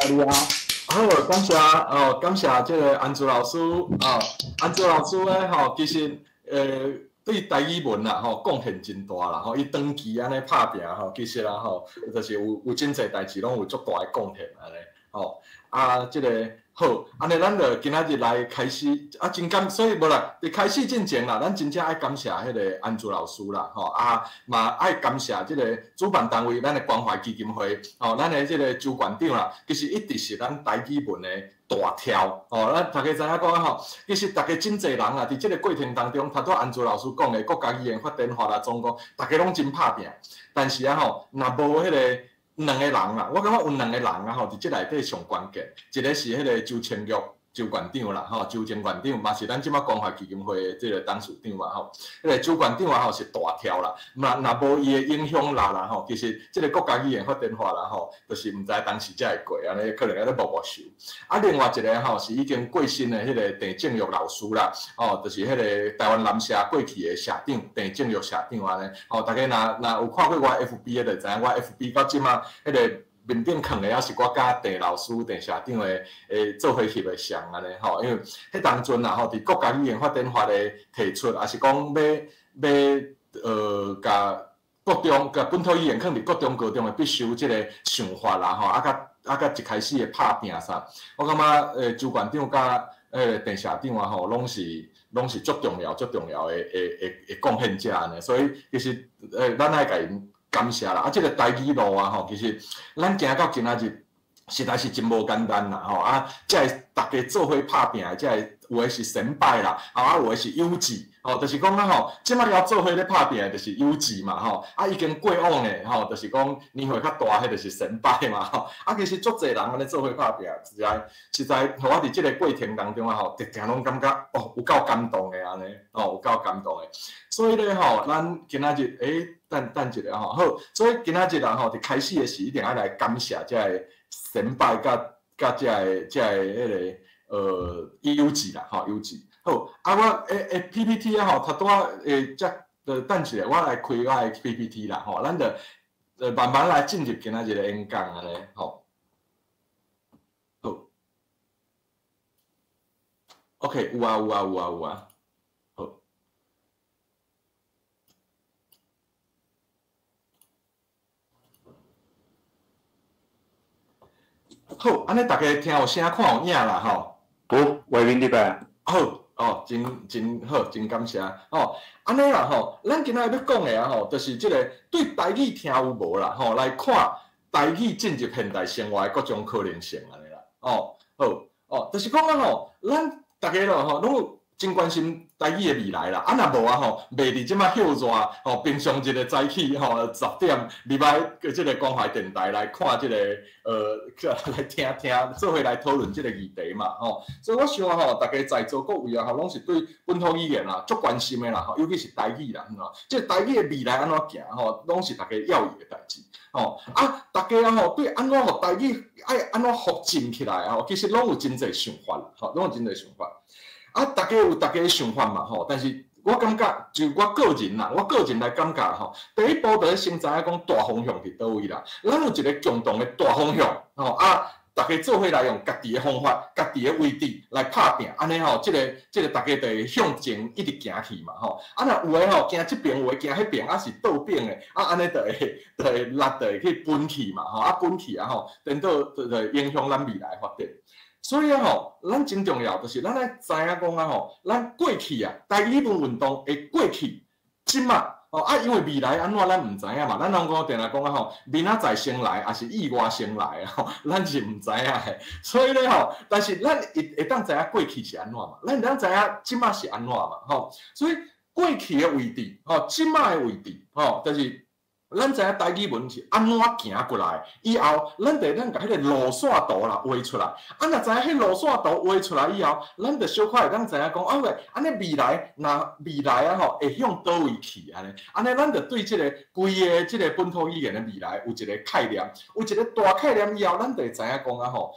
你啊。好，感謝哦，感謝這个安珠老師哦，安珠老師咧吼，其實對台語文啦吼貢獻真大啦吼，伊長期按呢拍拚吼，其實啦吼，就是有真濟代誌攏有足大的貢獻按呢吼，啊，這个好，按呢咱就今仔日來開始啊，真感，所以無啦，佇開始進前啦，咱真正愛感謝彼个安珠老師啦，吼啊，嘛愛感謝這个主辦單位，咱的關懷基金會，吼，咱的這个周館長啦，其實一直是咱台語文的大柱，吼，咱大家知影講吼，其實大家真濟人啊，佇這个過程當中，頭拄安珠老師講的國家語言發展法啦，總共大家攏真拍拚，但是啊吼，若無彼个兩個人啦，我感覺有兩個人啊吼，佇這內底上關鍵，一個是彼个周清玉周館長啦，吼，周前館長嘛是咱這擺關懷基金會的這个董事長嘛吼，彼个周館長啊吼是大柱啦，嘛若無伊的影響力啦吼，其實這个國家語言發展法啦吼，就是毋知當時才會過，按呢可能還咧摸摸手。啊，另外一个吼是已經過身的彼个鄭正玉老師啦，吼，就是彼个台灣南社過去的社長鄭正玉社長按呢，吼，大家若有看過我 FB 的，就知影我 FB 到這擺彼个面頂囥的，抑是我佮鄭老師、鄭社長的做伙翕的相按呢吼，因為彼當陣啦吼，佇國家語言發展法的提出，抑是講欲共國中共本土語言囥佇國中、高中的必修這个想法啦吼，啊佮一開始的拍拚啥，我感覺周館長佮鄭社長啊吼，攏是足重要、足重要的貢獻者按呢，所以其實咱愛共𪜶感謝啦，啊，這个台語路啊吼，其實咱行到今仔日，實在是真無簡單啦吼，啊，這个大家做伙拍拚的，這个有的是先輩啦，啊，有的是幼稚，吼，就是講啊吼，這擺猶做伙咧拍拚的，就是幼稚嘛吼，啊，已經過往的吼，就是講年歲較大，彼就是先輩嘛吼，啊，其實足濟人按呢做伙拍拚，實在，予我佇這个過程當中啊吼，定定攏感覺哦，有夠感動的按呢，哦，有夠感動的，所以咧吼，咱今仔日等等一下吼，好，所以今仔日啊吼，佇開始的時一定愛來感謝這个先輩佮這个彼个幼稚啦吼，幼稚。好，啊我PPT 啊吼，頭拄仔這等一下，我來開我的 PPT 啦吼，咱就慢慢來進入今仔日的演講按呢吼。好，OK，有啊有啊有啊有啊，好。好，按呢大家聽有聲，看有影啦吼。有，畫面佇咧。好，哦，真好，真感謝。吼，按呢啦吼，咱今仔日欲講的啊吼，就是這个對台語聽有無啦吼，來看台語進入現代生活的各種可能性按呢啦。哦，好，哦，就是講啊吼，咱大家咯吼，攏有真關心台語的未來啦，啊若無啊吼，袂佇這擺歇熱吼，平常日的早起吼10點入來這个關懷電台來看這个來聽聽，做伙來討論這个議題嘛吼。所以我想吼，大家在座各位啊吼，攏是對本土語言啊足關心的啦吼，尤其是台語啦，吼，這個台語的未來按怎行吼，攏是大家要意的代誌吼。啊，大家啊吼，對按怎予台語愛按怎復振起來吼，其實攏有真濟想法，吼，攏有真濟想法。啊，大家有大家的想法嘛吼，但是我感覺就我個人啦，我個人來感覺吼，第一步就先知影講大方向佇佗位啦，咱有一个共同的大方向吼，啊，大家做伙來用家己的方法、家己的位置來拍拚，按呢吼，這个大家就會向前一直行去嘛吼。啊，若有的吼行這邊，有的行彼邊，啊是倒反的，啊按呢就會力就會去分去嘛吼，啊分去啊吼，顛倒就會影響咱未來發展。所以啊吼，咱真重要，就是咱愛知影講啊吼，咱過去啊，台語文運動的過去，這馬哦啊，因為未來按怎咱毋知影嘛，咱攏講定定講啊吼，明仔載先來，抑是意外先來吼，咱是毋知影的。所以咧吼，但是咱會當知影過去是按怎嘛，咱會當知影這馬是按怎嘛吼。所以過去的位置吼，這馬的位置吼，就是咱知影台語文是按怎行過來，以後咱就會當共彼个路線圖啦畫出來。啊，若知影彼路線圖畫出來以後，咱就小可會當知影講，啊喂，按呢未來，若未來啊吼，會向佗位去按呢？按呢，咱就對這个規个這个本土語言的未來有一个概念，有一个大概念以後，咱就會知影講啊吼，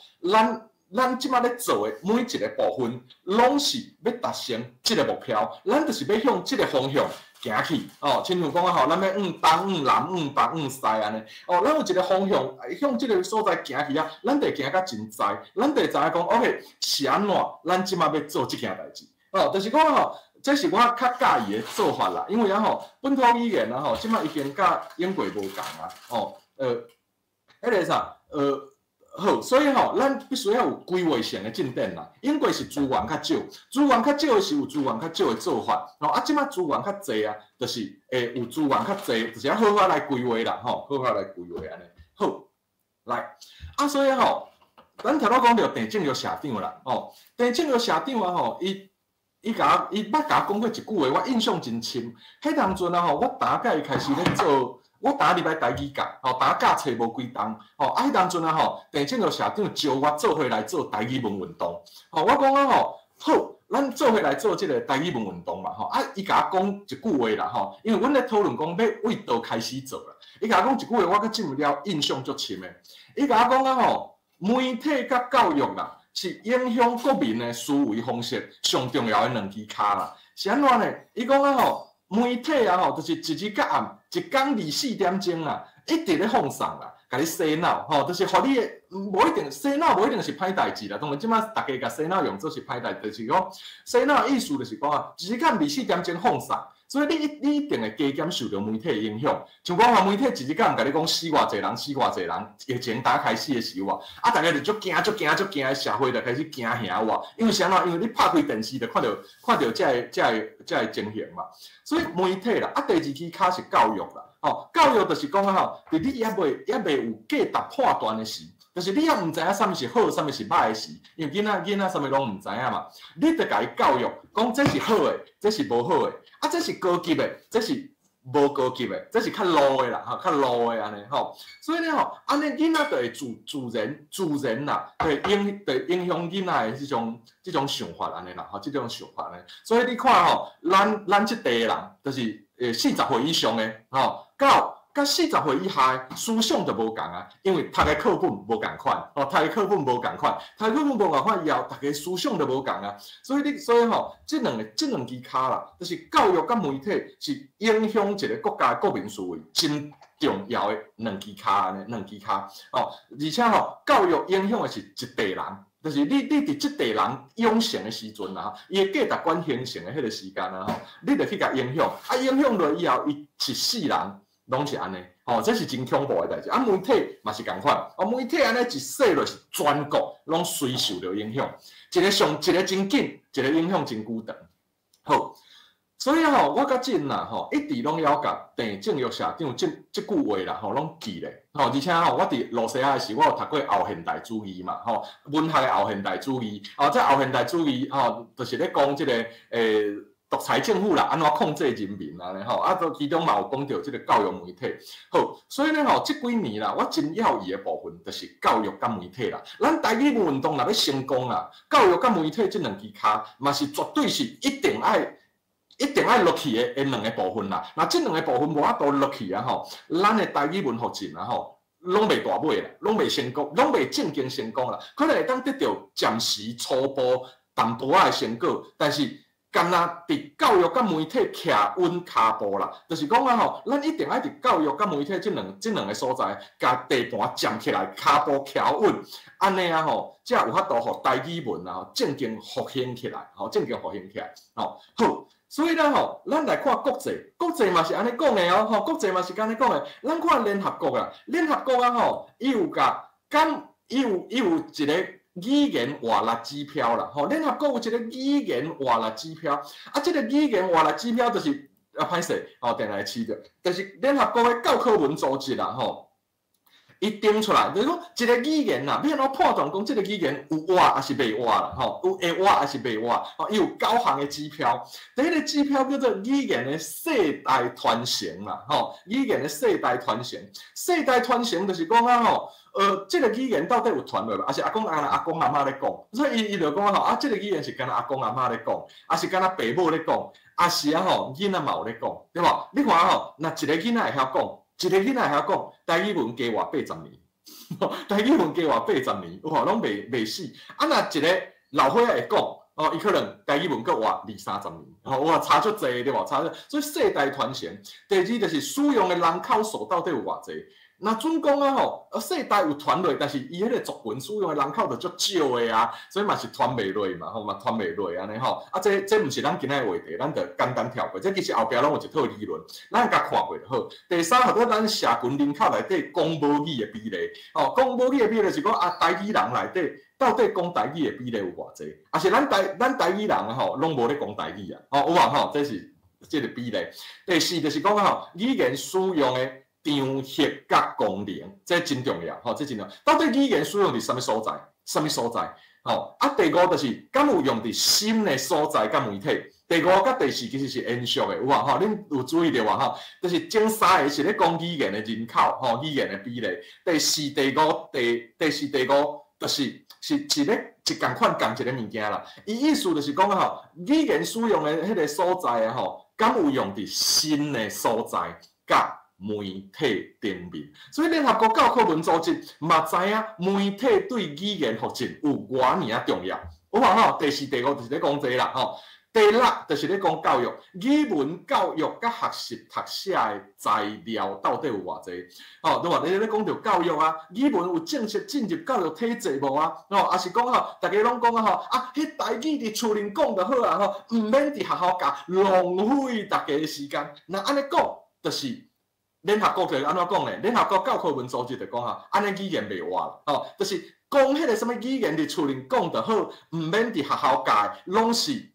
咱這擺咧做的每一个部分，攏是欲達成這个目標，咱就是欲向這个方向行去，哦，親像講啊吼，咱欲向東、向南、向北、向西按呢，哦，咱有一个方向，向這个所在行去啊，咱就會行甲真知，咱就會知影講，OK，是按怎，咱這馬欲做這件代誌，哦，就是講吼，這是我較佮意的做法啦，因為啊吼，本土語言啊吼，這馬已經佮英國無仝啊，哦，彼个啥，好，所以吼，咱必須要有規劃性的進展啦。英國是資源較少，資源較少的時有資源較少的做法，吼啊，這馬資源較濟啊，就是會有資源較濟，就是愛好好來規劃啦，吼，好好來規劃按呢。好，來，啊，所以吼，咱頭拄講著鄭正玉社長啦，吼，鄭正玉社長啊，吼，伊共伊捌共我講過一句話，我印象真深。彼當陣啊吼，我逐擺開始咧做。我逐禮拜台語教，吼，逐教冊無幾冬，吼，啊，彼當陣啊吼，鄭正玉社長招我做伙來做台語文運動，吼，我講啊吼，好，咱做伙來做這个台語文運動嘛，吼，啊，伊共我講一句話啦，吼，因為阮咧討論講欲為佗開始做啦，伊共我講一句話，我閣這麼了印象足深的，伊共我講啊吼，媒體佮教育啦，是影響國民的思維方式上重要的兩支跤啦，是按怎呢？伊講啊吼，媒體啊吼，就是一日到暗，一工24點鐘啊，一直咧放送啦，共你洗腦吼，就是予你的，無一定洗腦，無一定是歹代誌啦。當然，這馬逐家共洗腦用做是歹代誌，就是講洗腦意思就是講啊，一日到暗24點鐘放送，所以你一定會加減受著媒體影響。像講啊，媒體一日到暗共你講死偌濟人，死偌濟人，疫情剛開始的時候啊，啊，逐家就足驚、足驚、足驚，社會就開始驚嚇有無？因為啥物？因為你拍開電視就看著這个情形嘛。所以媒體啦，啊，第二支跤是教育啦，吼，教育就是講啊吼，佇你猶未有價值判斷的時，就是你猶毋知影啥物是好，啥物是歹的時，因為囡仔啥物攏毋知影嘛，你著共伊教育，講這是好的，這是無好的，啊，這是高級的，這是無高級的，這是較 low 的啦，吼，較 low 的按呢吼。所以呢吼，按呢囡仔就會自然啦，就會影響囡仔的這種想法按呢啦，吼，這種想法呢。所以你看吼，咱這代人，就是40歲以上的，吼，到40歲以下的思想就無仝啊，因為讀的課本無仝款，吼，讀的課本無仝款，讀的課本無仝款以後，逐家思想就無仝啊。所以吼，這兩支跤啦，就是教育佮媒體是影響一个國家的國民思維真重要的兩支跤按呢，兩支跤。哦，而且吼，教育影響的是一代人，就是你佇這代人養成的時陣啊，伊的價值觀形成的彼个時間啊吼，你就去共影響，啊，影響落以後，伊一世人攏是按呢，吼，這是真恐怖的代誌。啊，媒體嘛是仝款，哦，媒體按呢一洗落是全國攏隨受著影響，一个上一个真緊，一個影響真久長。好，所以吼，我佮真啦吼，一直攏猶共鄭正玉社長這句話啦吼，攏記咧。吼，而且吼，我佇露西亞的時，我有讀過後現代主義嘛，吼，文學的後現代主義。哦，這後現代主義吼，就是咧講這個獨裁政府啦，按怎控制人民啊咧吼，啊，其中嘛有講著這个教育媒體。好，所以呢吼，這幾年啦，我真要意的部分就是教育佮媒體啦。咱台語運動若欲成功啦，教育佮媒體這兩支跤嘛是絕對是一定愛落去的兩个部分啦。若這兩个部分無法度落去啊吼，咱的台語文復振啊吼，攏袂大尾啦，攏袂成功，攏袂正經成功啦。可能會當得著暫時初步淡薄仔的成果，但是干焦佇教育佮媒體徛穩跤步啦，就是講啊吼，咱一定愛佇教育佮媒體這兩个所在，共地盤佔起來，跤步徛穩，按呢啊吼，才有法度予台語文啊吼正經復興起來，吼正經復興起來，吼好。所以咧吼，咱來看國際，國際嘛是按呢講的哦，吼國際嘛是按呢講的。咱看聯合國啊，聯合國啊吼，伊有共敢，伊有一个語言活力指標啦，吼，聯合國有一個語言活力指標，啊，這个語言活力指標就是啊，歹勢，吼，定來試著，就是聯合國的教科文組織啦，吼，伊定出來，就是講一个語言啦，欲按怎判斷講這个語言有活抑是袂活啦，吼，有會活抑是袂活，吼，伊有九項的指標，第一个指標叫做語言的世代傳承啦，吼，語言的世代傳承，世代傳承就是講啊，吼。這个語言到底有傳落無？抑是阿公阿阿公阿嬤咧講？所以伊就講吼，啊，這个語言是干焦阿公阿嬤咧講，抑是干焦爸母咧講，抑是啊吼囡仔嘛有咧講，對無？你看吼，若一个囡仔會曉講，一个囡仔會曉講，台語文加活80年，台語文加活八十年，有無？攏袂死。啊，若一个老歲仔會講，哦，伊可能台語文閣活二三十年，吼，哇，差足濟對無？差足，所以世代傳承。第二就是使用的人口數到底有偌濟？若準講啊吼，世代有傳落，但是伊彼個族群使用的人口就足少的啊，所以嘛是傳袂落嘛，吼嘛傳袂落按呢吼。啊，這毋是咱今仔的話題，咱就簡單跳過。這其實後壁攏有一套理論，咱共看過就好。第三，號做咱社群人口內底講母語的比例，吼，講母語的比例是講啊，台語人內底到底講台語的比例有偌濟？抑是咱台語人啊吼，攏無咧講台語啊，吼有無吼？這是這個比例。第四就是講吼，語言使用的場域佮功能，這真重要，吼，這真重要。到底語言使用佇啥物所在？啥物所在？吼，啊，第五就是，敢有用佇新的所在佮媒體？第五佮第四其實是延續的，有無吼？恁有注意著無吼？就是前三个是咧講語言的人口，吼，語言的比例。第四、第五、第四、第五，就是咧一仝款仝一个物件啦。伊意思就是講吼，語言使用的彼个所在啊，吼，敢有用佇新的所在佮媒體頂面，所以聯合國教科文組織嘛知影媒體對語言復振有偌爾仔重要。有無吼？第四、第五就是咧講這個啦吼。第六就是咧講教育，語文教育佮學習讀寫的材料到底有偌濟？吼，對無？你咧講著教育啊，語文有正式進入教育體制無啊？吼，抑是講吼，逐家攏講啊吼，啊，彼台語佇厝裡講就好啊吼，毋免佇學校教，浪費逐家的時間。若按呢講，就是聯合國就按怎講咧？聯合國教科文組織就講啊，按呢語言袂活啦，吼，就是講彼個啥物語言佇厝裡講就好，毋免佇學校教，攏是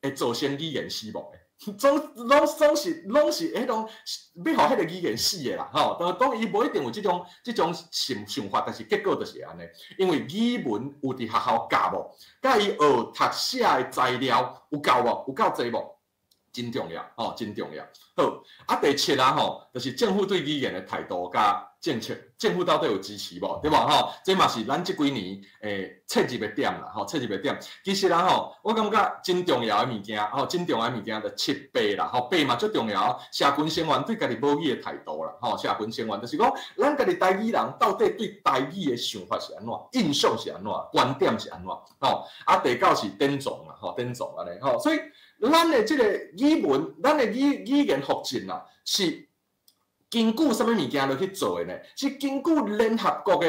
會造成語言死亡的，總是彼種欲予彼个語言死的啦，吼。當然伊無一定有這種想法，但是結果就是按呢，因為語文有佇學校教無，佮伊學讀寫的材料有夠無？有夠濟無？真重要，吼，真重要。好，啊，第七啊，吼，就是政府對語言的態度佮政策，政府到底有支持無？對無？吼，這嘛是咱這幾年切入的點啦，吼，切入的點。其實啊，吼，我感覺真重要的物件，吼，真重要的物件就七八啦，吼，八嘛足重要。社群成員對家己母語的態度啦，吼，社群成員就是講，咱家己台語人到底對台語的想法是按怎，印象是按怎，觀點是按怎，吼。啊，第九是典藏啦，吼，典藏按呢，吼，所以咱的這個語文，咱的語言復振啊，是根據啥物物件落去做的呢？是根據聯合國的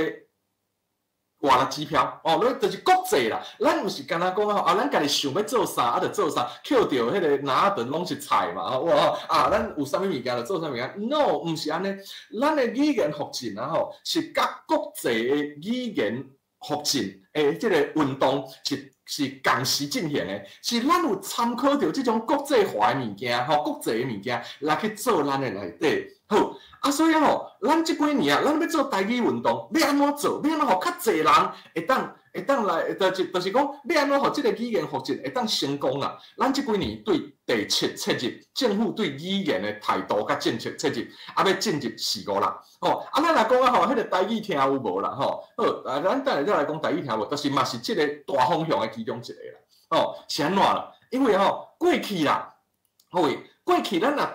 外來指標哦，咱就是國際啦。咱毋是干焦講啊，咱家己想欲做啥啊，就做啥，抾著彼个籃仔攏是菜嘛，吼哇啊，咱有啥物物件就做啥物件。No，毋是按呢。咱的語言復振啊吼，是佮國際的語言復振的這個運動是仝時進行的，是咱有參考著這種國際化的物件，吼，國際的物件來去做咱的內底。好，啊，所以吼，咱這幾年啊，咱欲做台語運動，欲按怎做？欲按怎予較濟人會當來，就是講，欲按怎予這個語言復振會當成功啊？咱這幾年對第七切入，政府對語言的態度佮政策切入，啊，欲進入四五六。吼，啊，咱若講啊吼，彼個台語聽有無啦？吼，好，啊，咱等下再來講台語聽無，但是嘛是這個大方向的其中一個啦。吼，是按怎啦？因為吼，過去啦，好，過去咱若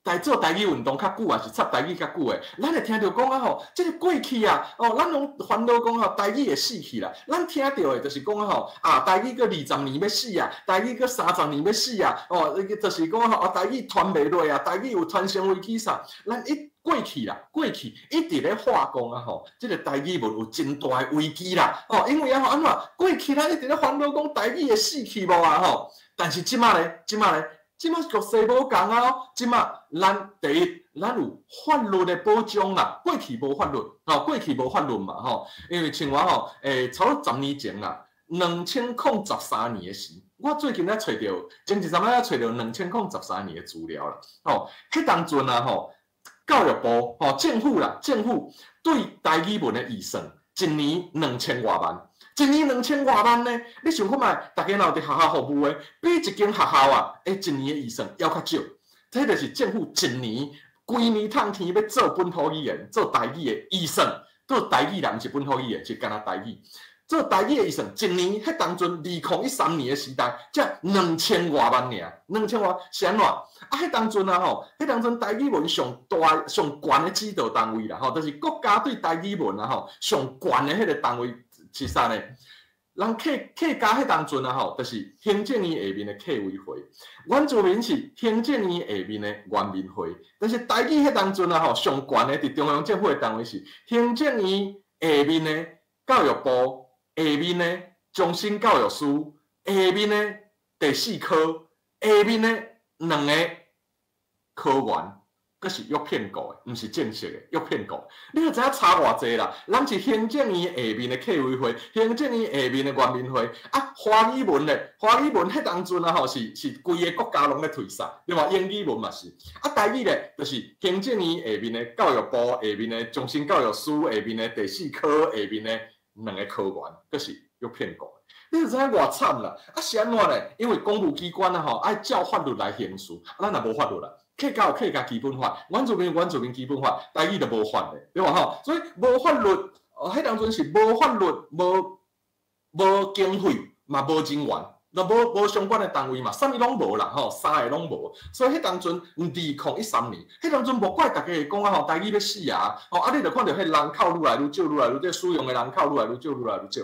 來做台語運動較久，抑是插台語較久的，咱會聽著講啊吼，這個過去啊，哦，咱攏煩惱講吼，台語會死去啦。咱聽著的就是講啊吼，啊，台語閣20年欲死啊，台語閣30年欲死啊，哦，就是講吼，啊，台語傳袂落啊，台語有傳承危機啥？咱一過去啦，過去一直咧話講啊吼，這個台語文有真大的危機啦，哦，因為啊吼，按怎過去咱一直咧煩惱講台語會死去無啊吼，但是這馬咧，這馬咧。這馬局勢無仝啊！這馬咱第一，咱有法律的保障啦。過去無法律，吼，過去無法律嘛，吼。因為像我吼，差不多10年前啦，2013年的時，我最近才揣著，前一陣仔才揣著2013年的資料啦，吼。彼當陣啊，吼，教育部，吼，政府啦，政府對台語文的預算，一年兩千外萬。一年兩千外萬呢？你想看覓？逐家若有佇學校服務的，比一間學校啊，一年的預算猶較少。這就是政府一年規年趁錢欲做本土語言、做台語的預算，做台語啦，毋是本土語言，是干焦台語。做台語的預算，一年彼當陣2013年的時代，才兩千外萬爾，兩千外是按怎？啊，彼當陣啊吼，彼當陣台語文上大、上懸的指導單位啦吼，就是國家對台語文啊吼上懸的彼個單位是啥呢？人客家彼當陣啊吼，就是行政院下面的客委會；原住民是行政院下面的原民會。但是台語彼當陣啊吼，上懸的佇中央政府的單位是行政院下面的教育部，下面的終身教育司，下面的第四科，下面的兩个科員。閣是約聘僱的，毋是正式的約聘僱。你就知影差偌濟啦？咱是行政院下面的客委會，行政院下面的原民會。啊，華語文咧，華語文彼當陣啊吼，是規个國家攏咧推捒，對無？英語文嘛是。啊，台語咧，就是行政院下面的教育部下面的終身教育司下面的第四科下面的兩个科員，閣是約聘僱。你就知影偌慘啦！啊，是按怎咧？因為公務機關啊吼，愛照法律來行事，啊，咱也無法律啦。客家有客家基本法，原住民有原住民基本法，台語就無法咧，對無吼？所以無法律，哦，彼當陣是無法律、無經費，嘛無人員，都無相關的單位嘛，啥物攏無啦吼，三个攏無。所以彼當陣2013年，彼當陣無怪逐家會講啊吼，台語欲死啊！吼，啊，你就看著彼人口愈來愈少，愈來愈少，使用的人口愈來愈少，愈來愈少。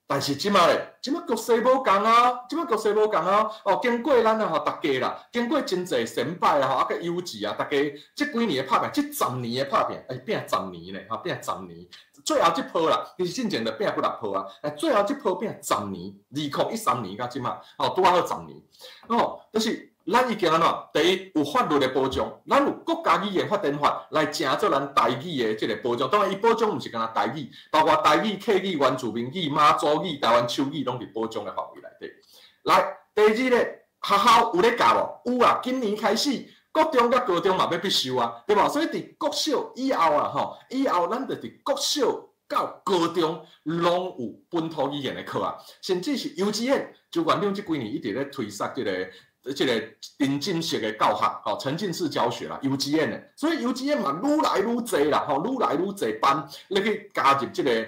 但是這馬咧，這馬局勢無仝啊，這馬局勢無仝啊！哦，經過咱啊吼，逐家啦，經過真濟先輩啊吼，啊閣幼稚啊，逐家這幾年的拍拚，這十年的拍拚，欸，拚十年咧，吼，拚十年，最後這波啦，其實進前就拚幾若波啊，欸，最後這波拚十年，2013年到這馬，吼，拄仔好十年，哦，就是咱已經按怎？第一有法律的保障，咱有國家語言發展法來成做咱台語的這个保障。當然，伊保障毋是干焦台語，包括台語、客語、原住民語、馬祖語、台灣手語，攏佇保障的範圍內底。來，第二咧，學校有咧教無？有啊，今年開始，國中佮高中嘛欲必修啊，對無？所以佇國小以後啊，吼，以後咱就佇國小到高中攏有本土語言的課啊，甚至是幼稚園，周縣長這幾年一直咧推捒這个沉浸式的教學，吼，沉浸式教學啦，幼稚園的，所以幼稚園嘛愈來愈濟啦，吼，愈來愈濟班咧去加入這个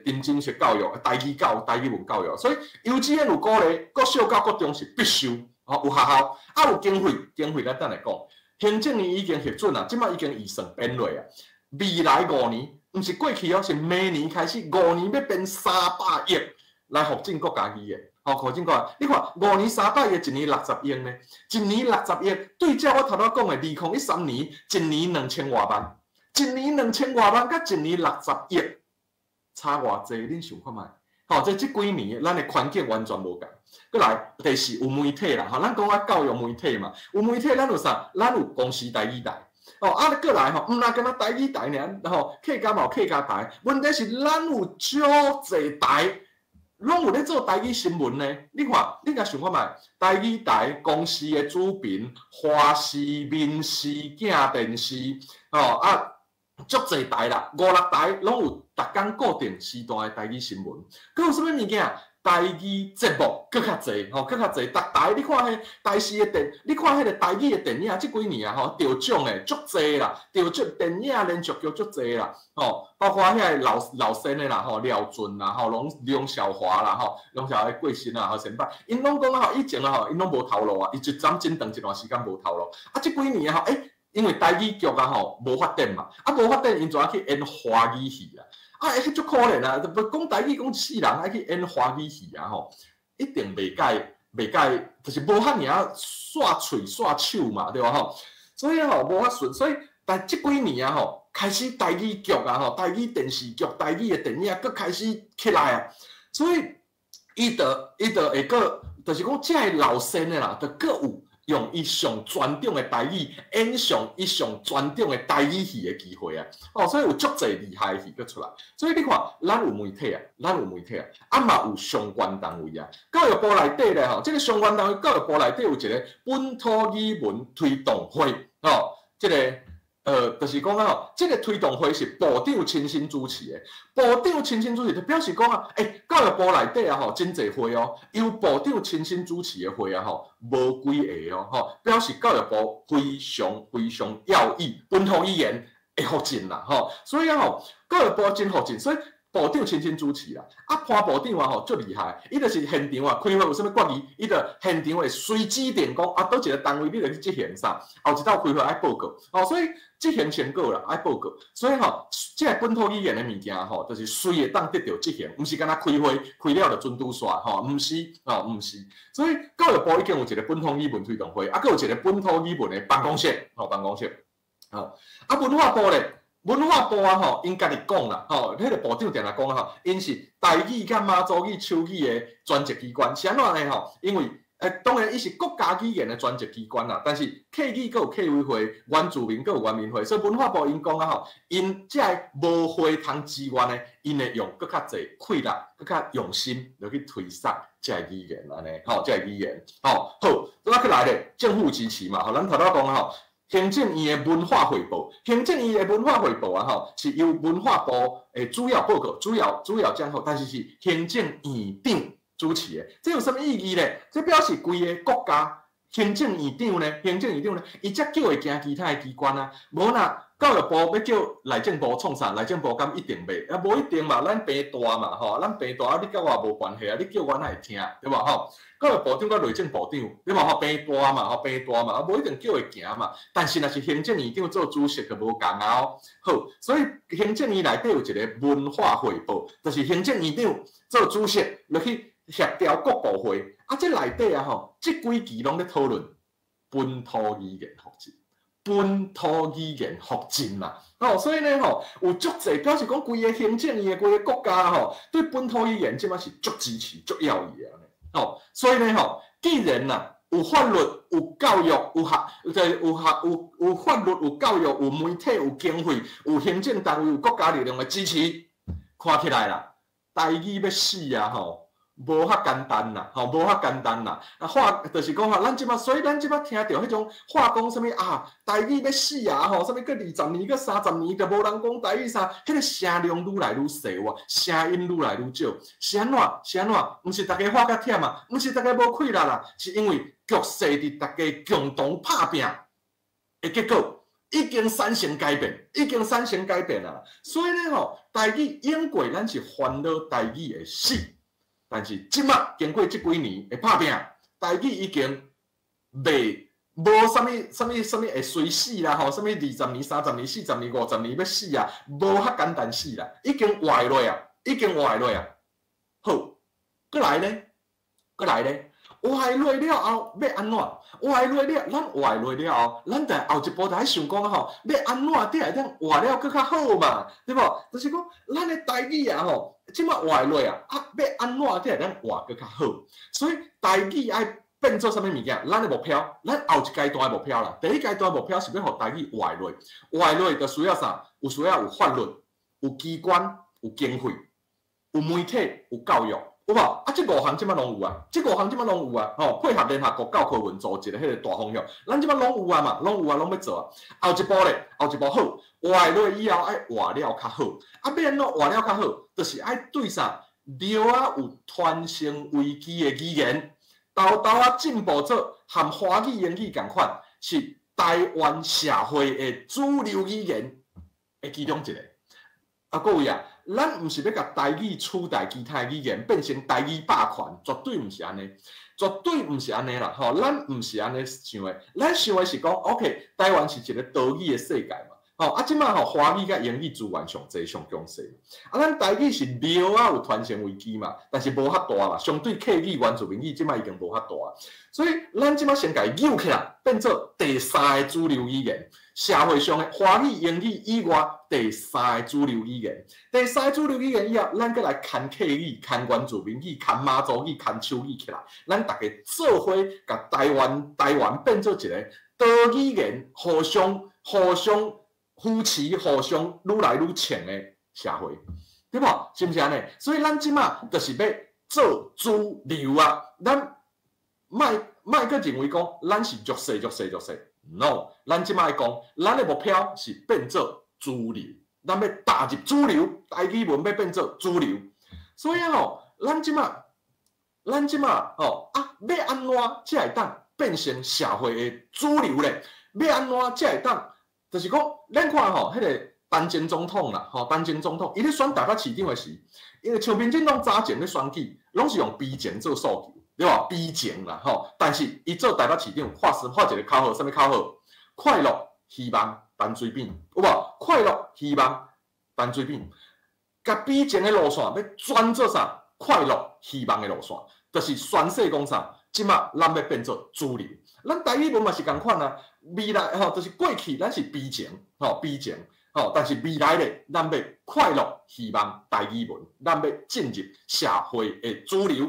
沉浸式教育，台語教、台語文教育，所以幼稚園有鼓勵，國小到國中是必修，吼，有學校，啊有經費，經費咱等下講，行政院已經核准啊，這擺已經預算編落啊，未來五年，毋是過去哦，是明年開始五年欲編300億來復振國家語言。吼，復振國家，你看五年三百億，一年六十億呢？一年六十億，對照我頭拄講的2013年，一年兩千外萬，一年兩千外萬，佮一年六十億，差偌濟？恁想看覓？吼，這幾年咱的環境完全無仝。閣來，第四有媒體啦，吼，咱講啊教育媒體嘛，有媒體，咱有啥？咱有公視台語台。哦，啊，閣來吼，毋若干焦台語台爾，吼，客家嘛有客家台，問題是咱有足濟台。攏有咧做台語新聞呢？你看，你共想看覓？台語台公視的主頻，華視、民視、鏡電視，吼啊，足濟台啦，五六台攏有逐工固定時段的台語新聞。閣有啥物物件？台語節目閣較濟，吼，閣較濟。逐台你看彼台視的電，你看彼个台語的電影，這幾年啊，吼，得獎的足濟啦，得獎電影連續劇足濟啦，吼，包括遐个老老先的啦，吼，廖俊啦，吼，攏梁少華啦，吼，梁少華過身啊，吼，先輩，𪜶攏講啊，吼，以前啊，吼，𪜶攏無頭路啊，伊一針真長一段時間無頭路，啊，這幾年啊，吼，欸，因為台語劇啊，吼，無發展嘛，啊，無發展，𪜶就愛去演華語戲啊。啊，彼足可憐啊！不講台語講世人愛去演華語戲啊吼，一定袂解袂解，就是無遐爾仔煞喙煞手嘛，對無吼？所以吼無法順，所以但這幾年啊吼，開始台語劇啊吼，台語電視劇、台語的電影，閣開始起來啊，所以伊就會閣，就是講這个老先的啦，就閣有用伊上傳統的台語演上伊上傳統的台語戲的機會啊！哦，所以有足濟厲害的戲閣出來。所以你看，咱有媒體啊，咱有媒體啊，啊嘛有相關單位啊。教育部內底咧吼，這个相關單位教育部內底有一个本土語文推動會，吼，這个就是講啊吼，這个推動會是部長親身主持的。部長親身主持，就表示講啊，欸，教育部內底啊吼，真濟會哦，由部長親身主持的會啊吼，無幾个哦吼，表示教育部非常非常要意本土語言的復振啦吼，所以啊吼，教育部真復振，所以部長親身主持啦。啊，潘部長啊吼，足厲害，伊就是現場啊，開會有啥物決議，伊就現場會隨指定講啊，佗一個單位你著去執行啥，後一道開會愛報告，哦，所以執行成果啦，愛報告。所以吼，這個本土語言的物件吼，就是隨會當得到執行，毋是干焦開會開了就準拄煞吼，毋是，吼，毋是。所以教育部已經有一個本土語文推動會，啊，閣有一個本土語文的辦公室，吼，辦公室，吼，啊，文化部咧。文化部啊吼，𪜶家己講啦，吼，彼個部長定定講吼，𪜶是台語佮馬祖語、手語的專責機關，是按怎呢吼？因為當然伊是國家語言的專責機關啦，但是客語閣有客委會，原住民閣有原民會，所以文化部𪜶講啊吼，𪜶這個無會通資源的，𪜶會用閣較濟氣力，閣較用心落去推捒這個語言按呢，吼，這個語言，吼，好，咱閣來咧，政府支持嘛，吼，咱頭拄講吼。行政院的文化匯報，行政院的文化匯報啊，吼，是由文化部的主要報告、主要講好，但是是行政院長主持的，這有啥物意義咧？這表示規个國家行政院長呢，行政院長呢，伊才叫會行其他的機關啊，無若教育部欲叫內政部創啥，內政部敢一定袂？啊，無一定嘛，咱平大嘛，吼，咱平大啊，你佮我無關係啊，你叫我哪會聽，對無吼？教育部長佮內政部長，對無吼？平大嘛，吼，平大嘛，啊，無一定叫會行嘛。但是若是行政院長做主席就無仝啊哦。好，所以行政院內底有一個文化匯報，就是行政院長做主席落去協調各部會。啊，這內底啊吼，這幾期攏咧討論本土語言復振。本土語言復振嘛，哦，所以呢吼，有足濟表示講，規个行政院的規个國家吼，對本土語言這擺是足支持、足要義的按呢。哦，所以呢吼，既然呐有法律、有教育、有學，就有學有有法律、有教育、有媒體、有經費、有行政單位、有國家力量的支持，看起來啦，台語欲死啊吼！無遐簡單啦，吼，無遐簡單啦。啊，話就是講吼，咱這擺，所以咱這擺聽著彼種話講啥物啊，台語欲死啊，吼，啥物閣20年、閣30年，就無人講台語啥，彼個聲量愈來愈細哇，聲音愈來愈少，是按怎？是按怎？毋是逐家喝甲忝啊，毋是逐家無氣力啦，是因為局勢佇逐家共同拍拚的結果，已經產生改變，已經產生改變啊。所以呢吼，台語永過咱是煩惱台語的死。但是這馬經過這幾年的拍拚，台語已經袂無啥物啥物啥物會隨死啦吼，啥物20年、30年、40年、50年欲死啊，無遐簡單死啦，已經活落啊，已經活落啊。好，閣來呢，閣來呢，活落了後欲按怎？活落了，咱活落了後，咱就後一步就愛想講吼，欲按怎才會當活了閣較好嘛？對無？就是講，咱的台語啊吼，這馬活落啊，啊，欲按怎才會當活閣較好？所以台語愛變做啥物物件？咱的目標，咱後一階段的目標啦。第一階段的目標是欲予台語活落，活落就需要啥？有需要有法律、有機關、有經費、有媒體、有教育。有無？啊，這五項這馬攏有啊，這五項這馬攏有啊，吼，配合聯合國教科文組織的彼個大方向，咱這馬攏有啊嘛，攏有啊，攏欲做啊。後一步咧，後一步好，活落以後愛活了較好，啊，欲按怎活了較好，就是愛對啥？著啊有傳承危機的語言，沓沓仔進步做和華語、英語仝款，是台灣社會的主流語言的其中一個。啊，各位啊，咱毋是欲共台語取代其他語言，變成台語霸權，絕對毋是按呢，絕對毋是按呢啦，吼，咱毋是按呢想的，咱想的是講，OK，台灣是一個多語的世界嘛，吼，啊，這馬吼華語佮英語資源上濟上強勢，啊，咱台語是著仔有傳承危機嘛，但是無遐大啦，相對客語、原住民語，這馬已經無遐大，所以咱這馬先共伊扭起來，變做第三个主流語言。社會上的華語、英語以外，第三个主流語言。第三個主流語言以後，咱閣來牽客語、牽原住民語、牽馬祖語、牽手語起來，咱逐家做伙，共台灣變做一個多語言互相互相扶持、互相愈來愈強的社會，對無？是毋是按呢？所以咱這馬就是欲做主流啊！咱莫莫閣認為講，咱是弱勢、弱勢、弱勢。No，咱這馬愛講，咱的目標是變做主流，咱欲踏入主流，台語文欲變做主流。所以吼，咱這馬，咱這馬吼啊，欲按怎才會當變成社會的主流咧？欲按怎才會當？就是講，咱看吼，彼個陳前總統啦，吼，陳前總統，伊咧選台北市長的時，因為像民進黨早前咧選舉，攏是用悲情做訴求，對無？悲情啦，吼。但是伊做台北市長，喊啥喊一个口號，啥物口號？快樂、希望、陳水扁，有無？快樂、希望、陳水扁，共悲情的路線欲轉做啥？快樂、希望的路線，就是宣示講啥？這馬咱欲變做主流，咱台語文嘛是仝款啊。未來吼，就是過去咱是悲情，吼悲情，吼，但是未來咧，咱欲快樂、希望台語文，咱欲進入社會的主流。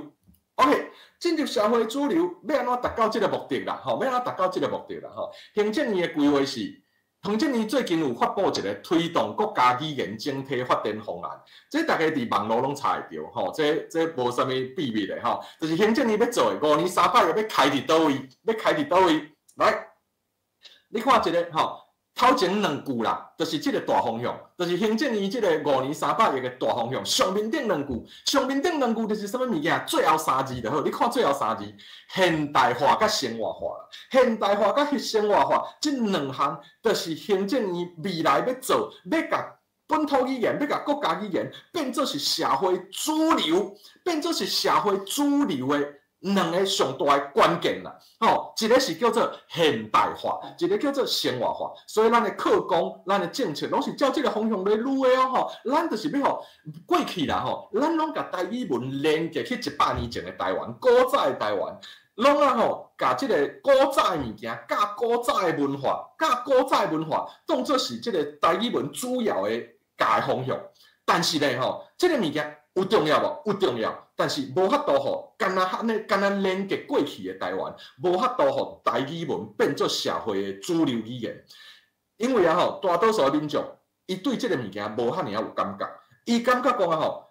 OK，進入社會主流，欲按怎達到這个目的啦？吼，欲按怎達到這个目的啦？吼，行政院的規劃是，行政院最近有發布一个推動國家語言整體發展方案，這大家佇網路攏查會著，吼，這無啥物秘密的吼，就是行政院欲做的，五年三擺欲開佇佗位，欲開佇佗位，來，你看一个吼，頭前兩句啦，就是這个大方向，就是行政院這个五年三百億的大方向。上面頂兩句，上面頂兩句就是啥物物件？最後三字就好，你看最後三字，現代化佮生活化，現代化佮生活化，這兩項就是行政院未來欲做，欲共本土語言，欲共國家語言變做是社會主流，變做是社會主流的兩个上大的關鍵啦，吼，一个是叫做現代化，一個叫做生活化。所以咱的課綱、咱的政策，攏是照這个方向來擼的哦，吼。咱就是欲予過去啦，吼，咱攏共台語文連結去100年前的台灣，古早的台灣，攏啊吼，共這个古早的物件，佮古早的文化，佮古早的文化，當做是這个台語文主要的教的方向。但是咧，吼，這个物件有重要無？有重要。但是無法度予，干焦按呢，干焦連結過去的台灣，無法度予台語文變做社會的主流語言。因為啊吼，大多數的民眾，伊對這个物件無遐爾仔有感覺，伊感覺講啊吼，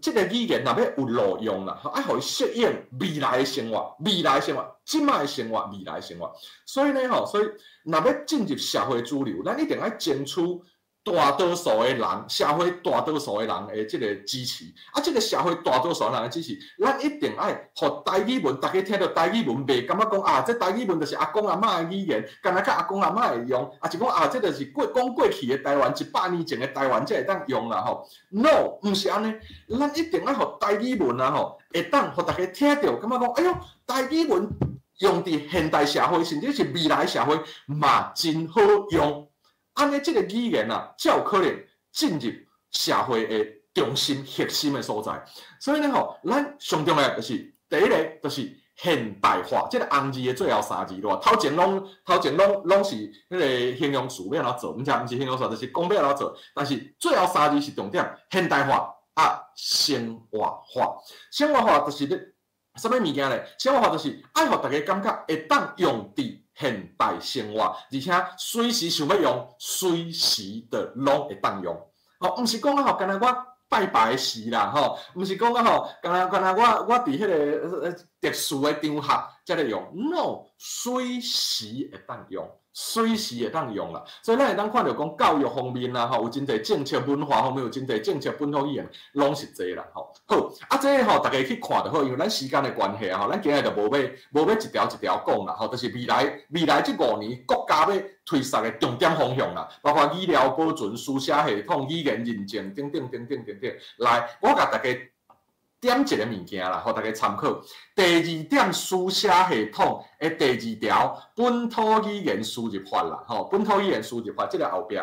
這个語言若欲有路用啦，愛予伊適應未來的生活，未來的生活，這擺的生活，未來的生活。所以呢吼，所以若欲進入社會主流，咱一定愛爭取大多數的人，社會大多數的人的這个支持，啊，這个社會大多數人的支持，咱一定愛予台語文，大家聽著台語文，袂感覺講啊，這台語文就是阿公阿嬤的語言，干焦佮阿公阿嬤會用，啊是講啊，這就是過講過去的台灣，100年前的台灣才會當用啦吼。No，毋是按呢，咱一定愛予台語文啊吼，會當予大家聽著，感覺講，哎喲，台語文用佇現代社會，甚至是未來社會嘛真好用。按呢，這个語言啊，才有可能進入社會的中心核心的所在。所以呢吼，咱上重要就是第一个，就是現代化。這个紅字的最後三字，對無？頭前攏是彼个形容詞欲按怎做，毋是形容詞，就是講欲按怎做。但是最後三字是重點，現代化啊，生活化。生活化就是咧，啥物物件咧？生活化就是愛予大家感覺會當用佇現代生活，而且隨時想欲用，隨時就攏會當用。吼，毋是講啊吼，干焦我拜拜時啦，吼，毋是講啊吼，干焦我佇彼个特殊的場合才咧用。No，隨時會當用，隨時會當用啦。所以咱會當看著講教育方面啦，吼，有真濟政策，文化方面有真濟政策，本土語言攏是濟啦，吼。好，啊，這个吼，大家去看就好，因為咱時間的關係啊，吼，咱今日就無欲一條一條講啦，吼，就是未來這五年國家欲推捒的重點方向啦，包括語料保存、書寫系統、語言認證等等等等等等。來，我共大家點一个物件啦，予大家參考。第二點，書寫系統的第二條，本土語言輸入法啦，吼，本土語言輸入法，這个後壁，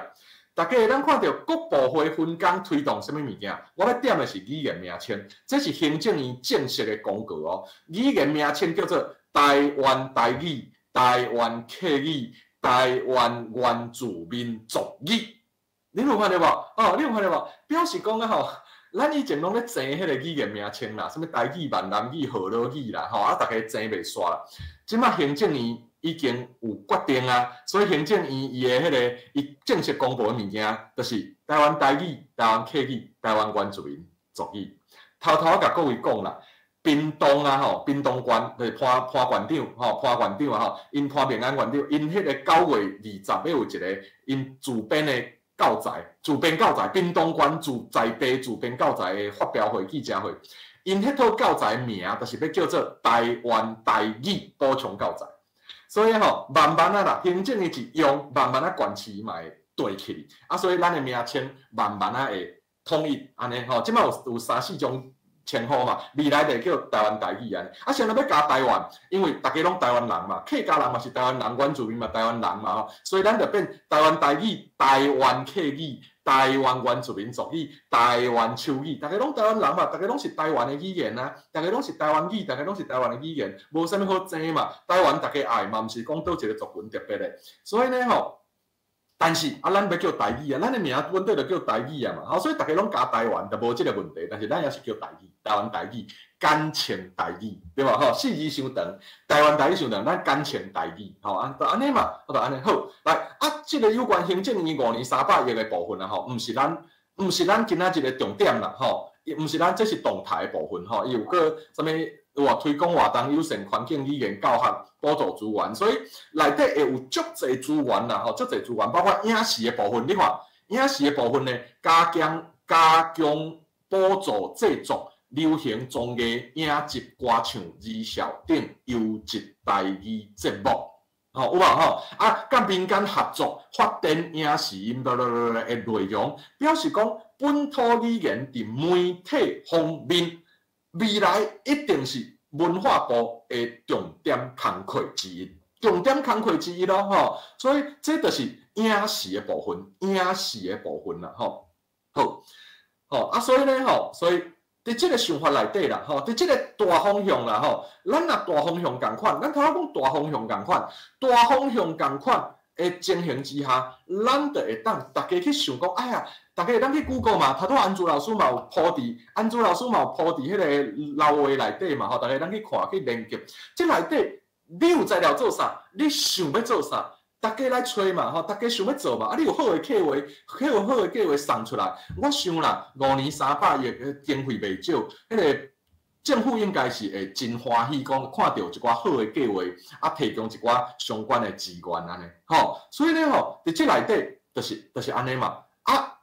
大家會當看著各部會分工推動啥物物件。我欲點的是語言名稱，這是行政院正式的公告哦。語言名稱叫做台灣台語、台灣客語、台灣原住民族語。你有看著無？哦，你有看著無？表示講啊吼，咱以前攏咧爭彼个語言名稱啦，啥物台語、閩南語、河洛語啦，吼啊，逐家爭袂煞啦。這擺行政院已經有決定啊，所以行政院伊的彼个伊正式公布的物件，就是台灣台語、台灣客語、台灣原住民族語。頭頭我共各位講啦，屏東啊吼，屏東縣就是潘潘縣長吼，潘縣長啊吼，𪜶潘孟安縣長，𪜶彼個9月20欲有一个𪜶自編的教材，自編教材，屏東縣自在地自編教材的發表會記者會，𪜶彼套教材名就是欲叫做台灣台語補充教材。所以吼，慢慢仔啦，行政院一用，慢慢仔縣市嘛會對起，啊，所以咱的名稱慢慢仔會統一按呢吼。這擺有三四種稱呼嘛，未來就叫台灣台語按呢。啊，現在欲加台灣，因為逐家攏台灣人嘛，客家人嘛是台灣人，原住民嘛台灣人嘛吼，所以咱就變台灣台語、台灣客語、台灣原住民族語、台灣手語，逐家攏台灣人嘛，逐家攏是台灣的語言啊，逐家攏是台灣語，逐家攏是台灣的語言，無啥物好爭嘛。台灣逐家愛嘛，毋是講佗一个族群特別的，所以呢吼。但是啊，咱欲叫台語啊，咱的名本底就叫台語啊嘛，吼，所以逐家攏加台灣就無這个問題。但是咱猶是叫台語，台灣台語，簡稱台語，對無吼？四字傷長，台灣台語傷長，咱簡稱台語，吼啊，就按呢嘛，就按呢好。來啊，這个有關行政院5年300億的部分啊，吼，毋是咱今仔日的重點啦，吼，毋是咱這是動態的部分，吼，伊有閣啥物？有啊，推廣活動、友善環境語言教學補助資源，所以內底會有足濟資源啦，吼，足濟資源，包括影視的部分。你看影視的部分呢，加強補助製作流行綜藝影集、歌唱、兒少等優質台語節目，吼，有無吼？啊，佮民間合作發展影視音的內容，表示講本土語言佇媒體方面，未來一定是文化部的重點工課之一，重點工課之一咯，吼。所以這就是影視的部分，影視的部分啦，吼。好，吼啊，所以呢，吼，所以佇這个想法內底啦，吼，佇這个大方向啦，吼，咱若大方向仝款，咱頭仔講大方向仝款，大方向仝款的情形之下，咱就會當逐家去想講，哎呀，逐家會當去 Google 嘛，頭拄安珠老師嘛有鋪佇，安珠老師嘛有鋪佇彼个老話內底嘛，吼，逐家當去看去連結。這內底你有材料做啥？你想欲做啥？逐家來揣嘛，吼，逐家想欲做嘛，啊，你有好的計劃，有好的計劃送出來，我想啦，5年300億經費袂少，彼个政府應該是會真歡喜，講看著一寡好的計劃，啊，提供一寡相關的資源按呢，吼，所以呢，吼，佇這內底就是按呢嘛，啊，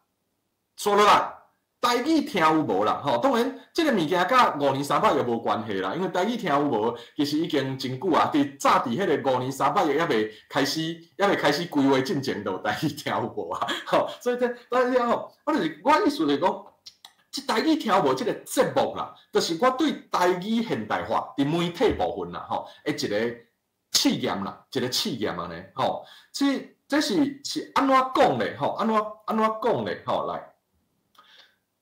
說落來，台語聽有無啦？吼，當然，這个物件佮五年三百億無關係啦，因為台語聽有無，其實已經真久啊，佇早佇彼个五年三百億猶未開始，猶未開始規劃進前，就有台語聽有無啊？吼，所以這，但是吼，我就是我意思就是講，這台語聽有無這个節目啦，就是我對台語現代化佇媒體部分啦，吼，的一个試驗啦，一个試驗按呢，吼，這是按怎講咧？吼，按怎講咧？吼，來，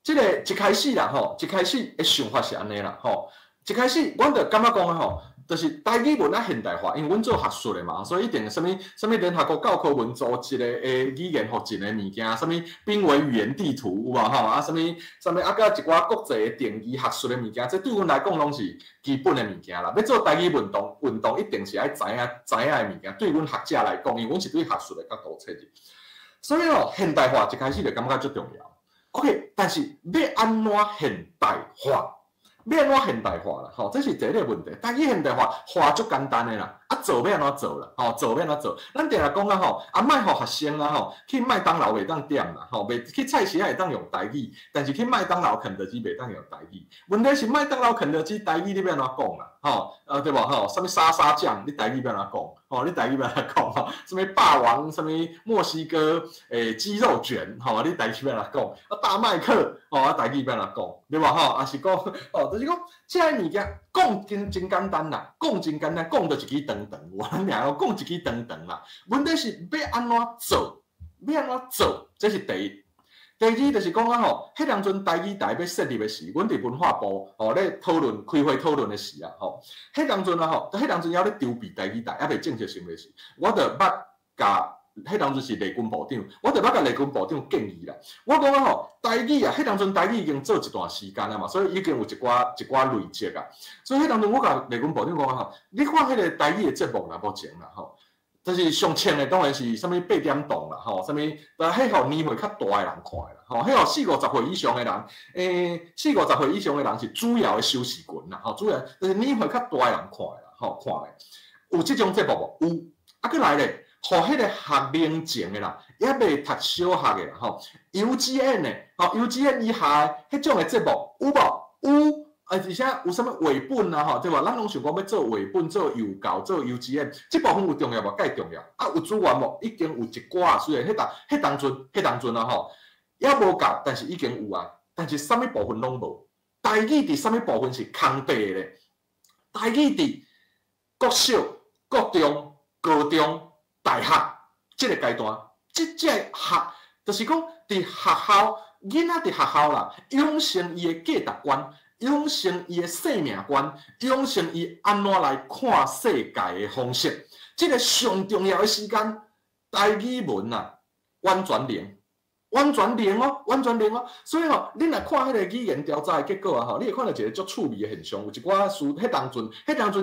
這个一開始啦，吼，一開始的想法是按呢啦，吼，一開始阮就感覺講吼，就是台語文仔現代化，因為阮做學術的嘛，所以一定啥物啥物聯合國教科文組織的語言復振的物件，啥物瀕危語言地圖有無吼？啊，啥物啥物啊，佮一寡國際的定義學術的物件，這對阮來講攏是基本的物件啦。欲做台語運動，運動一定是愛知影知影的物件。對阮學者來講，因為阮是對學術的角度切入，所以哦，現代化一開始就感覺足重要。OK，但是欲按怎現代化？欲按怎現代化啦？吼，這是第一个問題。台語現代化話足簡單的啦，啊做欲按怎做啦？吼，做欲按怎做？咱定定講啊吼，啊莫予學生啊吼去麥當勞袂當點啦，吼，袂去菜市仔會當用台語，但是去麥當勞、肯德基袂當用台語。問題是麥當勞、肯德基台語你欲按怎講啦？吼，啊對無吼？啥物沙沙醬？你台語欲按怎講？吼，你台語欲按怎講？吼，啥物霸王？啥物墨西哥雞肉捲？吼，你台語欲按怎講？啊大麥克？吼，啊台語欲按怎講？對無吼？啊是講，哦，就是講，這个物件講真真簡單啦，講真簡單，講就一支長長，有爾講一支長長啦。問題是欲按怎做？欲按怎做？這是第一。第二就是講啊吼，彼當陣台語台欲設立的時，阮佇文化部吼咧討論開會討論的時啊吼，彼當陣啊吼，彼當陣猶咧籌備台語台，猶未正式成立時，我就捌共彼當陣是麗君部長，我就捌共麗君部長建議啦。我講啊吼，台語啊，彼當陣台語已經做一段時間啊嘛，所以已經有一寡累積啊。所以彼當陣我共麗君部長講啊吼，你看彼个台語的節目啦，目前啦吼。就是上淺的當然是啥物八點檔啦，吼，啥物，但彼予年歲較大的人看的啦，吼，彼予四五十歲以上的人，四五十歲以上的人是主要的收視群啦，吼，主要就是年歲較大的人看的啦，吼，看的，有這種節目無？有，啊，閣來咧，予彼个學齡前的啦，猶未讀小學的啦，吼，幼稚園的，吼，幼稚園以下的彼種的節目有無？有。而且有啥物繪本啊吼，對無？咱攏想講欲做繪本、做幼教、做幼稚園，這部分有重要無？蓋重要。啊，有資源無？已經有一寡，雖然彼當彼當陣彼當陣啊吼，猶無夠，但是已經有啊。但是啥物部分攏無？台語佇啥物部分是空白的咧？台語佇國小、國中、高中、大學這个階段，這這個學，就是講佇學校，囡仔佇學校啦，養成伊的價值觀，養成伊的生命觀，養成伊按怎來看世界的方式。這个上重要的時間，台語文啊，完全零。完全零哦，完全零哦。所以吼，恁若看彼个語言調查的結果啊吼，你會看到一个足趣味的現象。有一寡書，彼當陣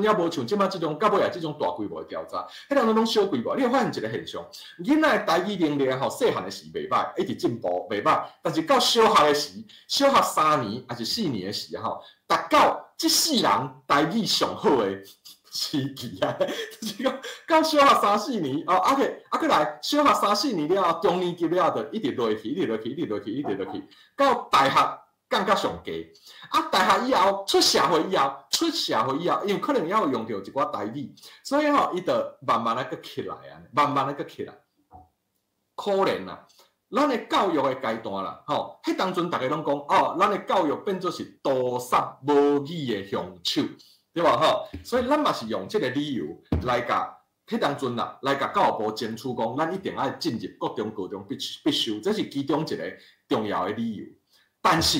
猶無像這擺這種到尾仔這種大規模的調查，彼當陣攏小規模。你會發現一个現象，囡仔的台語能力吼，細漢的時袂䆀，一直進步袂䆀。但是到小學的時，小學3年抑是4年的時吼，達到這世人台語上好的時期啊，就是講到小學三四年哦，啊去啊閣來小學三四年了後，中年級了後，就一直落去，一直落去，一直落去，一直落去，到大學降較上低。啊，大學以後出社會以後，出社會以後，因為可能猶有用著一寡台語，所以吼，伊就慢慢仔閣起來啊，慢慢仔閣起來。可憐啊，咱的教育的階段啦，吼，彼當陣逐家攏講哦，咱的教育變做是屠殺母語的兇手。對無吼？所以咱嘛是用這个理由來共彼當陣啦，來共教育部爭取講，咱一定愛進入國中、高中必必修，這是其中一个重要的理由。但是，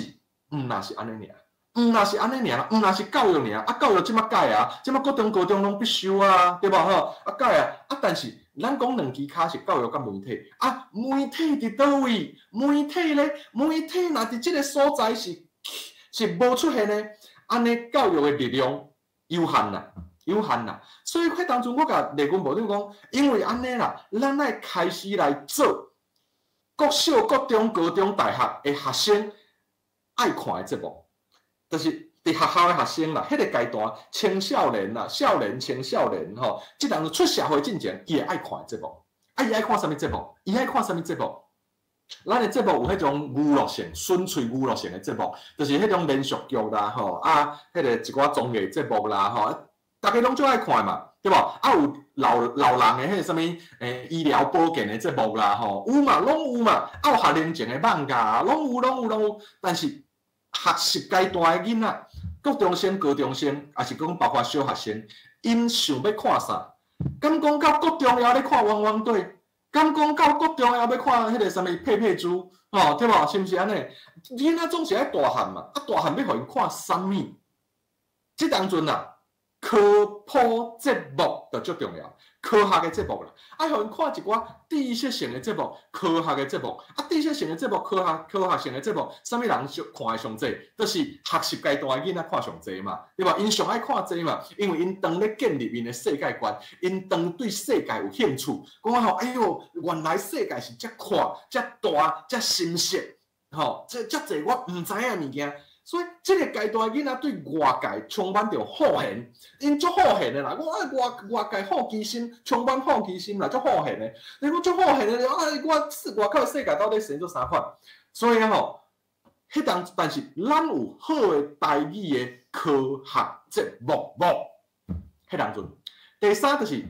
毋若是按呢爾，毋若是按呢爾，毋若是教育爾，啊，教育這馬改啊，這馬國中、高中攏必修啊，對無吼？啊改啊，啊但是咱講兩支跤是教育佮媒體，啊媒體佇佗位？媒體咧？媒體若佇這个所在是是無出現的，按呢教育的力量有限啦，有限啦，所以彼當陣我共內軍部長講，因為按呢啦，咱愛開始來做國小、國中、高中、大學的學生愛看的節目，就是佇學校的學生啦，彼个階段青少年啦、少年、青少年吼，這當陣出社會進前，伊會愛看的節目，啊，伊愛看啥物節目？伊愛看啥物節目？咱的節目有彼種娛樂性、純粹娛樂性的節目，就是彼種連續劇啦，吼啊，彼個一寡綜藝節目啦，吼，逐家攏足愛看嘛，對無？啊，有老老人的彼個啥物醫療保健的節目啦，吼，有嘛，攏有嘛，啊，有學齡前的漫畫，攏有，攏有，攏有。但是學習階段的囡仔，國中生、高中生，抑是講包括小學生，𪜶想欲看啥？敢講到國中猶咧看汪汪隊？敢講到國中猶欲看彼个啥物佩佩豬，吼，對無？是毋是按呢？囡仔總是愛大漢嘛，啊，大漢欲予𪜶看啥物？這當陣啊，科普節目就足重要，科學的節目啦，愛予𪜶看一寡知識性的節目、科學的節目。啊，知識性的節目、科學性的節目，啥物人上看的上濟？就是學習階段的囡仔看上濟嘛，對無？𪜶上愛看這嘛，因為𪜶當咧建立𪜶的世界觀，𪜶當對世界有興趣，講吼，哎喲，原來世界是遮闊、遮大、遮深邃，吼，這遮濟我毋知影的物件。所以，這个階段囡仔對外界充滿著好奇，𪜶足好奇的啦。我愛外外界好奇心，充滿好奇心啦，足好奇的。你講足好奇的，啊，我外口世界到底生做啥款？所以吼，彼當但是咱有好的台語的科學節目無？彼當陣，第三就是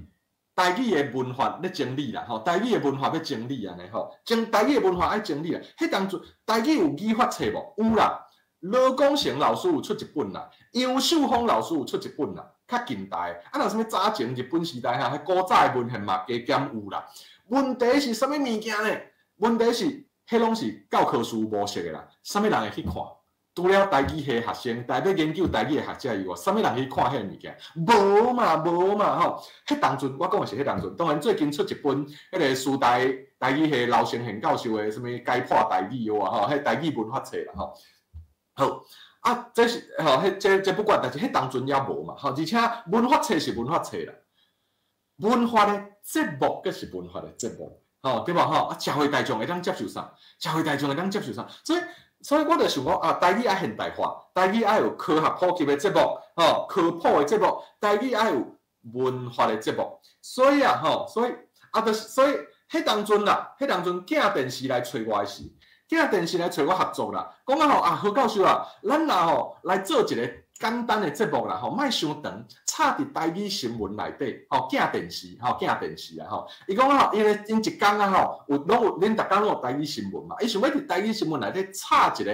台語的文法咧整理啦，吼，台語的文法欲整理按呢吼，整台語的文法愛整理啦。彼當陣台語有語法冊無？有啦。羅廣成老師有出一本啦，楊秀峰老師有出一本啦，較近代。啊，若啥物早前日本時代哈，彼古早的文獻嘛加減有啦。問題是啥物物件呢？問題是，彼攏是教科書模式的啦，啥物人會去看？除了台語系學生，台欲研究台語的學者以外，啥物人去看彼個物件？無嘛，無嘛吼！彼當陣我講的是彼當陣，當然最近出一本，彼個師大台語系劉成賢教授的啥物解破台語啊吼，彼台語文法冊啦吼。好，啊，這是吼，彼這這不管，但是彼當陣猶無嘛，吼，而且文法冊是文法冊啦，文化的節目閣是文化的節目，吼，對無吼？啊，社會大眾會當接受啥？社會大眾會當接受啥？所以，所以我就想講啊，台語愛現代化，台語愛有科學普及的節目，吼，科普的節目，台語愛有文化的節目。所以啊，吼，所以啊，就是所以彼當陣啦，彼當陣寄電視來揣我時。鏡電視來揣我合作啦，講啊吼啊何教授啊，咱若吼來做一個簡單的節目啦吼，莫傷長，插佇台語新聞內底，吼鏡電視，吼鏡電視啊吼。伊講啊吼，因為𪜶一工啊吼，有攏有恁逐工攏有台語新聞嘛，伊想欲佇台語新聞內底插一個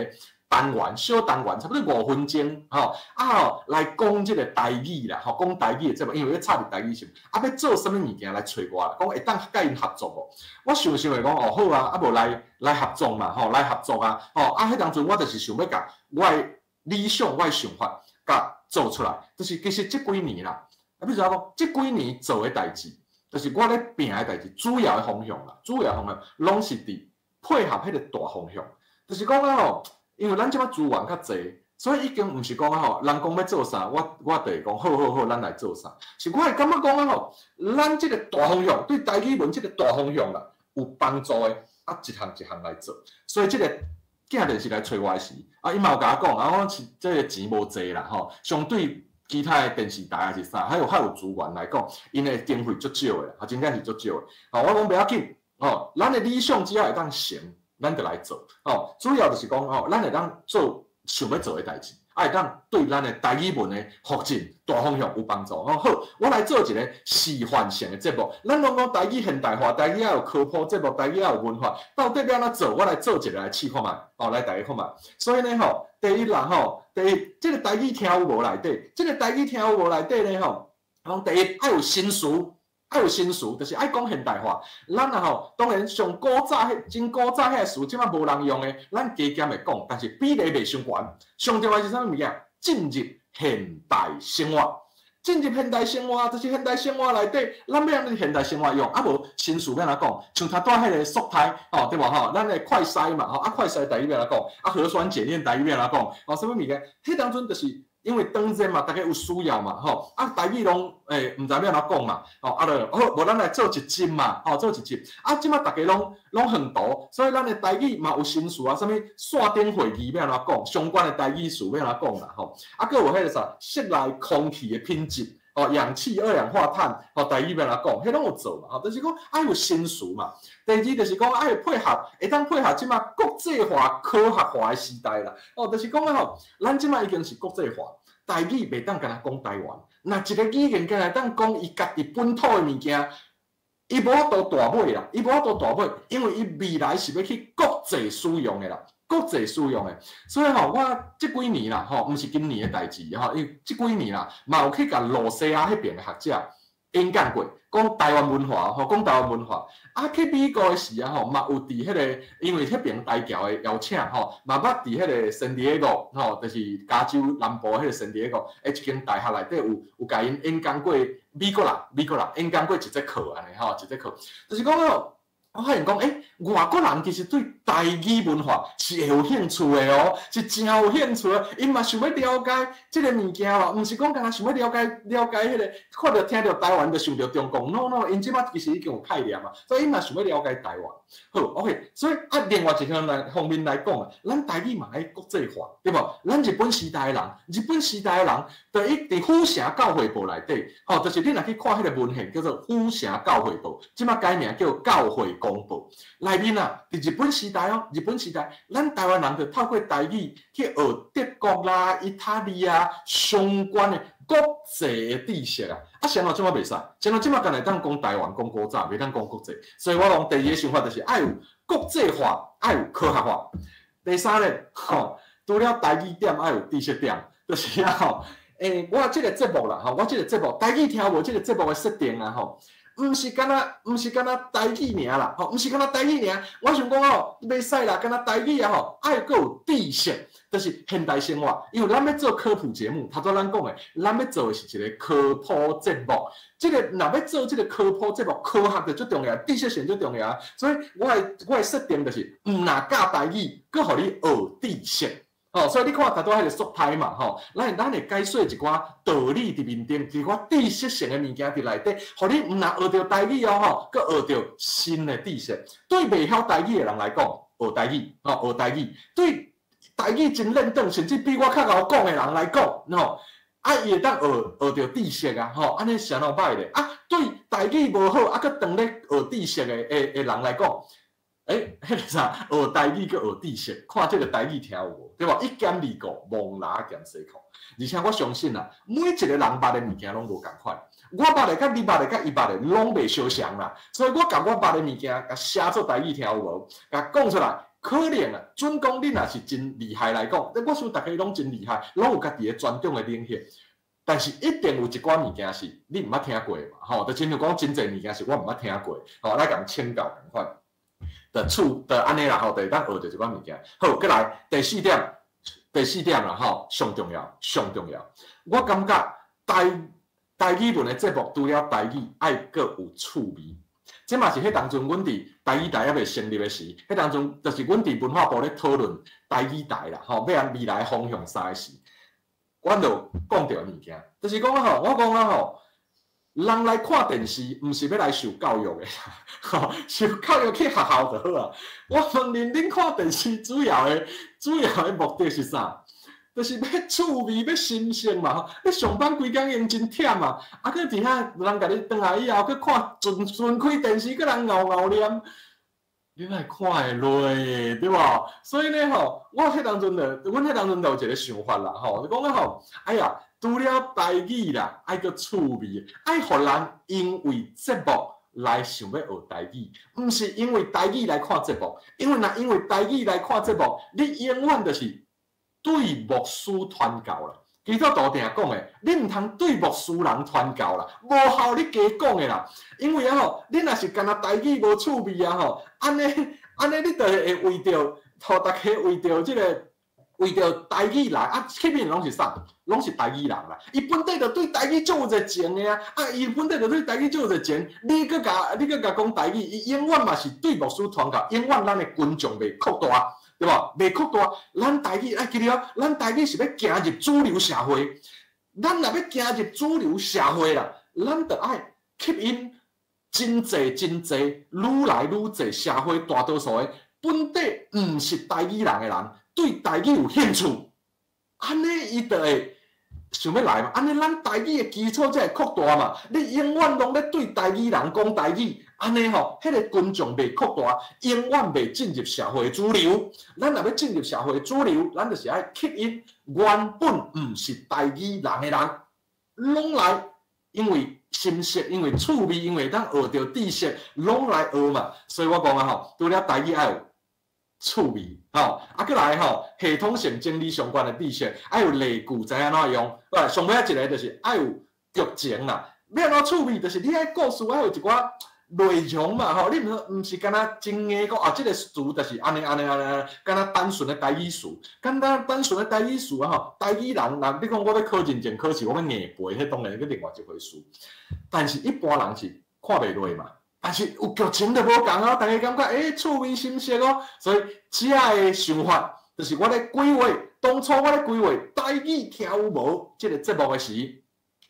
單元，小單元，差不多5分鐘，吼啊吼來講這個台語啦，吼講台語的節目，因為欲插佇台語新聞，啊欲做啥物物件來揣我啦，講會當佮𪜶合作無？我想想會講哦好啊，啊無來來合作嘛，吼來合作啊，吼啊彼當陣我就是想欲共我的理想、我的想法共做出來，就是其實這幾年啦，啊，比如講，這幾年做的代誌，就是我咧拚的代誌，主要的方向啦，主要方向攏是佇配合彼個大方向，就是講啊吼，因為咱這擺資源較濟，所以已經毋是講啊吼，人講欲做啥，我就會講好好好，咱來做啥。是我會感覺講啊吼，咱這個大方向對台語文這個大方向啦，有幫助的，啊一項一項來做。所以這個鏡電視來揣我時，啊伊嘛有共我講，啊我是這個錢無濟啦吼，相對其他的電視台抑是啥，還有較有資源來講，𪜶的經費足少的，啊真正是足少的。吼，我講袂要緊，吼，咱的理想只要會當成，咱就來做。吼，主要就是講吼，咱會當做想欲做的代誌，啊會當對咱的台語文的發展大方向有幫助。吼，好，我來做一個示範性的節目。咱攏講台語現代化，台語愛有科普節目，台語愛有文化，到底欲按怎做？我來做一個來試看覓，吼，來大家看覓。所以呢，吼，第一啦，吼，第一，這個台語聽有無內底，這個台語聽有無內底呢，吼，講第一愛有新詞。愛有新詞，就是愛講現代話。咱啊吼，當然上古早彼真古早彼个詞，這擺無人用的，咱加減會講，但是比例袂傷懸。上重要是啥物物件？進入現代生活，進入現代生活，就是現代生活內底，咱欲按怎現代生活用，啊無新詞欲按怎講？像頭拄仔彼个速篩，吼對無吼？咱的快篩嘛，吼啊快篩台語欲按怎講？啊核酸檢驗台語欲按怎講？吼啥物物件？彼當陣就是因為當然嘛，大家有需要嘛，吼啊台語攏毋知欲按怎講嘛，吼啊就好，無咱來做一集嘛，吼做一集，啊這擺大家攏攏遠途，所以咱的台語嘛有新詞啊，啥物線頂會議欲按怎講，相關的台語詞欲按怎講啦，吼啊閣有彼個啥室內空氣的品質，哦氧氣、二氧化碳，吼台語欲按怎講，彼攏有做嘛，吼就是講愛有新詞嘛。第二就是講愛配合，會當配合這擺國際化、科學化的時代啦。哦，就是講啊吼，咱這擺已經是國際化，台語袂當干焦講台灣，若一個語言干焦當講伊家己本土的物件，伊無法度大尾啦，伊無法度大尾，因為伊未來是欲去國際使用的啦，國際使用的。所以吼，我這幾年啦，吼，毋是今年的代誌吼，因為這幾年啦，嘛有去共露西亞彼邊的學者演講過，講台灣文化，吼，講台灣文化。啊，去美國的時啊，吼，嘛有佇彼個，因為彼邊台僑的邀請，吼，嘛捌佇彼個聖地亞哥，吼，就是加州南部彼個聖地亞哥，的一間大學內底有有共𪜶演講過美國人，美國人演講過一節課按呢，吼，一節課，就是講吼，我發現講，欸，外國人其實對台語文化是會有興趣的哦，是誠有興趣的。𪜶嘛想欲了解這个物件哦，毋是講干焦想欲了解了解彼个，看著聽著台灣就想著中共，no no，𪜶這擺其實已經有概念啊，所以𪜶嘛想欲了解台灣。好，OK，所以啊，另外一項來方面來講啊，咱台語嘛愛國際化，對無？咱日本時代的人，日本時代的人，就伊佇府城教會報內底，吼，就是你若去看彼个文獻叫做《府城教會報》，這擺改名叫《教會公報》。內面啊，佇日本時代哦，日本時代，咱台灣人就透過台語去學德國啦、意大利啊相關的國際的知識啊。啊，啥物這擺袂使，啥物這擺干焦會當講台灣、講古早，袂當講國際。所以我講第二个想法就是愛有國際化，愛有科學化。第三咧，吼，除了台語點，愛有知識點，就是啊吼，欸，我這个節目啦，吼，我這个節目台語聽無這个節目的設定啊，吼。毋是干焦，毋是干焦台語爾啦，吼，毋是干焦台語爾。我想講吼，袂使啦，干焦台語啊吼，愛閣有知識，就是現代生活。因為咱欲做科普節目，頭拄咱講的，咱欲做的是一個科普節目。這个若欲做這个科普節目，科學就足重要，知識性足重要。所以我的設定就是，毋若教台語，閣予你學知識。哦，所以你看，頭拄仔彼个速篩嘛，吼，咱會解說一寡道理佇面頂，一寡知識性的物件佇內底，予你毋若學著台語哦，吼，閣學著新的知識。對袂曉台語的人來講，學台語，吼，學台語；對台語真輪轉，甚至比我較𠢕講的人來講，吼，啊，伊會當學學著知識啊，吼，按呢是按怎歹咧？啊，對台語無好，啊，閣當咧學知識的的的人來講，彼个啥，學台語閣學知識，看這个台語聽有無，對無？一兼二顧，摸蜊仔兼洗褲。而且我相信啊，每一個人捌的物件攏無仝款，我捌的佮你捌的佮伊捌的攏袂相像啦。所以我共我捌的物件，共寫做台語聽有無？共講出來，可能啊，準講你若是真厲害來講，我想逐家攏真厲害，攏有家己的專長的領域。但是一定有一寡物件是你毋捌聽過的嘛，吼，就親像講真濟物件是我毋捌聽過，吼，來共請教仝款。就處就按呢啦吼，就會當學著一寡物件。好，閣來第四點，第四點啦吼，上重要，上重要。我感覺台語文的節目除了台語，愛閣有趣味。這嘛是彼當陣阮佇台語台猶未成立的時，彼當陣就是阮佇文化部咧討論台語台啦，吼，欲按未來方向啥的時，阮就講著物件，就是講吼，我講啊吼。人來看電視，毋是欲來受教育的，吼，受教育去學校就好啊。我問恁，恁看電視主要的目的是啥？就是欲趣味，欲新鮮嘛。吼，你上班規工已經真忝啊，啊，閣佇遐人共你轉來以後，閣看全全開電視，閣人𠢕𠢕念，你哪會看會落，對無？所以呢吼，我彼當陣就，阮彼當陣就有一個想法啦，吼，就講啊吼，哎呀，除了台語啦，愛閣趣味，愛予人因為節目來想欲學台語，毋是因為台語來看節目，因為若因為台語來看節目，你永遠就是對牧師傳教啦。基督徒定講的，你毋通對牧師人傳教啦，無效你加講的啦。因為啊吼，你若是干焦台語無趣味啊吼，按呢按呢，你就會為著，予大家為著這个。為著台語來啊，吸引攏是啥？攏是台語人啦。伊本底就對台語足有熱情的啊，啊，伊本底就對台語足有熱情。你閣共講台語，伊永遠嘛是對牧師傳教，永遠咱的群眾袂擴大，對無？袂擴大，咱台語愛記著，咱台語是欲行入主流社會。咱若欲行入主流社會啦，咱著愛吸引真濟真濟，愈來愈濟社會大多數的本底毋是台語人的人。對台語有興趣，按呢伊就會想欲來嘛。按呢咱台語的基礎才會擴大嘛。你永遠攏咧對台語人講台語，按呢吼，彼个群眾袂擴大，永遠袂進入社會主流。咱若欲進入社會主流，咱就是愛吸引原本毋是台語人的人，攏來，因為新鮮，因為趣味，因為當學著知識，攏來學嘛。所以我講啊吼，除了台語愛有趣味，吼，啊，閣來吼，系統性整理相關的知識，愛有例句知影按怎用。來，上尾仔一个就是愛有劇情啦。欲按怎趣味，就是你愛故事愛有一寡內容嘛，吼，你毋是干焦真硬講啊，這个詞就是按呢按呢按呢，干焦單純的台語詞，簡單單純的台語詞啊吼，台語人，若你講我欲考認證考試，我欲硬背，彼當然閣另外一回事。但是一般人是看袂落嘛。但是有劇情就無仝啊，大家感覺趣味新鮮哦，所以這个想法就是我咧規劃，當初我咧規劃台語聽有無這个節目的時，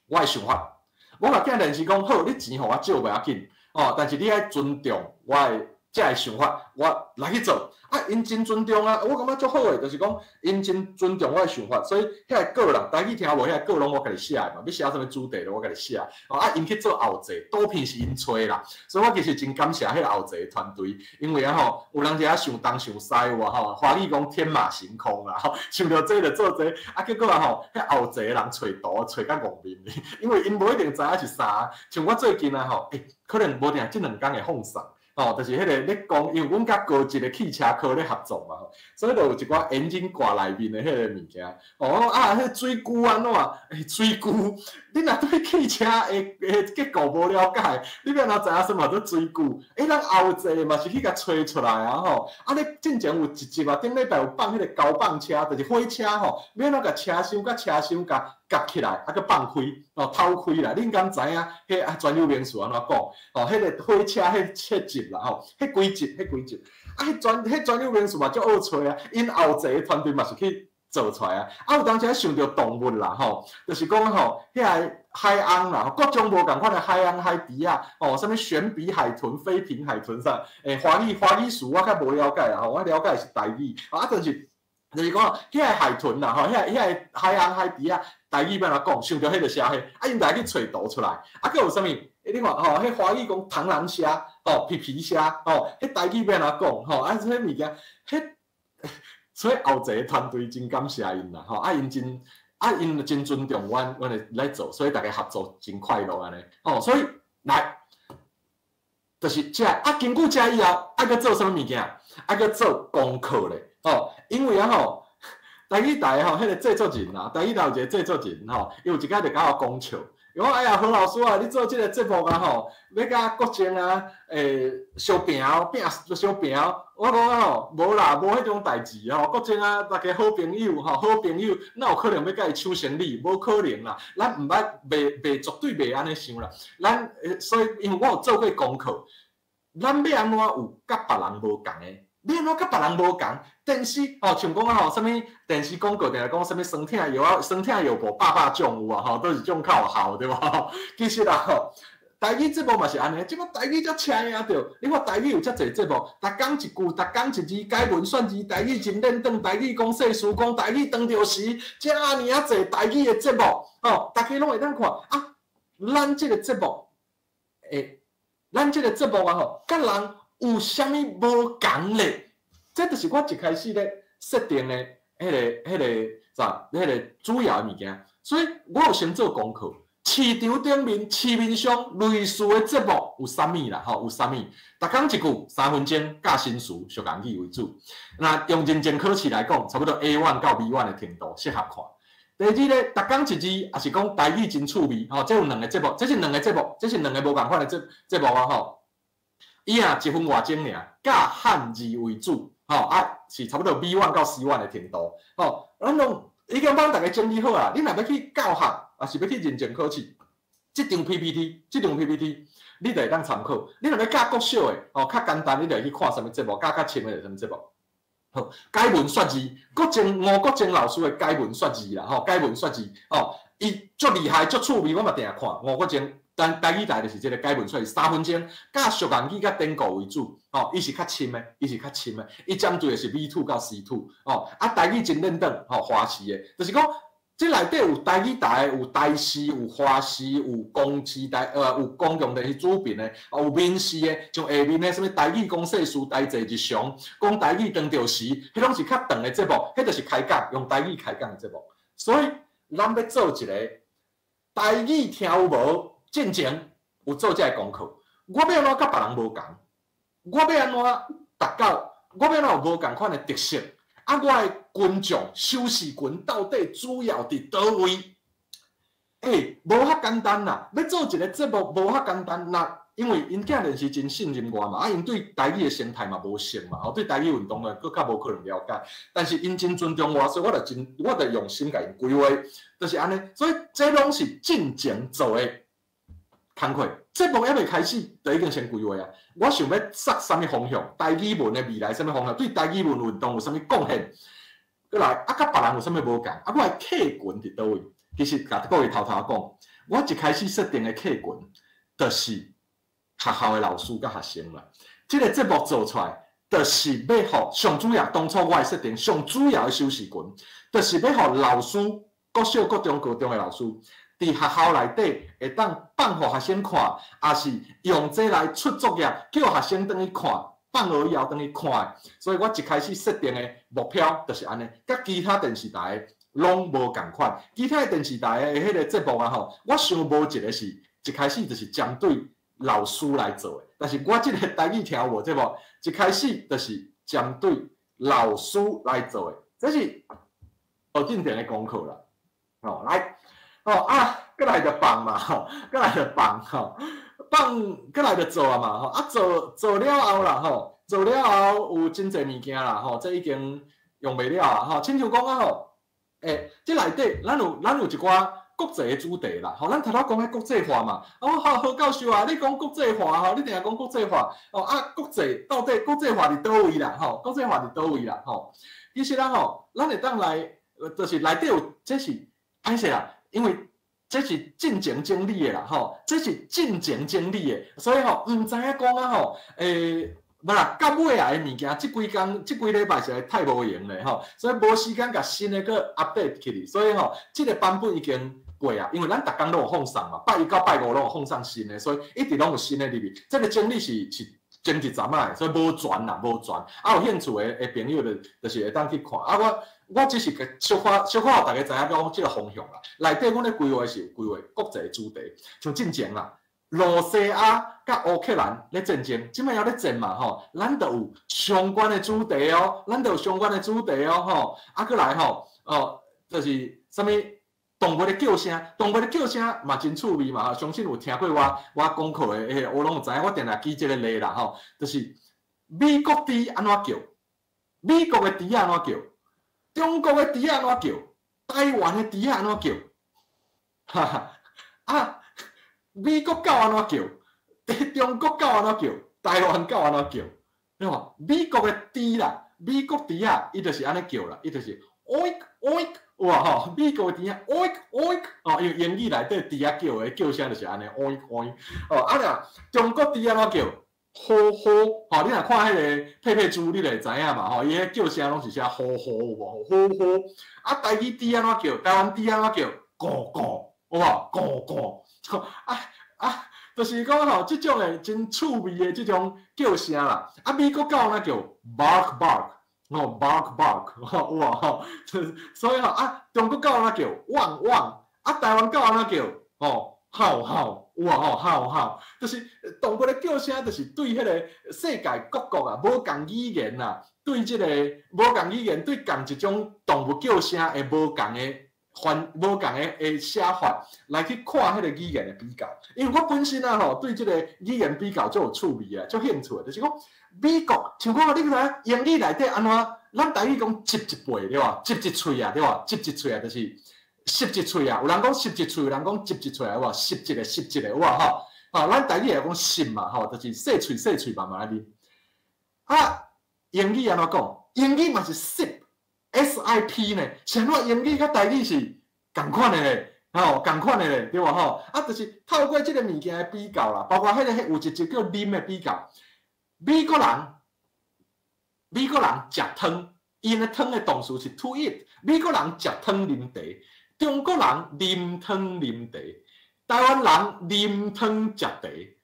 我的想法，我共鏡電視講好，你錢予我借袂要緊哦，但是你愛尊重我的這个想法，我來去做。啊，𪜶真尊重啊，我感覺足好的，就是講𪜶真尊重我的想法，所以彼个稿啦，台語聽無彼个稿攏我家己寫的嘛，欲寫啥物主題攏我家己寫。哦，啊，𪜶去做後製，圖片是𪜶揣啦，所以我其實真感謝彼个後製的團隊，因為啊吼，有人佇遐想東想西有無吼，華語講天馬行空啦，吼，想著這就做這，啊，結果啊吼，彼後製的人揣圖揣甲戇面去，因為𪜶無一定知影是啥。像我最近啊吼，可能無定這兩工會放送。哦，就是彼个咧講，因為阮佮高級的汽車科咧合作嘛，所以就有一寡引擎蓋內面的彼个物件。哦，啊，彼水龜按怎？水龜，你若對汽車的結構無了解，你欲按怎知影啥物叫做水龜？咱後座嘛是去共揣出來啊吼！啊，你進前有一集啊，頂禮拜有放彼个交棒車，就是火車吼，欲按怎共車廂佮車廂共夾起來，啊，閣放開，哦，透開啦。恁敢知影？彼啊專有名詞按怎講？哦，彼个火車彼七集啦吼，彼幾集，彼幾集，啊，彼專有名詞嘛足好揣啊，𪜶後座的團隊嘛是去做出來啊。啊，有當時想著動物啦吼，就是講吼，遐个海鰪啦，各種無仝款的海鰪、海豬仔，哦，啥物懸鼻海豚、飛平海豚啥？華語詞我較無了解啦，吼，我了解是台語，啊，但是就是講遐个海豚啦，吼，遐个海鰪、海豬仔。台語欲按怎講，想著彼就寫彼，啊，𪜶來去揣圖出來，啊，閣有啥物？你看吼，彼華語講螳螂蝦，吼，皮皮蝦，吼，彼台語欲按怎講，吼，啊，這物件，彼，所以後一個團隊真感謝𪜶啦，吼，啊，𪜶真，啊，𪜶真尊重阮，阮會來做，所以逐家合作真快樂按呢，吼，所以來，就是這啊，經過這以後，愛閣做啥物物件？愛閣做功課咧，吼，因為啊吼，台語台吼，彼個製作人啊，台語台有一個製作人吼，伊有一擺就共我講笑，伊講哎呀，何老師啊，你做這個節目啊吼，欲佮國政啊，相拚拚相拚，我講啊吼，無啦，無彼種代誌吼，國政啊，逐家好朋友吼，好朋友，哪有可能欲佮伊搶生意？無可能啦，咱毋捌，袂袂絕對袂按呢想啦。咱，所以因為我有做過功課，咱欲按怎有佮別人無仝的？欲按怎佮別人無仝？電視吼，像講啊吼，啥物電視廣告定定講啥物酸痛藥啊，酸痛藥布百百種有啊吼，佗一種較有效對無？其實啊吼，台語節目嘛是按呢，這擺台語才車啊著，你看台語有遮濟節目，逐工一句，逐工一字，解文說字，台語真練轉，台語講世事，講台語當著時，遮爾仔濟台語的節目，吼，逐家攏會當看啊。咱這個節目，咱這個節目啊吼，佮人有啥物無仝咧？這就是我一開始咧設定的彼個啥，彼個主要的物件。所以我有先做功課，市場頂面、市面上類似的節目有啥物啦？吼，有啥物？逐工一句，3分鐘，教新詞、俗言語為主。若用認證考試來講，差不多 A1 到 B1 的程度適合看。第二咧，逐工一字，也是講台語真趣味，吼，這有兩個節目，這是兩個節目，這是兩個無仝款的節目啊，吼。伊啊一分外鐘爾，教漢字為主，吼啊是差不多 B1 到 C1 的程度，吼，咱攏已經幫逐家整理好啊。你若欲去教學，抑是欲去認證考試，這張 PPT，這張 PPT，你就會當參考。你若欲教國小的，吼，較簡單，你就會去看啥物節目，教較深的就啥物節目。好，解文說字，國政吳國政老師的解文說字啦，吼，解文說字，吼，伊足厲害，足趣味，我嘛定看吳國政。但台語台就是這個解文說字，3分鐘，教俗言語佮典故為主，吼，伊是較深的，伊是較深的，伊針對的是 B2 到 C2，吼，啊，台語真練轉，吼，華視的，就是講，這內底有台語台，有台視，有華視，有公視台，有公共電視主頻的，有民視的，像下面的啥物台語講世事、台濟日常，講台語當著時，彼攏是較長的節目，彼就是開講，用台語開講的節目。所以，咱欲做一個台語聽有無？進前有做這个功課，我欲按怎佮別人無仝？我欲按怎達到？我欲按怎有無仝款的特色？啊，我的群眾收視群到底主要佇佗位？欸，無遐簡單啦！欲做一個節目無遐簡單，若因為𪜶囝電視真信任我嘛，啊，𪜶對台語的生態嘛無熟嘛，吼，對台語運動的閣較無可能了解。但是𪜶真尊重我，所以我就真，我就用心共𪜶規劃，就是按呢。所以這攏是進前做的工課，節目猶未開始，就已經先規劃啊！我想欲設啥物方向，台語文的未來啥物方向，對台語文運動有啥物貢獻？閣來啊，佮別人有啥物無仝？啊，我的客群佇佗位？其實共各位偷偷講，我一開始設定的客群，就是學校的老師佮學生啦。這個節目做出來，就是欲予上主要，當初我的設定上主要的收視群，就是欲予老師，國小、國中、高中的老師。佇學校內底會當放予學生看，抑是用這來出作業，叫學生轉去看，放學以後轉去看。所以我一開始設定的目標就是按呢，佮其他電視台攏無仝款。其他的電視台的彼個節目啊吼，我想無一個是一開始就是針對老師來做的，但是我這個台語聽有無節目，一開始就是針對老師來做的，這是我進前的功課啦。哦，來。哦啊，閣來就放嘛吼，閣來就放吼，放閣來就做啊嘛吼，啊做做了後啦吼，做了後有真濟物件啦吼，這已經用袂了啊吼，親像講啊吼，欸，這內底咱有一寡國際的主題啦，吼，咱頭拄講彼國際化嘛，哦好，何教授啊，你講國際化吼，你定定講國際化，哦啊國際到底國際化佇佗位啦吼，國際化佇佗位啦吼，其實咱吼，咱會當來，就是內底有這是歹勢啦。因為這是進前整理的啦，吼，這是進前整理的，所以吼，毋知影講啊吼，欸，無啦，到尾仔的物件，這幾工、這幾禮拜實在太無閒咧吼，所以無時間共新的閣 update 起去，所以吼，這個版本已經過啊，因為咱逐工攏有放送嘛，拜一到拜五攏有放送新的，所以一直攏有新的入去。這個整理是前一陣仔的，所以無全啦，無全。啊，有興趣的朋友就是會當去看。啊，我只是小可小可予大家知影講這個方向啦。內底阮咧規劃是有規劃國際主題，像進前啦，露西亞佮烏克蘭咧戰爭，這擺猶咧戰嘛吼，咱就有相關的主題哦，咱就有相關的主題哦吼。啊，閣來吼，哦，就是啥物動物的叫聲，動物的叫聲嘛真趣味嘛吼，相信有聽過我講課的，彼個我攏有知影，我定定舉這個例啦吼，就是美國豬按怎叫，美國的豬按怎叫，中國的豬按怎叫，台灣的豬按怎叫，哈哈，啊！美國狗按怎叫？中國狗按怎叫？台灣狗按怎叫？對無？美國的豬啦，美國豬仔，伊就是按呢叫啦，伊就是 oink oink，有無吼？美國的豬仔 oink oink，哦，因為英語內底豬仔叫的叫聲就是按呢 oink oink，哦，啊若中國豬按怎叫？吼吼，吼，你若看彼個佩佩豬，你就會知影嘛，吼，伊彼叫聲攏是啥吼吼有無？吼吼，啊，台語豬按怎叫？台灣豬按怎叫？咕咕，有無？咕咕，啊啊，就是講吼，這種的真趣味的這種叫聲啦。啊，美國狗按怎叫？bark bark，哦，bark bark，吼，有無吼？所以吼啊，中國狗按怎叫？汪汪，啊，台灣狗按怎叫？吼，嚎嚎，有無吼？嚎嚎，就是動物的叫聲，就是對彼個世界各國啊，無仝語言啊，對這個無仝語言，對仝一種動物叫聲會無仝的翻無仝的寫法來去看彼個語言的比較。因為我本身啊吼，對這個語言比較足有趣味啊，足興趣的，就是講美國，像講你知影英語內底按怎？咱台語講舌一背對無？舌一喙啊對無？舌一喙啊，就是舌一喙啊。有人講舌一喙，有人講舌一喙啊，有無？舌一个，舌一个，有無吼？吼，咱台語會講舌嘛吼，就是細喙細喙慢慢來啉。啊，英語按怎講？英語嘛是 sip，S I P 呢？是按怎英語佮台語是仝款的咧，吼，仝款的咧，對無吼？啊，就是透過這個物件的比較啦，包括彼個有一集叫啉的比較。美國人食湯，𪜶的湯的動詞是 to eat。美國人食湯啉茶，中國人啉湯啉茶，台灣人啉湯食茶。欸，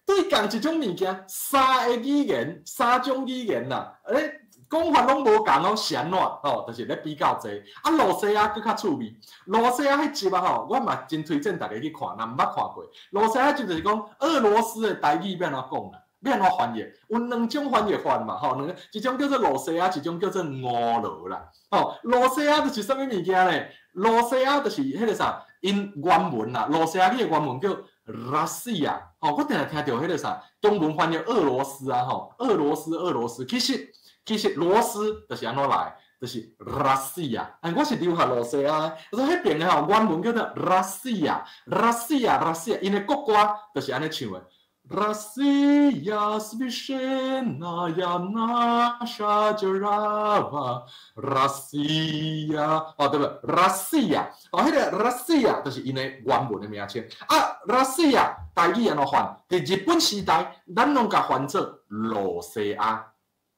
對仝一種物件，三個語言，三種語言啦，欸，講法攏無仝哦，是按怎？吼，就是咧比較這。啊，露西亞閣較趣味。露西亞彼集啊吼，我嘛真推薦大家去看，若毋捌看過。露西亞集就是講俄羅斯的台語欲按怎講啦，欲按怎翻譯？有兩種翻譯法嘛，吼，兩個，一種叫做露西亞，一種叫做俄羅啦。吼，露西亞就是啥物物件咧？露西亞就是彼個啥，𪜶原文啦，露西亞語的原文叫 Россия。吼，我定定聽著彼個啥，中文翻譯俄羅斯啊，吼，俄羅斯，俄羅斯，其實羅斯就是按怎來？就是 Россия。哎，我是留學露西亞，所以彼邊的吼原文叫做 Россия，Россия，Россия，𪜶的國歌就是按呢唱的。Россия священная наша держава Россия，哦對不對？Россия，哦，彼個 Россия 就是𪜶的原文的名稱。啊，Россия 台語按怎翻？佇日本時代，咱攏共翻做露西亞，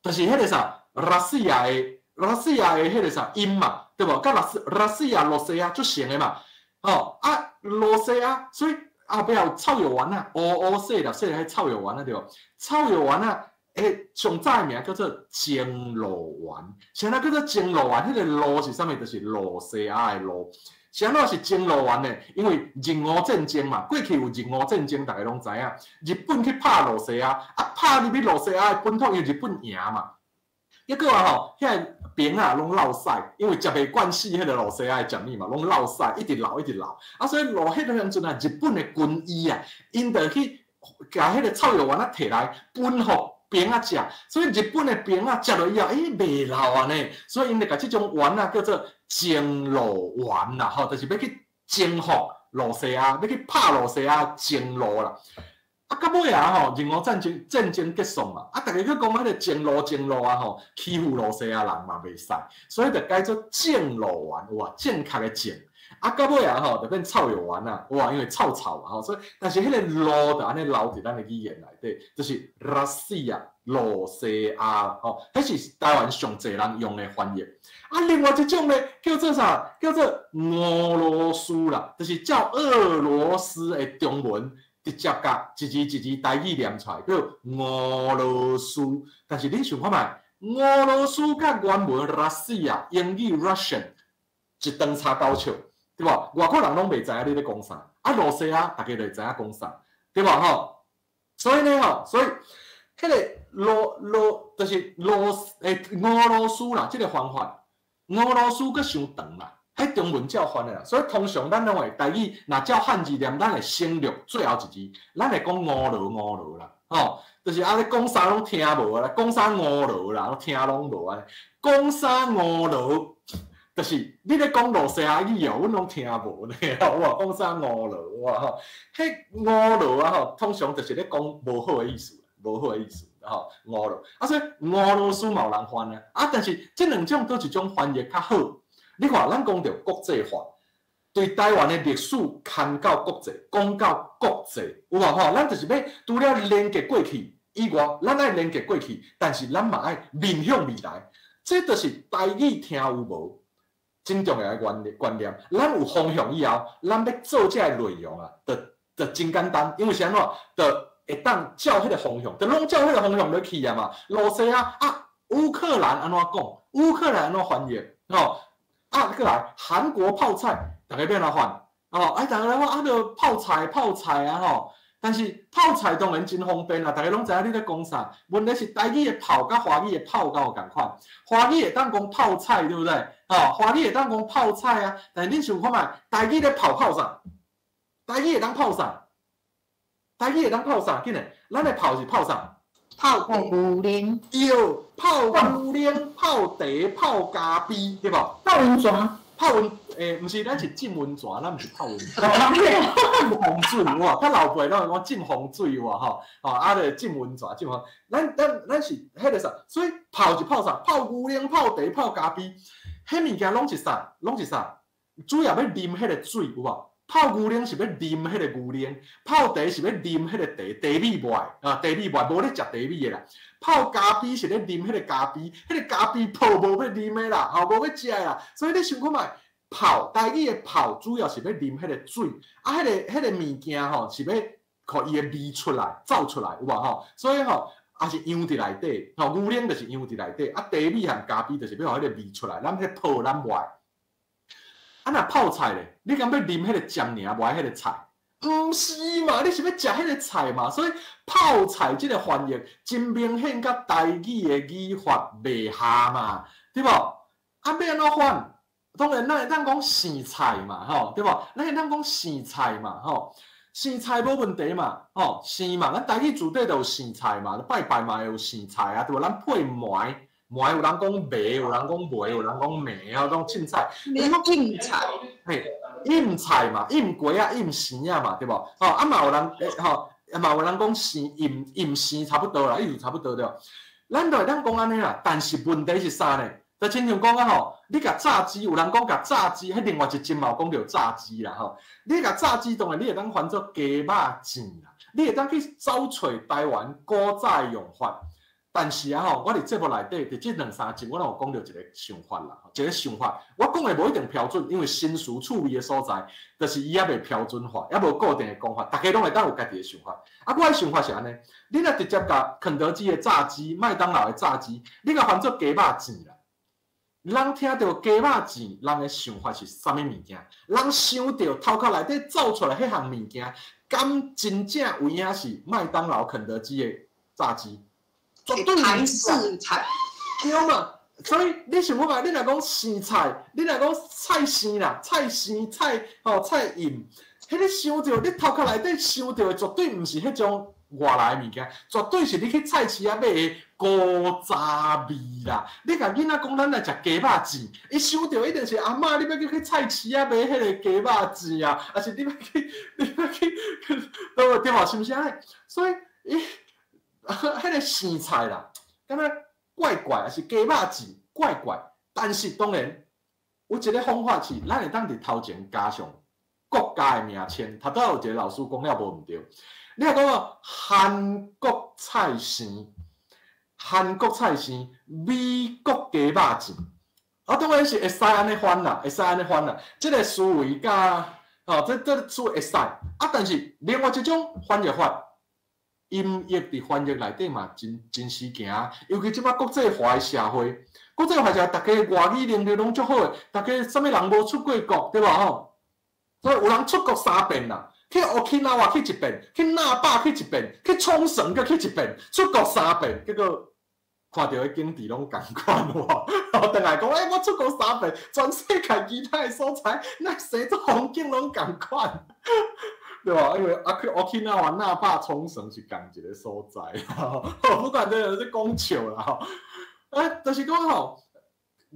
就是彼個啥，Россия 的 Россия 的彼個啥音嘛，對無？佮 Россия 露西亞足像的嘛。哦，啊，露西亞，所以後壁有臭藥丸啊，烏烏細粒細粒彼臭藥丸啊，對無？臭藥丸啊，欸，上早的名叫做正露丸。啥物叫做正露丸？彼個露是啥物？就是露西亞的露。是按怎是正露丸呢？因為日俄戰爭嘛，過去有日俄戰爭，大家攏知影。日本去拍露西亞，啊，拍入去露西亞的本土，因為日本贏嘛。結果啊吼，遐個兵仔攏落屎，因為食袂慣死彼個露西亞的食物嘛，攏落屎，一直流一直流。啊，所以落彼個時陣啊，日本的軍醫啊，𪜶就去共彼個臭藥丸仔提來分予兵仔食，所以日本的兵仔食落以後，欸，袂老啊呢，所以𪜶就共這種丸仔叫做正露丸啦，吼，就是欲去征服露西亞，欲去拍露西亞征露啦。啊，到尾啊吼，日俄戰爭結束嘛，啊，逐家閣講彼個征露征露啊吼，欺負露西亞人嘛袂使，所以就改做正露丸，有無？正確的正。啊，到尾啊吼，就變臭藥丸啊，哇，因為臭臭嘛吼，所以但是彼個露就按呢留佇咱的語言內底，就是 Россия。露西亞吼，彼是台灣上濟人用的翻譯。啊，另外一種咧叫做啥？叫做俄羅斯啦，就是照俄羅斯的中文直接共一字一字台語念出來，叫俄羅斯。但是恁想看覓？俄羅斯佮原文 Russia 英語 Russian 一長差九尺，對無？外國人攏袂知影你咧講啥，啊，露西亞逐家就會知影講啥，對無吼？所以呢吼，所以彼個羅羅就是羅俄羅斯啦，這個方法，俄羅斯閣傷長啦，彼中文照翻的啦，所以通常咱攏會台語，若照漢字念，咱會省略最後一字，咱會講俄羅俄羅啦，吼，就是啊，你講啥攏聽無啦，講啥俄羅啦，攏聽攏無按呢，講啥俄羅。就是你咧講露西亞語哦，阮攏聽無呢，吼，講啥俄羅啊吼，彼俄羅啊吼，通常就是咧講無好的意思，無好的意思，吼，俄羅啊，所以俄羅斯嘛有人翻啊，啊，但是這兩種佗一種翻譯較好？你看，咱講著國際化，對台灣的歷史牽到國際，講到國際，有無吼？咱就是欲除了連結過去以外，咱愛連結過去，但是咱嘛愛面向未來，這就是台語聽有無？真重要的觀念，咱有方向以後，咱欲做這个內容啊，就就真簡單，因為是按怎，就會當照彼個方向，就攏照彼個方向落去啊嘛。露西亞啊，烏克蘭按怎講？烏克蘭按怎翻譯？吼啊，閣來韓國泡菜，逐家欲按怎翻？哦，啊，逐家來講啊，著泡菜泡菜啊吼。但是泡菜當然真方便啦，逐家攏知影你咧講啥。問題是台語的泡佮華語的泡敢有仝款？華語會當講泡菜，對不對？吼，華語會當講泡菜啊，但是恁想看覓，台語咧泡泡啥？台語會當泡啥？台語會當泡啥？緊嘞，咱的泡是泡啥？泡牛奶。對，泡牛奶、泡茶、泡咖啡，對無？泡溫泉。泡溫欸，毋是，咱是浸溫泉，咱毋是泡溫泉。浸風水有無？較老輩攏會講浸風水有無？吼，吼啊，就浸溫泉，浸風。咱咱咱是彼个啥？所以泡是泡啥？泡牛奶、泡茶、泡咖啡，彼物件攏是啥？攏是啥？主要欲啉彼个水有無？泡牛奶是欲啉彼個牛奶，泡茶是欲啉彼個茶，茶米無愛啊，茶米無愛，無咧食茶米的啦。泡咖啡是咧啉彼個咖啡，彼個咖啡泡無欲啉的啦，吼，無欲食的啦。所以你想看覓，泡台語的泡主要是欲啉彼個水，啊，彼個物件吼是欲予伊的味出來，走出來有無吼？所以吼，也是養佇內底，吼，牛奶就是養佇內底，啊，茶米和咖啡就是欲予彼個味出來，咱彼泡咱無愛。啊，若泡菜咧，你敢欲啉彼個鹹爾，無愛彼個菜？毋是嘛？你是欲食彼個菜嘛？所以泡菜這個翻譯真明顯佮台語的語法袂合嘛，對無？啊，欲按怎翻？當然，咱會當講生菜嘛，吼，對無？咱會當講生菜嘛，吼，生菜無問題嘛，吼，生嘛，咱台語字典就有生菜嘛，拜拜嘛會有生菜啊，對無？咱配糜。糜有人講糜，有人講糜，有人講糜，吼，攏凊彩。凊彩。嘿，凊菜嘛，凊粿仔、凊生仔嘛，對無？吼，啊嘛有人，吼，嘛有人講生凊凊生差不多啦，意思差不多對。咱就會當講按呢啦，但是問題是啥呢？就親像講啊吼，你共炸雞，有人講共炸雞，彼另外一集嘛有講著炸雞啦吼。你共炸雞當然你會當翻做雞肉醬啦，你會當去找揣台灣古早的用法。但是啊吼，我佇節目內底，佇這兩三集，我攏有講著一個想法啦，一個想法。我講的無一定標準，因為新詞趣味的所在，就是伊猶未標準化，猶無固定的講法，逐家攏會當有家己的想法。啊，我的想法是按呢，你若直接共肯德基的炸雞、麥當勞的炸雞，你共翻做雞肉醬啦。人聽著雞肉醬，人的想法是啥物物件？人想著頭殼內底走出來彼項物件，敢真正有影是麥當勞、肯德基的炸雞？絕對台式菜，對嘛？所以你想看覓，你若講生菜，你若講菜生啦，菜生菜吼菜脲，彼個想著你頭殼內底想著的，絕對毋是彼種外來的物件，絕對是你去菜市仔買的古早味啦。你共囡仔講，咱來食雞肉醬，伊想著一定是阿嬤，你欲去菜市仔買彼個雞肉醬啊，抑是你欲去，你欲去，對無對無？是毋是按呢？所以伊。彼個生菜啦，感覺怪怪，抑是雞肉醬怪怪。但是當然有一個方法是，咱會當佇頭前加上國家的名稱。頭拄仔有一個老師講了無毋對，你若講韓國菜生，韓國菜生美國雞肉醬，啊，當然是會使按呢翻啦，會使按呢翻啦。這個思維佮吼，這思維會使啊，但是另外一種翻譯法，音譯佇翻譯內底嘛，真真時行，尤其這擺國際化的社會，國際化社會，逐家外語能力攏足好的，逐家啥物人無出過國，對無吼？所以有人出國三遍啦，去 Okinawa 去一遍，去那霸去一遍，去沖繩閣去一遍，出國三遍，結果看著彼景致攏仝款無？轉來講，欸，我出國三遍，全世界其他的所在，若生做風景攏仝款，對無？因為啊去 Okinawa、那霸、沖繩是仝一个所在，不管這個是講笑啦吼。欸，就是講吼，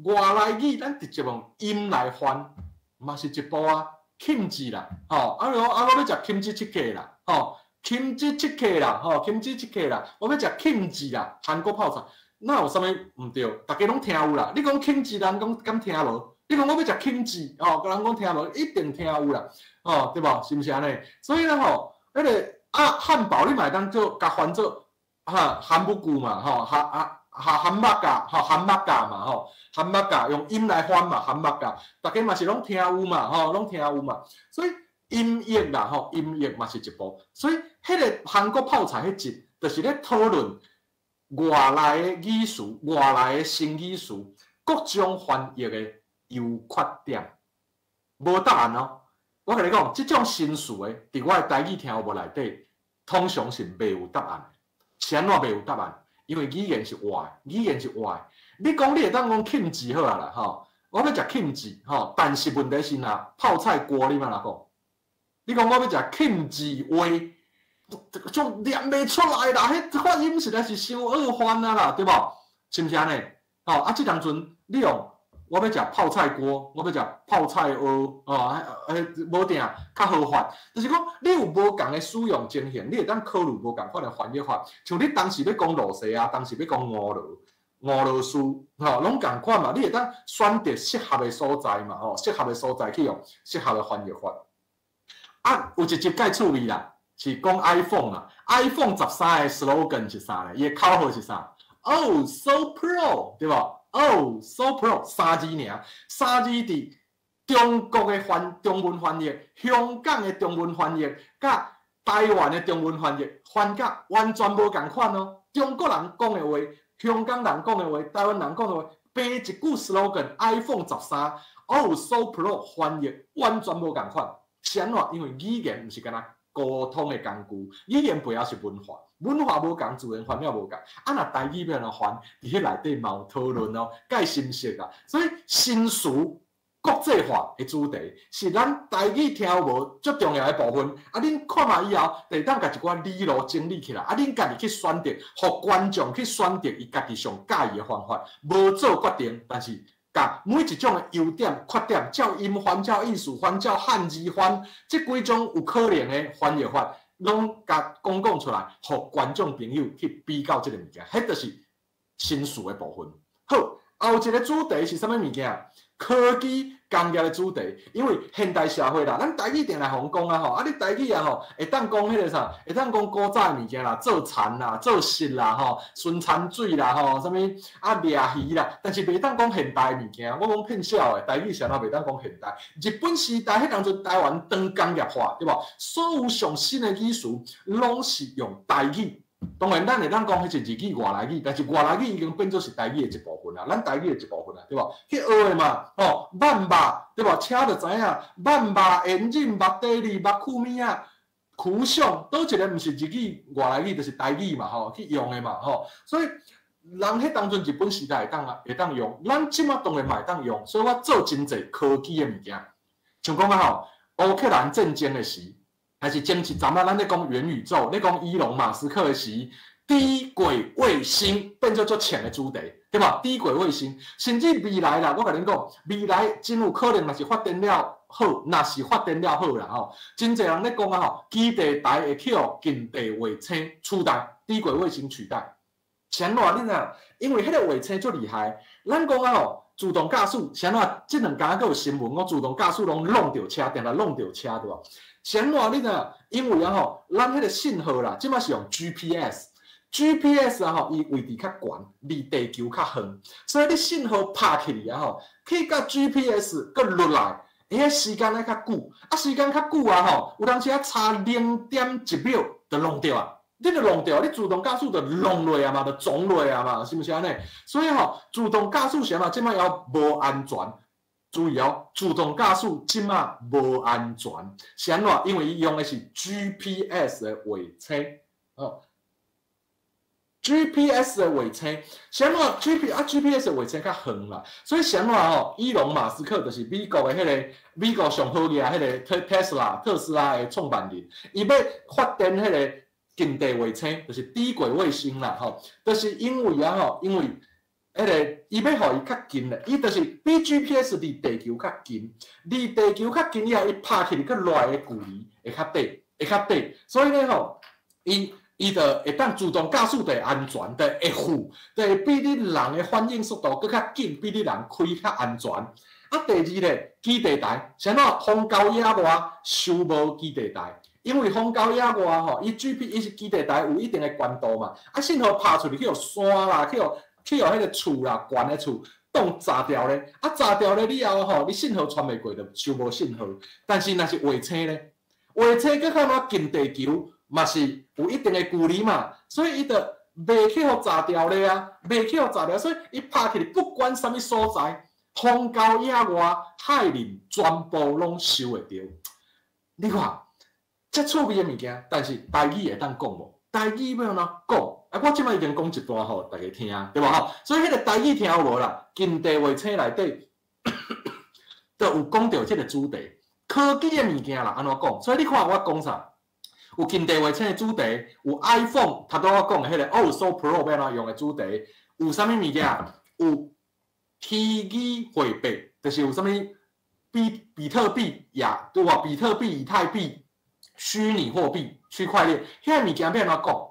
外來語咱直接用音來翻，嘛是一步啊，kimchi 啦，吼，啊我啊我欲食 kimchi 七啦，吼，kimchi 七啦，吼，kimchi 七啦，我欲食 kimchi 啦，韓國泡菜。哪有啥物毋對？逐家攏聽有啦。你講 kimchi，人講敢聽無？你講我欲食 kimchi，哦，人講聽無？一定聽有啦，哦，對無？是毋是按呢？所以咧吼，彼個啊漢堡你嘛會當做共翻做哈韓不久嘛，吼，哈啊哈韓肉架，吼韓肉架嘛，吼韓肉架用音來翻嘛，韓肉架，逐家嘛是攏聽有嘛，吼，攏聽有嘛。所以音譯啦，吼，音譯嘛是一步。所以彼個韓國泡菜彼集，就是咧討論外來的語詞，外來的新語詞，各種翻譯的優缺點，無答案哦。我共你講，這種新詞的，佇我的台語聽有無內底，通常是袂有答案的。是按怎袂有答案？因為語言是活的，語言是活的。你講你會當講 kimchi 好啊啦，吼，我欲食 kimchi 吼，但是問題是若泡菜鍋你欲按怎講？你講我欲食 kimchi 話，就念袂出來啦，彼發音實在是傷惡翻啊啦，對無？是毋是按呢？吼啊，這當陣你用我欲食泡菜鍋，我欲食泡菜鍋，哦，彼無定較好發。就是講你有無仝的使用情形，你會當考慮無仝款的翻譯法。像你當時欲講露西亞，當時欲講俄羅斯，吼，攏仝款嘛。你會當選擇適合的所在嘛，吼，適合的所在去用適合的翻譯法。啊，有一集蓋趣味啦，是講 iPhone 啦，iPhone 13的 slogan 是啥咧？伊的口號是啥？Oh so pro，對無？Oh so pro，三字爾，三字佇中國的翻中文翻譯、香港的中文翻譯、佮台灣的中文翻譯，翻甲完全無仝款哦。中國人講的話，香港人講的話，台灣人講的話，白一句 slogan，iPhone 十三，Oh so pro 翻譯完全無仝款。是按怎？因為語言毋是干焦溝通的工具，語言背後是文化，文化無仝，自然翻了無仝。啊，若台語欲按怎翻，佇彼內底嘛有討論哦，蓋深色啊。所以新詞國際化的主題是咱台語聽有無足重要的部分。啊，恁看覓以後，就會當共一寡理路整理起來。啊，恁家己去選擇，予觀眾去選擇伊家己上喜歡的方法，無做決定，但是共每一種的優點、缺點，照音翻、照意思翻、照漢字翻，這幾種有可能的翻譯法，攏共講講出來，予觀眾朋友去比較這个物件，彼就是新詞的部分。好，後一个主題是啥物物件？科技工業的主題，因為現代社會啦，咱台語定來予人講啊吼，啊你台語啊吼，會當講彼个啥，會當講古早的物件啦，做田啦，做穡啦吼，巡田水啦吼，啥物啊掠魚啦，但是袂當講現代的物件。我講騙笑的，台語是按怎袂當講現代？日本時代彼當陣台灣當工業化，對無？所有上新的語詞攏是用台語。當然，咱會當講彼是日語外來語，但是外來語已經變做是台語的一部分啦，咱台語的一部分啦，對無？去學的嘛，吼，萬肉對無？聽就知影，萬肉、煙忍、目地利、目睭物仔、苦相，佗一个毋是日語外來語，就是台語嘛，吼，去用的嘛，吼。所以人彼當陣日本時代會當啊，會當用，咱這馬當然嘛會當用。所以我做真濟科技的物件，像講啊吼，烏克蘭戰爭的時，還是前一陣仔，咱咧講元宇宙，咧講伊隆馬斯克的時，低軌衛星變做足淺的主題，對無？低軌衛星，甚至未來啦，我共恁講，未來真有可能，若是發展了好，若是發展了好啦吼，真濟人咧講啊吼，基地台會去予近地衛星取代，低軌衛星取代。是按怎？你知影？因為彼个衛星足厲害，咱講啊吼，自動駕駛是按怎？這兩工閣有新聞講自動駕駛攏挵著車，定定挵著車對無？是按怎？你知影？因為啊吼，咱彼个信號啦，這馬是用 GPS， GPS 啊吼，伊位置較懸，離地球較遠，所以你信號拍起去啊吼，去到 GPS 閣落來，伊彼時間咧較久，啊時間較久啊吼，有當時啊差0.1秒就弄著啊，你就弄著，你自動駕駛就弄落啊嘛，就撞落啊嘛，是毋是按呢？所以吼，自動駕駛是按怎？這擺猶無安全。注意哦，自動駕駛這擺無安全，是按怎？因為伊用的是 GPS 的衛星，哦。GPS 的衛星，是按怎？GPS 的衛星較遠啦，所以是按怎吼？伊隆馬斯克就是美國的彼個美國上好額彼個特斯拉的創辦人，伊欲發展彼個近地衛星，就是低軌衛星啦，吼，就是因為啊吼，因為彼個伊欲予伊較近咧，伊就是比 GPS 離地球較近，離地球較近以後，伊拍起來閣落來的距離會較短，會較短，所以咧吼，伊就會當自動駕駛就會安全，就會赴，就會比你人的反應速度閣較緊，比你人開較安全。啊，第二咧，基地台，是按怎？荒郊野外收無基地台，因為荒郊野外吼，伊 GPS 伊是基地台有一定的懸度嘛，啊，信號拍出去去予山啦，去予彼個厝啦，懸的厝擋閘掉咧，啊，閘掉咧以後吼，你信號傳袂過就收無信號。但是若是衛星咧，衛星閣較怎近地球，嘛是有一定的距離嘛，所以伊就袂去予閘掉咧啊，袂去予閘掉，所以伊拍起來不管啥物所在，荒郊野外、海林全部攏收會著。你看，遮趣味的物件，但是台語會當講無？台語欲按怎講？啊，我這擺已經講一段予大家聽，對無吼？所以彼個台語聽有無啦？近地衛星內底就有講著這個主題，科技的物件啦，按怎講？所以你看我講啥？有近地衛星的主題，有 iPhone，頭拄我講的彼個 Oh So Pro 欲按怎用的主題，有啥物物件？有虛擬貨幣，就是有啥物比特幣呀，對無？比特幣、以太幣、虛擬貨幣、區塊鏈，彼个物件欲按怎講？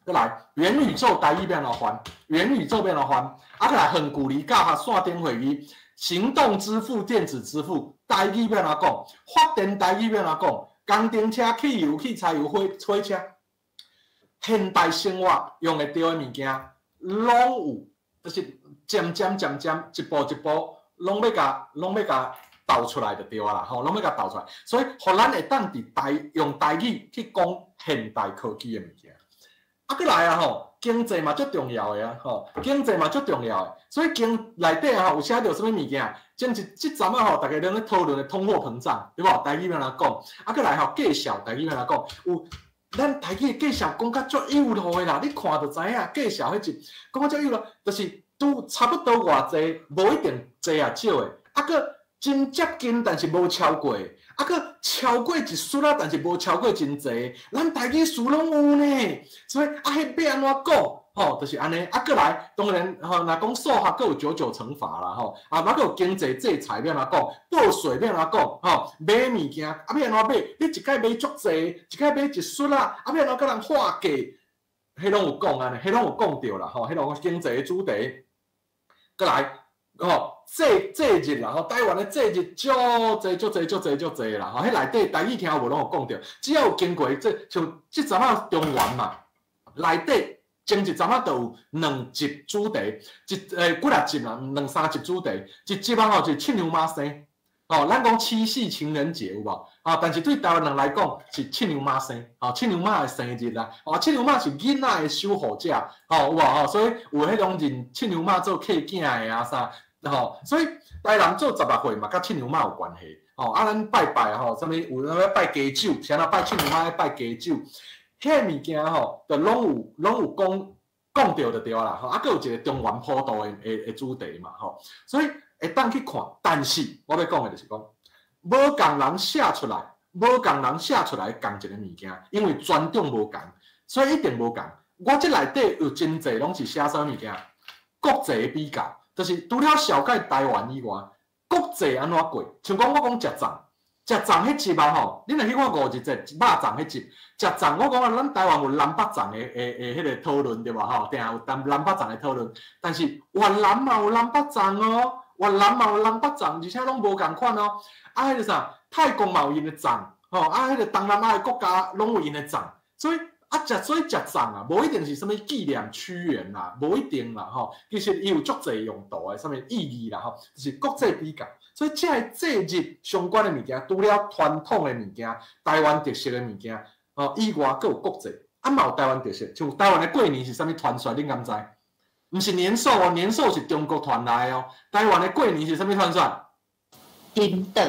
閣來元宇宙台語欲按怎翻？元宇宙欲按怎翻？啊，閣來遠距離教學線頂會議、行動支付、電子支付，台語欲按怎講？發電台語欲按怎講？工程車、汽油、汽柴油、火車，現代生活用會著的物件，攏有，就是漸漸漸漸一步一步，攏欲共導出來就對啊啦，吼，攏欲共導出來，所以，予咱會當佇台用台語去講現代科技的物件。啊，閣來啊吼，經濟嘛足重要的啊，吼，經濟嘛足重要的，所以經內底吼有寫著啥物物件？前一這陣仔吼，大家攏咧討論的通貨膨脹，對無？台語欲按怎講？啊，閣來吼，介紹台語欲按怎講？有咱台語的介紹講甲足幼路的啦，你看就知影。介紹彼集講甲足幼路，就是拄差不多偌濟，無一定濟也少的，啊，閣真接近，但是無超過，啊，閣超過一絲仔，但是無超過真濟。咱台語詞攏有呢，所以啊，彼欲按怎講？吼，就是按呢。啊，閣來，當然吼，若講數學，閣有九九乘法啦，吼，啊，閣有經濟制裁欲按怎講？報稅欲按怎講？吼，買物件啊，欲按怎買？你一擺買足濟，一擺買一絲仔，啊，欲按怎佮人劃價？彼攏有講按呢，彼攏有講著啦，吼，彼攏經濟的主題。閣來，吼，節日啦，吼，台灣的節日足濟足濟足濟足濟啦，吼，彼內底台語聽有無攏有講著，只要有經過這像這陣仔中元嘛，內底。前一陣仔就有兩集主題，幾若集啦，兩三集主題，一集啊吼是七娘媽生，吼，咱講七夕情人節有無？啊，但是對台灣人來講是七娘媽生，吼，七娘媽的生日啦，哦，七娘媽是囡仔的守護者，吼，有無吼？所以有彼種認七娘媽做契囝的啊啥，吼，所以台南做16歲嘛，佮七娘媽有關係，吼，啊，咱拜拜吼，啥物有啥物拜雞酒，是按怎拜七娘媽拜雞酒。彼个物件吼，就攏有講講著就對啦，吼，啊，閣有一個中元普渡的主題嘛，吼，所以會當去看，但是我欲講的就是講，無仝人寫出來，無仝人寫出來仝一个物件，因為專長無仝，所以一定無仝。我這內底有真濟攏是寫啥物件？國際的比較，就是除了紹介台灣以外，國際按怎過？像講我講食粽。食粽彼集啊吼，你若去看五日節肉粽彼集，食粽我講啊，咱台灣有南北粽的彼個討論對無吼？定有南北粽的討論，但是越南嘛有南北粽哦，越南嘛有南北粽，而且攏無仝款哦。啊，彼個啥，泰國嘛有𪜶的粽，吼，啊，彼個東南亞的國家攏有𪜶的粽，所以啊，食水食粽啊，無一定是啥物紀念屈原啦，無一定啦吼。其實伊有足濟用途的啥物意義啦吼，就是國際比較。所以這个節日相關的物件，除了傳統的物件、台灣特色的物件，吼以外，閣有國際，啊嘛有台灣特色。像台灣的過年是啥物傳說？恁敢知？毋是年獸哦，年獸是中國傳來的哦。台灣的過年是啥物傳說？顛倒。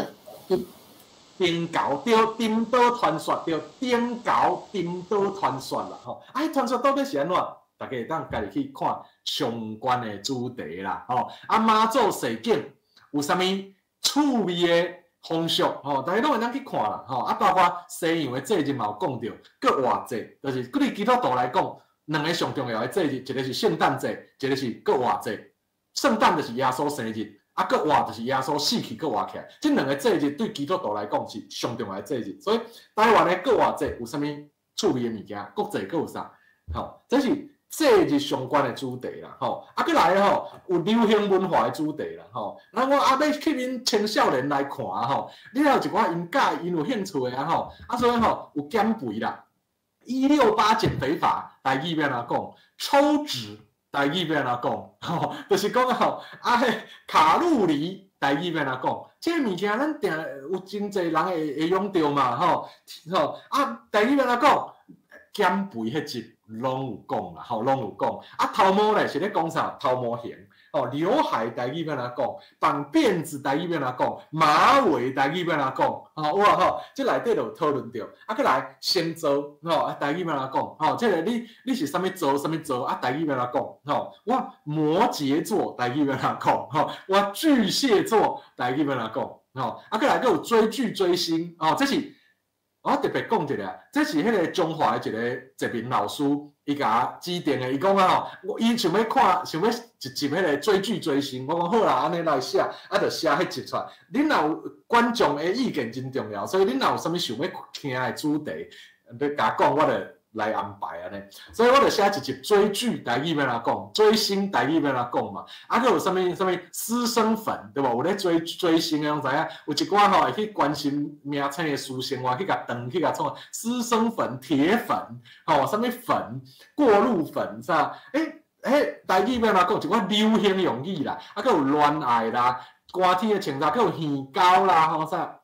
頂猴對，顛倒傳說對，頂猴顛倒傳說啦吼。啊，彼傳說到底是按怎？大家會當家己去看相關的主題啦吼。啊，媽祖踅景有啥物趣味的風俗吼？大家攏會當去看啦吼。啊，包括西洋的節日嘛有講著，閣活節，就是對基督徒來講，兩个上重要的節日，一个是聖誕節，一个是復活節。聖誕就是耶穌生日。啊，閣活就是耶穌死去閣活起來，這兩个節日對基督徒來講是上重要的節日。所以台灣的復活節有啥物趣味的物件？國際閣有啥？吼，這是節日相關的主題啦，吼。啊，閣來吼，有流行文化的主題啦，吼。那我啊欲吸引青少年來看吼，你有一寡𪜶佮意、𪜶有興趣的啊吼。啊，所以吼有減肥啦，168減肥法，台語欲按怎講？抽脂。台語欲按怎講？吼，就是講吼，啊，彼卡路里，台語欲按怎講？這个物件咱定有真濟人會用著嘛，吼吼啊，台語欲按怎講？減肥彼集攏有講啦，吼，攏有講。啊，頭毛咧是咧講啥？頭毛型，哦，劉海台語欲按怎講？綁辮子台語欲按怎講？馬尾台語欲按怎講？吼，有無吼？這內底就有討論著。啊，閣來星座，吼，啊，台語欲按怎講？吼，這个你是啥物座？啥物座？啊，台語欲按怎講？吼，我摩羯座台語欲按怎講？吼，我巨蟹座台語欲按怎講？吼，啊，閣來閣有追劇追星，吼，這是我特別講一下，這是彼个中華的一个哲明老師，伊共我指定的，伊講啊吼，伊想欲看，想欲一集彼个追劇追星，我講好啦，按呢來寫，啊，就寫彼集出來。恁若有觀眾的意見真重要，所以恁若有啥物想欲聽的主題，欲共我講，我就來安排按呢。所以我就寫一集追劇台語欲按怎講，追星台語欲按怎講嘛。啊，閣有啥物啥物私生粉對無？有咧追追星的攏知影，有一寡吼會去關心明星的私生活，去共斷去共創私生粉、鐵粉，吼，啥物粉、過路粉啥？欸，彼台語欲按怎講？一寡流行用語啦，啊，閣有戀愛啦，寒天的穿搭，閣有耳膠啦，吼啥？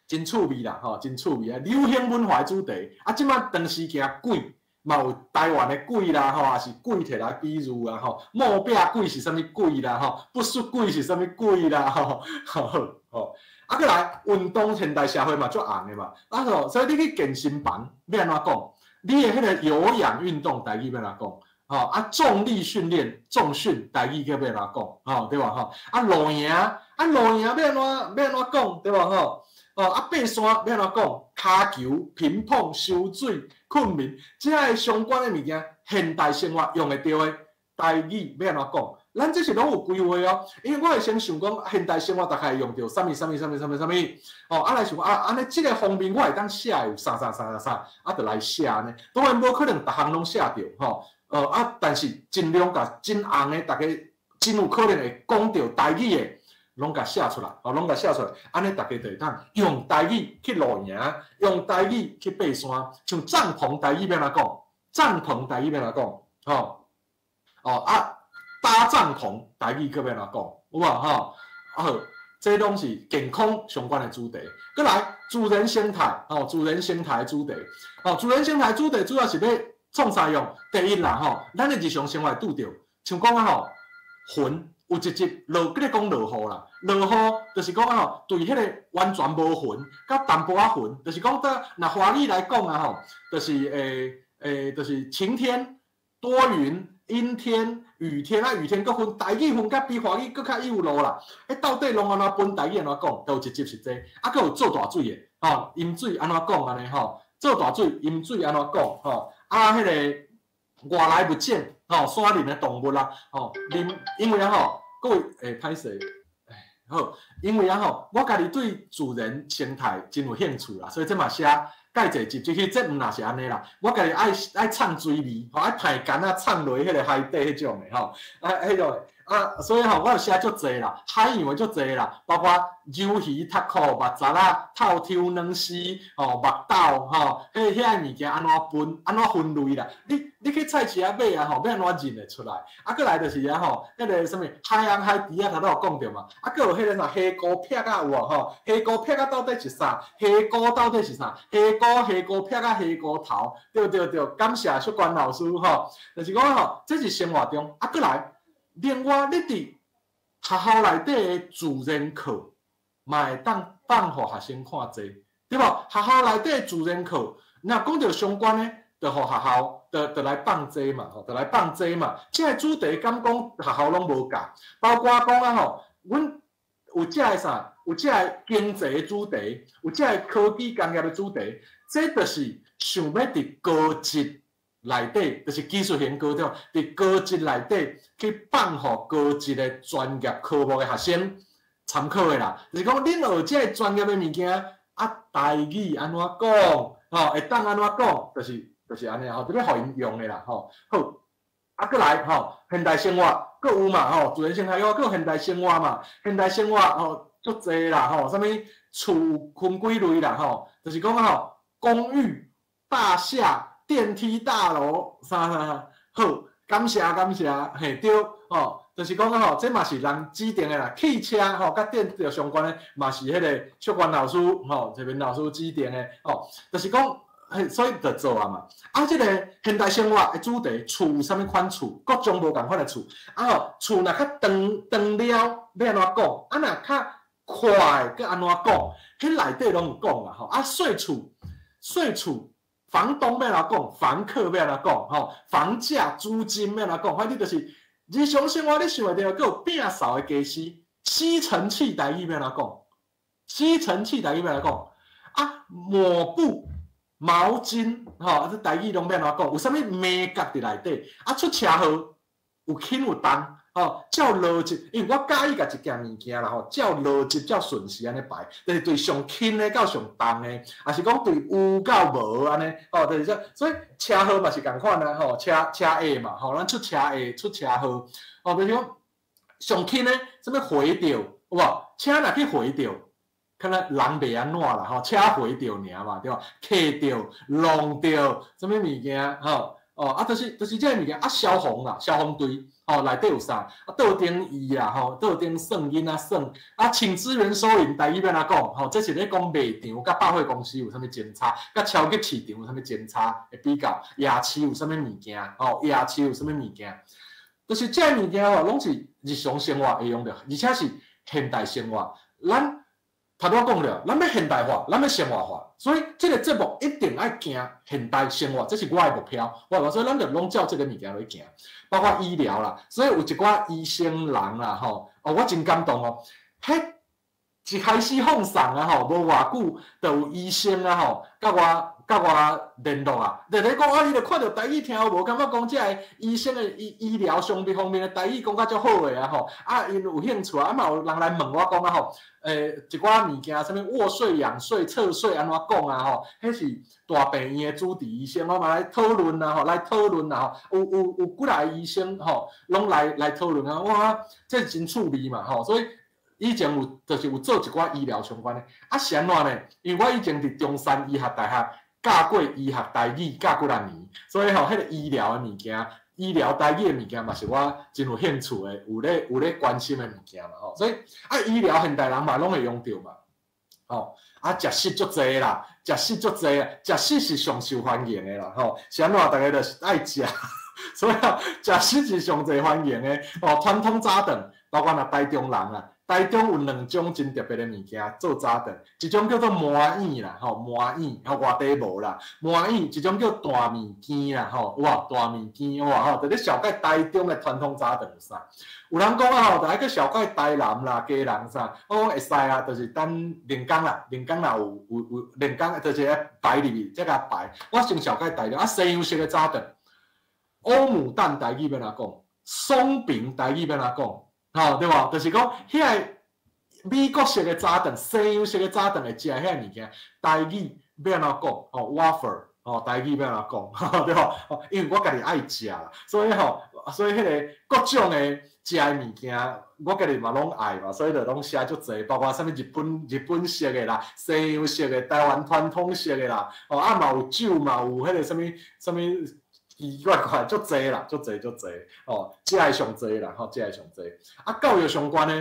真趣味啦，吼，真趣味啊！流行文化的主題，啊，這擺長時間鬼，嘛有台灣的鬼啦，吼，也是鬼摕來比喻啊，吼，墓壁鬼是啥物鬼啦，吼，不輸鬼是啥物鬼啦，吼，好，吼，啊，閣來運動現代社會嘛足紅的嘛，啊吼，所以你去健身房欲按怎講？你的彼个有氧運動台語欲按怎講？吼，啊，重力訓練、重訓台語叫欲按怎講？吼，對無吼？啊，露營，啊，露營欲按怎欲按怎講？對無吼？哦，啊，爬山欲按怎講？跤球、乒乓、泅水、睏眠，這个相關的物件，現代生活用會著的台語欲按怎講？咱這是攏有規劃哦，因為我會先想講現代生活大概會用著啥物啥物啥物啥物啥物，哦，啊來想講啊，按呢這个方面我會當寫有啥啥啥啥啥，啊，就來寫按呢。當然無可能逐項攏寫著吼，啊，但是盡量共真紅的，大家真有可能會講著台語的，攏共寫出來，哦，攏共寫出來，按呢大家就會當用台語去露營，用台語去爬山，像帳篷台語欲按怎講？帳篷台語欲按怎講？吼，哦啊，搭帳篷台語閣欲按怎講？有無吼？啊好，這攏是健康相關的主題。閣來自然生態，吼，自然生態主題，吼，自然生態主題主要是欲創啥用？第一啦，吼，咱的日常生活拄著，像講啊吼，雲。有一集落，閣咧講落雨啦。落雨就是講啊吼，對彼个完全無雲，佮淡薄仔雲，就是講得若華語來講啊吼，就是欸欸，就是晴天、多雲、陰天、雨天啊，雨天閣分台語分較比華語閣較幼路啦。欸，到底攏按怎分台語按怎講？都有一集是這個，啊，閣有做大水的，吼，淹水按怎講按呢吼？做大水淹水按怎講？吼，啊，彼个外來物種，吼，山林的動物啦，吼，林因為啊吼。各位會歹勢，好，因為啊吼，我家己對自然生態真有興趣啦，所以這嘛寫蓋濟集，其實這毋若是按呢啦，我家己愛愛藏水味，吼，愛刣竿仔藏落彼个海底彼種的吼，啊，彼種，啊，所以吼，我有寫足濟啦，海洋的足濟啦，包括魷魚、塔殼、肉雜仔、透抽軟絲、吼目豆吼，彼遐物件按怎分，按怎分類啦？你去菜市仔買啊吼，欲按怎認會出來？啊，閣來就是啊吼，彼個啥物海翁海豬仔頭拄有講著嘛，啊，閣有彼個啥蝦膏撇仔有無吼？蝦膏撇仔到底是啥？蝦膏到底是啥？蝦膏蝦膏撇仔蝦膏頭，對對對，感謝淑娟老師吼，就是講吼，這是生活中，啊，閣來。另外，你佇學校內底的自然課，嘛會當放予學生看這，對無？學校內底的自然課，若講著相關的，就予學校，就來放這嘛，吼，就來放這嘛。這个主題敢講學校攏無教，包括講啊吼，阮有這个啥，有這个經濟的主題，有這个科技工業的主題，這就是想欲佇高職內底，就是技術型高中，佇高職內底去放予高職的專業科目的學生參考的啦。就是講，恁學這个專業的物件，啊，台語按怎講，吼，會當按怎講，就是按呢吼，就欲予𪜶用的啦，吼。好，啊，閣來吼，現代生活閣有嘛，吼，自然生態閣有現代生活嘛，現代生活吼足濟啦，吼，啥物厝分幾類啦，吼，就是講吼，公寓、大廈、電梯大樓，啥啥啥，好，感謝感謝，嘿對，吼，就是講吼，這嘛是人指定的啦，汽車吼，佮電著相關的，嘛是彼個淑娟老師吼，這邊老師指定的，吼，就是講，嘿，所以就做啊嘛。啊，這個現代生活的主題，厝有啥物款厝，各種無仝款的厝。啊吼，厝若較長長了，欲按怎講？啊，若較快，閣按怎講？彼內底攏有講啦，吼。啊，稅厝，稅厝。房東欲按怎講，房客欲按怎講，吼，房價、租金欲按怎講，反正就是日常生活你想會著，閣有摒掃的家私，吸塵器台語欲按怎講？吸塵器台語欲按怎講？啊，抹布、毛巾，吼，啊，這台語攏欲按怎講？有啥物眉角佇內底？啊，出車禍有輕有重，吼，照邏輯，因為我佮意共一件物件啦吼，照邏輯、照順序按呢排，就是對上輕的到上重的，抑是講對有到無按呢，吼，就是這，所以車禍嘛是仝款啊，吼，車車禍嘛，吼，咱出車禍、出車禍，吼，就是講上輕的，啥物回著，有無？車若去回著，可能人袂按怎啦，吼，車回著爾嘛，對無？磕著、弄著，啥物物件，吼，哦，啊，就是這个物件，啊，消防啦，消防隊。吼，內底有啥？啊，桌頂椅啦，吼，桌頂耍囡仔耍，啊，請支援收銀，台語欲按怎講？吼，這是咧講賣場佮百貨公司有啥物真差，佮超級市場有啥物真差的比較，夜市有啥物物件？吼，夜市有啥物物件？就是這个物件吼，攏是日常生活會用著，而且是現代生活。咱頭拄仔講了，咱欲現代化，咱欲生活化，所以這个節目一定愛行現代生活，這是我的目標。我所以咱就攏照這个物件來行，包括醫療啦。所以有一寡醫生人啦，吼，哦，我真感動哦。彼一開始放送啊，吼，無偌久，就有醫生啊，吼，佮我聯絡啊，就咧講啊，伊就看著台語聽有無，感覺講這个醫生的醫療上面方面的台語講甲足好的啊，吼，啊，𪜶有興趣啊，啊嘛有人來問我講啊，吼，一寡物件，啥物臥睡、仰睡、側睡按怎講啊，吼，彼是大病院的主治醫生，我嘛來討論啊，吼，來討論啊，吼，有幾若個醫生吼，攏來討論啊，哇，這真趣味嘛，吼，所以以前有就是有做一寡醫療相關的，啊是按怎呢？因為我以前佇中山醫學大學教過醫學台語，教幾若年，所以吼，彼個醫療的物件、醫療台語的物件嘛，是我真有興趣的，有咧關心的物件嘛，吼。所以啊，醫療現代人嘛攏會用著嘛，吼。啊，食食足濟啦，食食足濟啊，食食是上受歡迎的啦，吼。是按怎？逐家就是愛食，所以吼，食食是上濟歡迎的。哦，傳統早頓，包括若台中人啊。台中有兩種真特別的物件做早頓，一種叫做麻糬啦，吼麻糬，吼外地無啦，麻糬，一種叫大麵羹啦，吼有無？大麵羹有無？吼，就咧紹介台中的傳統早頓有啥？有人講啊吼，就愛去紹介台南啦、基隆啥，我講會使啊，就是等連江啦，連江若有連江，就是愛排入去，才共排。我先紹介台中啊，西洋式的早頓，歐姆蛋台語欲按怎講？鬆餅台語欲按怎講？吼，對無？就是講，遐个美國式的早頓、西洋式的早頓會食遐个物件，台語欲按怎講？吼，waffle，吼，台語欲按怎講，對無？因為我家己愛食啦，所以吼，所以彼个各種的食的物件，我家己嘛攏愛嘛，所以就攏寫足濟，包括啥物日本式的啦、西洋式的、台灣傳統式的啦，哦啊嘛有酒嘛有彼个啥物啥物奇怪怪，足濟啦，足濟足濟，哦，食的上濟啦，吼，食的上濟。啊，教育相關的，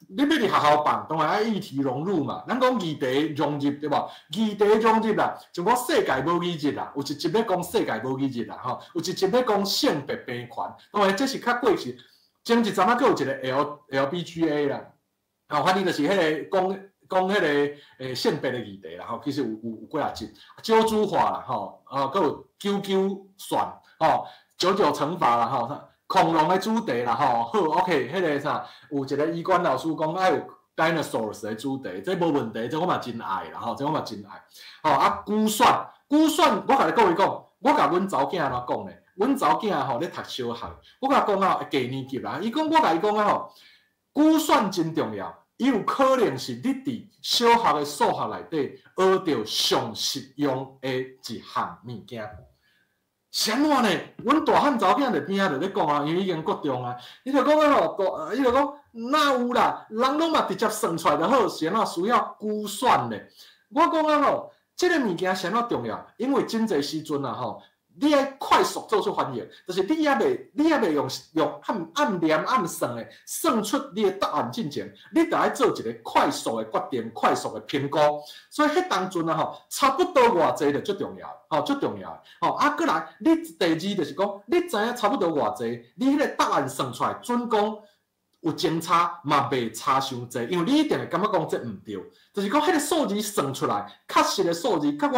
你欲佇學校辦，當然愛議題融入嘛。咱講議題融入對無？議題融入啦，像講世界母語日啦，有一集咧講世界母語日啦，吼，有一集咧講性別平權。當然這是較過去，前一陣仔閣有一個 LBGA 啦，吼，反正就是彼个講講彼个性別的議題啦，吼，其實有幾仔集，少子化啦，吼，啊，閣有九九算，吼，九九乘法啦，吼。恐龍的主題啦，吼，好，OK，彼个啥，有一個醫官老師講愛有 dinosaurs 的主題，這無問題，這我嘛真愛啦，吼，這我嘛真愛。吼啊，估算，估算，我共你各位講，我共阮查某囝按怎講咧？阮查某囝吼咧讀小學，我共講啊，低年級啦，伊講我共伊講啊吼，估算真重要，伊有可能是你佇小學的數學內底學著上實用的一項物件。是按怎呢？阮大漢查某囝佇邊仔就咧講啊，因為已經國中啊，伊就講啊吼，伊就講哪有啦，人攏嘛直接算出來就好，是按怎需要估算咧？我講啊吼，這个物件是按怎重要？因為真濟時陣啊吼，你愛快速做出反應，就是你猶未用按按念按算的算出你的答案進前，你著愛做一個快速的決定、快速的評估。所以彼當陣啊吼，差不多偌濟就足重要，吼足重要。吼啊，閣來，你第二就是講，你知影差不多偌濟，你彼個答案算出來準講有前差嘛袂差傷濟，因為你一定會感覺講這毋對，就是講彼個數字算出來，確實的數字，佮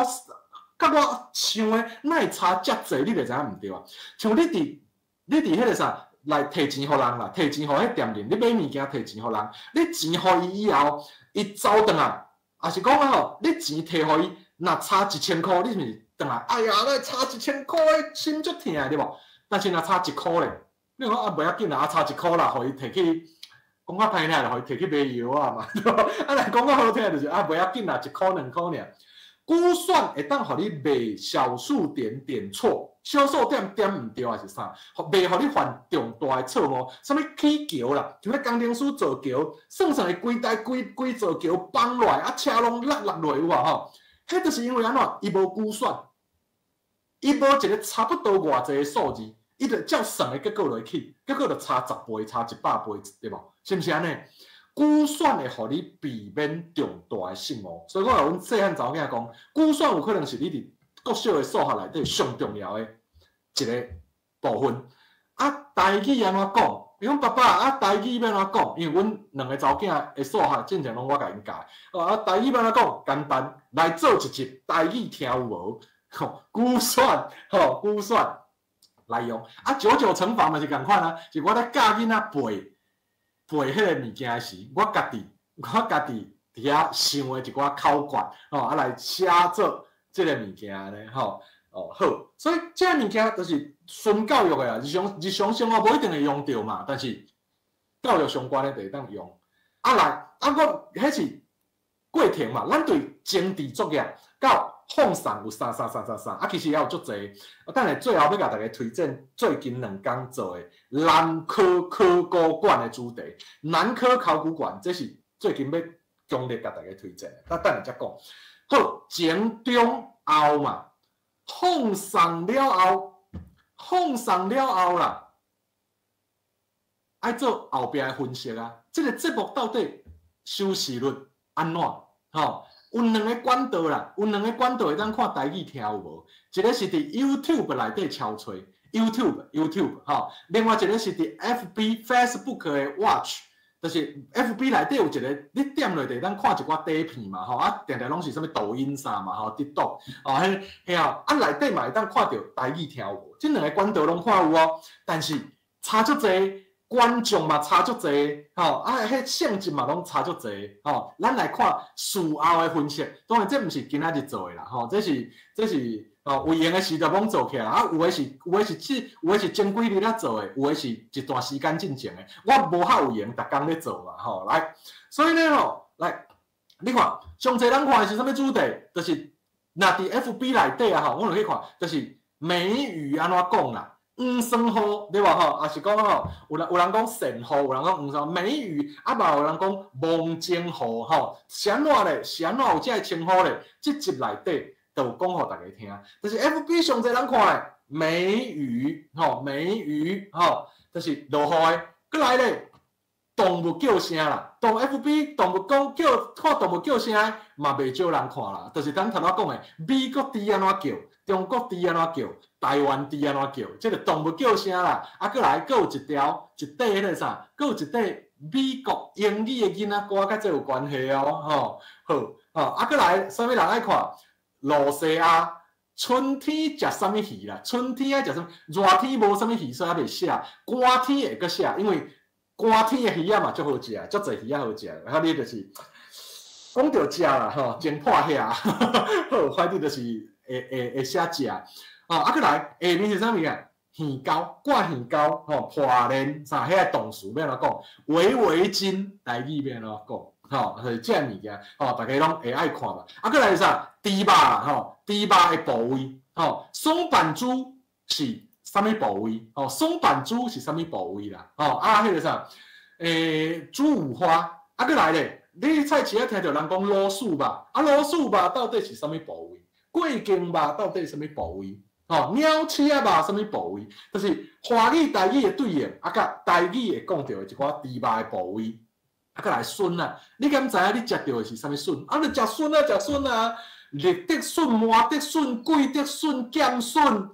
我想的哪會差遮濟？你就知影毋對啊。像你佇彼个啥來提錢予人啦，提錢予彼店員，你買物件提錢予人，你錢予伊以後，伊走轉來，抑是講啊吼，你錢提予伊，若差1000箍，你是毋是轉來？哎呀，哪會差一千箍的心足疼的對無？但是若差一箍咧，你講啊袂要緊啦，啊差一箍啦，予伊提去講較歹聽，就予伊提去買藥啊嘛。啊，若講較好聽就是啊袂要緊啦，一箍兩箍爾。估算會當予你袂小數點點錯，小數點點毋對還是啥，袂予你犯重大的錯誤。啥物起橋啦，像咧工程師造橋，算算會規台規規座橋崩落來，啊車攏落落落有無吼？彼就是因為按怎？伊無估算，伊無一個差不多偌濟的數字，伊就照算的結果落去，結果就差10倍、差100倍，對無？是毋是按呢？估算會予你避免重大的失誤，所以我共阮細漢查某囝講，估算有可能是你佇國小的數學內底上重要的一個部分。啊，台語按怎講？伊講爸爸啊，台語欲按怎講？因為阮兩个查某囝的數學進前攏我共𪜶教。啊，台語欲按怎講？簡單，來做一集台語聽有無？吼，估算，吼，估算來用。啊，九九乘法嘛是仝款啊，是我咧教囡仔背。背彼个物件時，我家己佇遐想的一寡口訣，吼，啊來寫做這个物件呢，吼，哦好，所以這个物件就是純教育的啦，日常生活無一定會用著嘛，但是教育相關的就會當用。啊來，啊我彼是過程嘛，咱對前置作業到放送有三三三三三，啊其實猶有足濟。等下最後欲共大家推薦最近兩工做的南科考古館的主題。南科考古館，這是最近欲強烈共大家推薦的。等下才講。好，前中後嘛，放送了後，放送了後啦，愛做後壁的分析啊。這个節目到底收視率按怎？吼，有兩个管道啦，有兩个管道會當看台語聽有無？一个是佇 YouTube 內底搜揣，YouTube YouTube 吼，另外一个是佇 FB Facebook 的 Watch，就是 FB 內底有一个，你點落就會當看一寡短片嘛，吼啊，定定攏是啥物抖音啥嘛，吼，TikTok 哦，彼彼吼，啊內底嘛會當看著台語聽有無？這兩个管道攏看有哦，但是差足濟。觀眾嘛差足濟，吼啊，彼性質嘛攏差足濟，吼。咱來看事後的分析，當然這毋是今仔日做的啦，吼，這是吼有閒的時就攏做起來，啊，有的是前幾日仔做的，有的是一段時間進前的，我無較有閒，逐工咧做嘛，吼，來，所以呢，吼，來，你看，上濟人看的是啥物主題？就是若佇 FB 內底啊吼，阮有去看，就是梅雨按怎講啦，黃酸雨對無吼？抑是講吼，有人講鉎雨，有人講黃酸梅雨，啊嘛有人講蒙睛雨吼，是按怎咧？是按怎有這个稱呼咧？這集內底就有講予大家聽。就是 FB 上濟人看的梅雨吼，梅雨吼，就是落雨的。閣來咧，動物叫聲啦，動 FB 動物講叫看動物叫聲的嘛袂少人看啦。就是咱頭拄仔講的，美國豬按怎叫，中國豬按怎叫，台灣豬按怎叫，這個動物叫聲啦。啊，閣來閣有一條一塊彼個啥，閣有一塊美國英語的囡仔歌，佮這有關係哦，吼，好，吼，啊，閣來啥物人愛看？露西亞春天食啥物魚啦？春天愛食啥物？熱天無啥物魚，所以猶未寫。寒天會閣寫，因為寒天的魚仔嘛足好食，足濟魚仔好食。啊，你就是講著食啦，吼，真破遐，好，反正就是會寫食。哦，啊，閣來下面是啥物啊？耳膠掛耳膠，吼，破鏈啥？彼个動詞欲按怎講？圍圍巾台語欲按怎講？吼，就是這个物件，吼，大家攏會愛看吧。啊，閣來是啥？豬肉啦，吼，豬肉的部位，吼，松板豬是啥物部位？吼，松板豬是啥物部位啦？吼，啊，彼个啥？豬五花，啊，閣來咧，你去菜市仔聽著人講老鼠肉，啊，老鼠肉到底是啥物部位？桂根肉到底是啥物部位？吼，鳥鼠仔肉啥物部位？就是華語、台語的對應，啊，佮台語會講著的一寡豬肉的部位。啊，閣來筍啊！你敢知影你食著的是啥物筍？啊，你食筍啊，食筍啊！立竹筍、麻竹筍、桂竹筍、劍筍，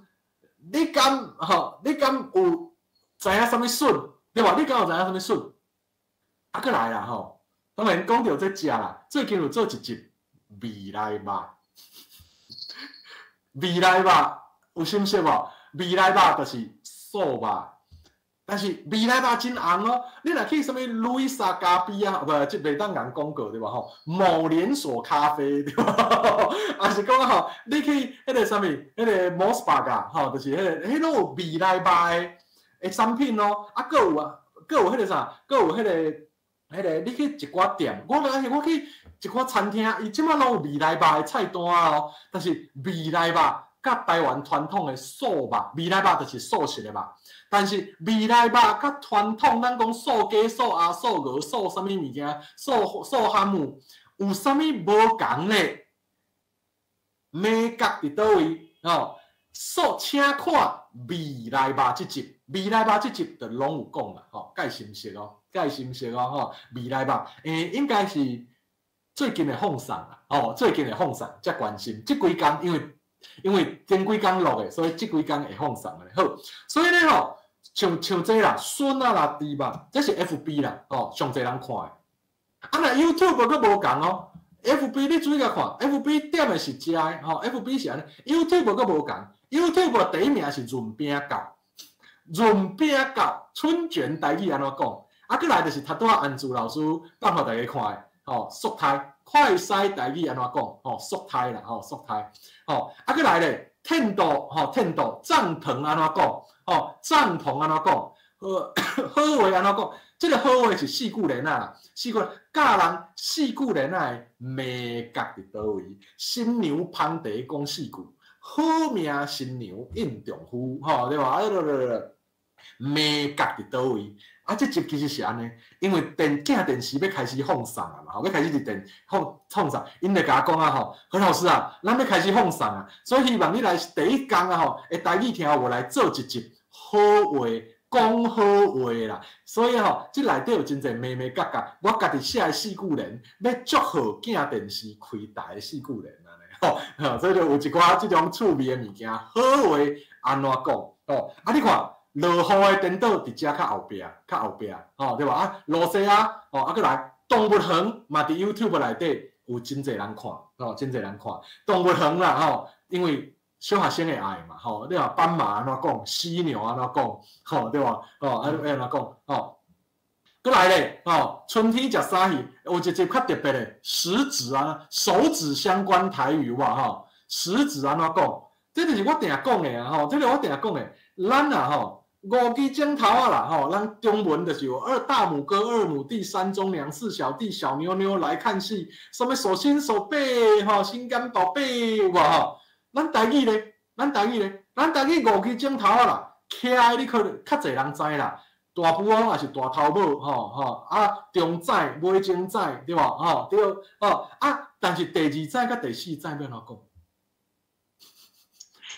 你敢吼？你敢有知影啥物筍？對無？你敢有知影啥物筍？啊，閣來啦吼！當然講著這食啦，最近有做一集未來肉，未來肉有心識無？未來肉就是素肉。但是未來肉真紅哦！你若去啥物路易莎咖啡啊，無，這袂當共廣告對無吼？某連鎖咖啡對無？抑是講吼，你去彼个啥物，彼个 MOS Burger 吼，就是彼个，彼攏有未來肉的產品哦。啊，閣有啊，閣有彼个啥，閣有彼个，你去一寡店，我發現我去一寡餐廳，伊這擺攏有未來肉的菜單哦。但是未來肉佮台灣傳統的素肉，未來肉就是素食的肉。但是未來肉佮傳統，咱講素雞、素鴨、素鵝、素啥物物件、素哈姆，有啥物無仝咧？眉角佇佗位？吼，素請看未來肉這集，未來肉這集就攏有講啦，吼，蓋心熟哦，蓋心熟哦，吼，未來肉，應該是最近會放送啦，吼，最近會放送，才關心。這幾工因為前幾工錄的，所以這幾工會放送的。好，所以咧吼，像這啦，筍仔啦、豬肉，這是 FB 啦，吼，上濟人看的。啊，若 YouTube 閣無仝哦，FB 你注意共看，FB 點的是遮的，吼，FB 是按呢，YouTube 閣無仝，YouTube 第一名是潤餅鉸，潤餅鉸，春卷台語按怎講？啊，閣來就是頭拄仔安珠老師放予大家看的，吼，速胎。快篩台語按怎講？吼，速胎啦，吼，速胎，吼，啊，閣來咧，天道，吼，天道，帳篷按怎講？吼，帳篷按怎講？好話按怎講？這个好話是四句連仔啦，四句教人四句連仔的眉角佇佗位？新娘捧茶講四句，好命新娘應丈夫，吼，對無？啊，眉角佇佗位？啊，這集其實是按呢，因為鏡電視欲開始放送啊嘛，吼，欲開始佇電放送，𪜶就共我講啊吼，何老師啊，咱欲開始放送啊，所以希望你來第一工啊吼，會台語聽有無來做一集好話，講好話啦。所以吼，這內底有真濟眉眉角角，我家己寫的四句聯，欲祝賀鏡電視開台的四句聯按呢吼，所以就有一寡這種趣味的物件，好話按怎講？吼，啊你看。落雨的顛倒佇遮較後壁，較後壁，吼對無啊？露西亞，吼啊，閣來動物園嘛，佇 YouTube 內底有真濟人看，吼，真濟人看動物園啦，吼，因為小學生會愛嘛，吼，你話斑馬按怎講，犀牛按怎講，吼對無？吼啊欲按怎講？吼，閣來咧，吼，春天食啥魚？有一集較特別的，食指啊，手指相關台語哇，吼，食指按怎講？這就是我定講的啊，吼，這個我定講的，咱啊，吼。五支指頭仔啦，吼，咱中文就是有二大拇哥、二拇弟、三中娘、四小弟、小妞妞來看戲，啥物手心手背，吼，心肝寶貝，有無吼？咱台語咧，咱台語咧，咱台語五支指頭仔啦，徛的你可能較濟人知啦。大埔翁也是大頭母，吼吼，啊，中指、尾中指，對無？吼對，吼啊，但是第二指佮第四指欲按怎講？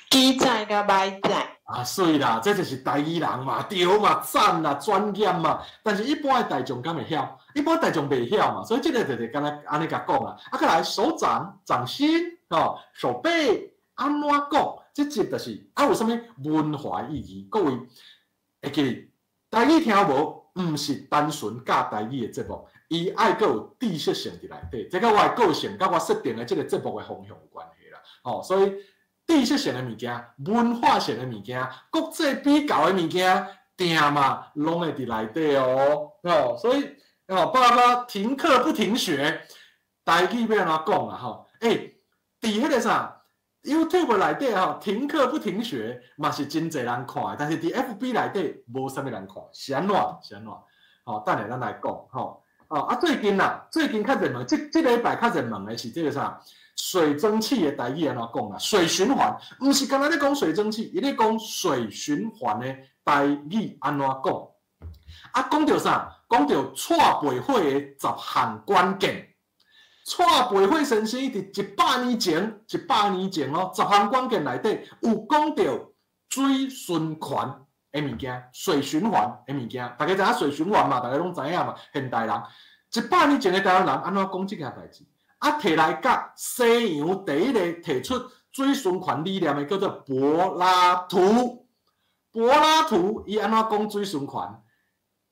基指佮䆀指。啊，媠啦，這就是台語人嘛，對嘛，讚啦，專業嘛。但是一般的大眾敢會曉？一般大眾袂曉嘛，所以這個就是敢若按呢共講啦。啊，閣來手掌、掌心，吼，手背，按怎講？這集就是啊，有啥物文化意義？各位會記得，台語聽無？毋是單純教台語的節目，伊愛閣有知識性佇內底，這佮我的個性，佮我設定的這個節目的方向有關係啦。吼，所以知識性的物件、文化性的物件、國際比較的物件，定嘛攏會佇內底哦。吼，所以吼，爸爸停課不停學，台語欲按怎講啊？吼，欸，佇彼個啥？YouTube 內底吼，停課不停學嘛是真濟人看的，但是佇 FB 內底無啥物人看，是按怎？是按怎？吼，等下咱來講吼。哦啊，最近啦，最近較熱門，這這禮拜較熱門的是這個啥？水蒸氣的台語按怎講啊？水循環，毋是干焦咧講水蒸氣，伊咧講水循環的台語按怎講？啊，講著啥？講著蔡培火的十項關鍵。蔡培火先生佇100年前，100年前哦，十項關鍵內底有講著水循環的物件，水循環的物件，大家知影水循環嘛？大家攏知影嘛？現代人100年前的台灣人按怎講這件代誌？啊，提來佮西洋第一个提出水循環理念的叫做柏拉圖。柏拉圖伊按怎講水循環？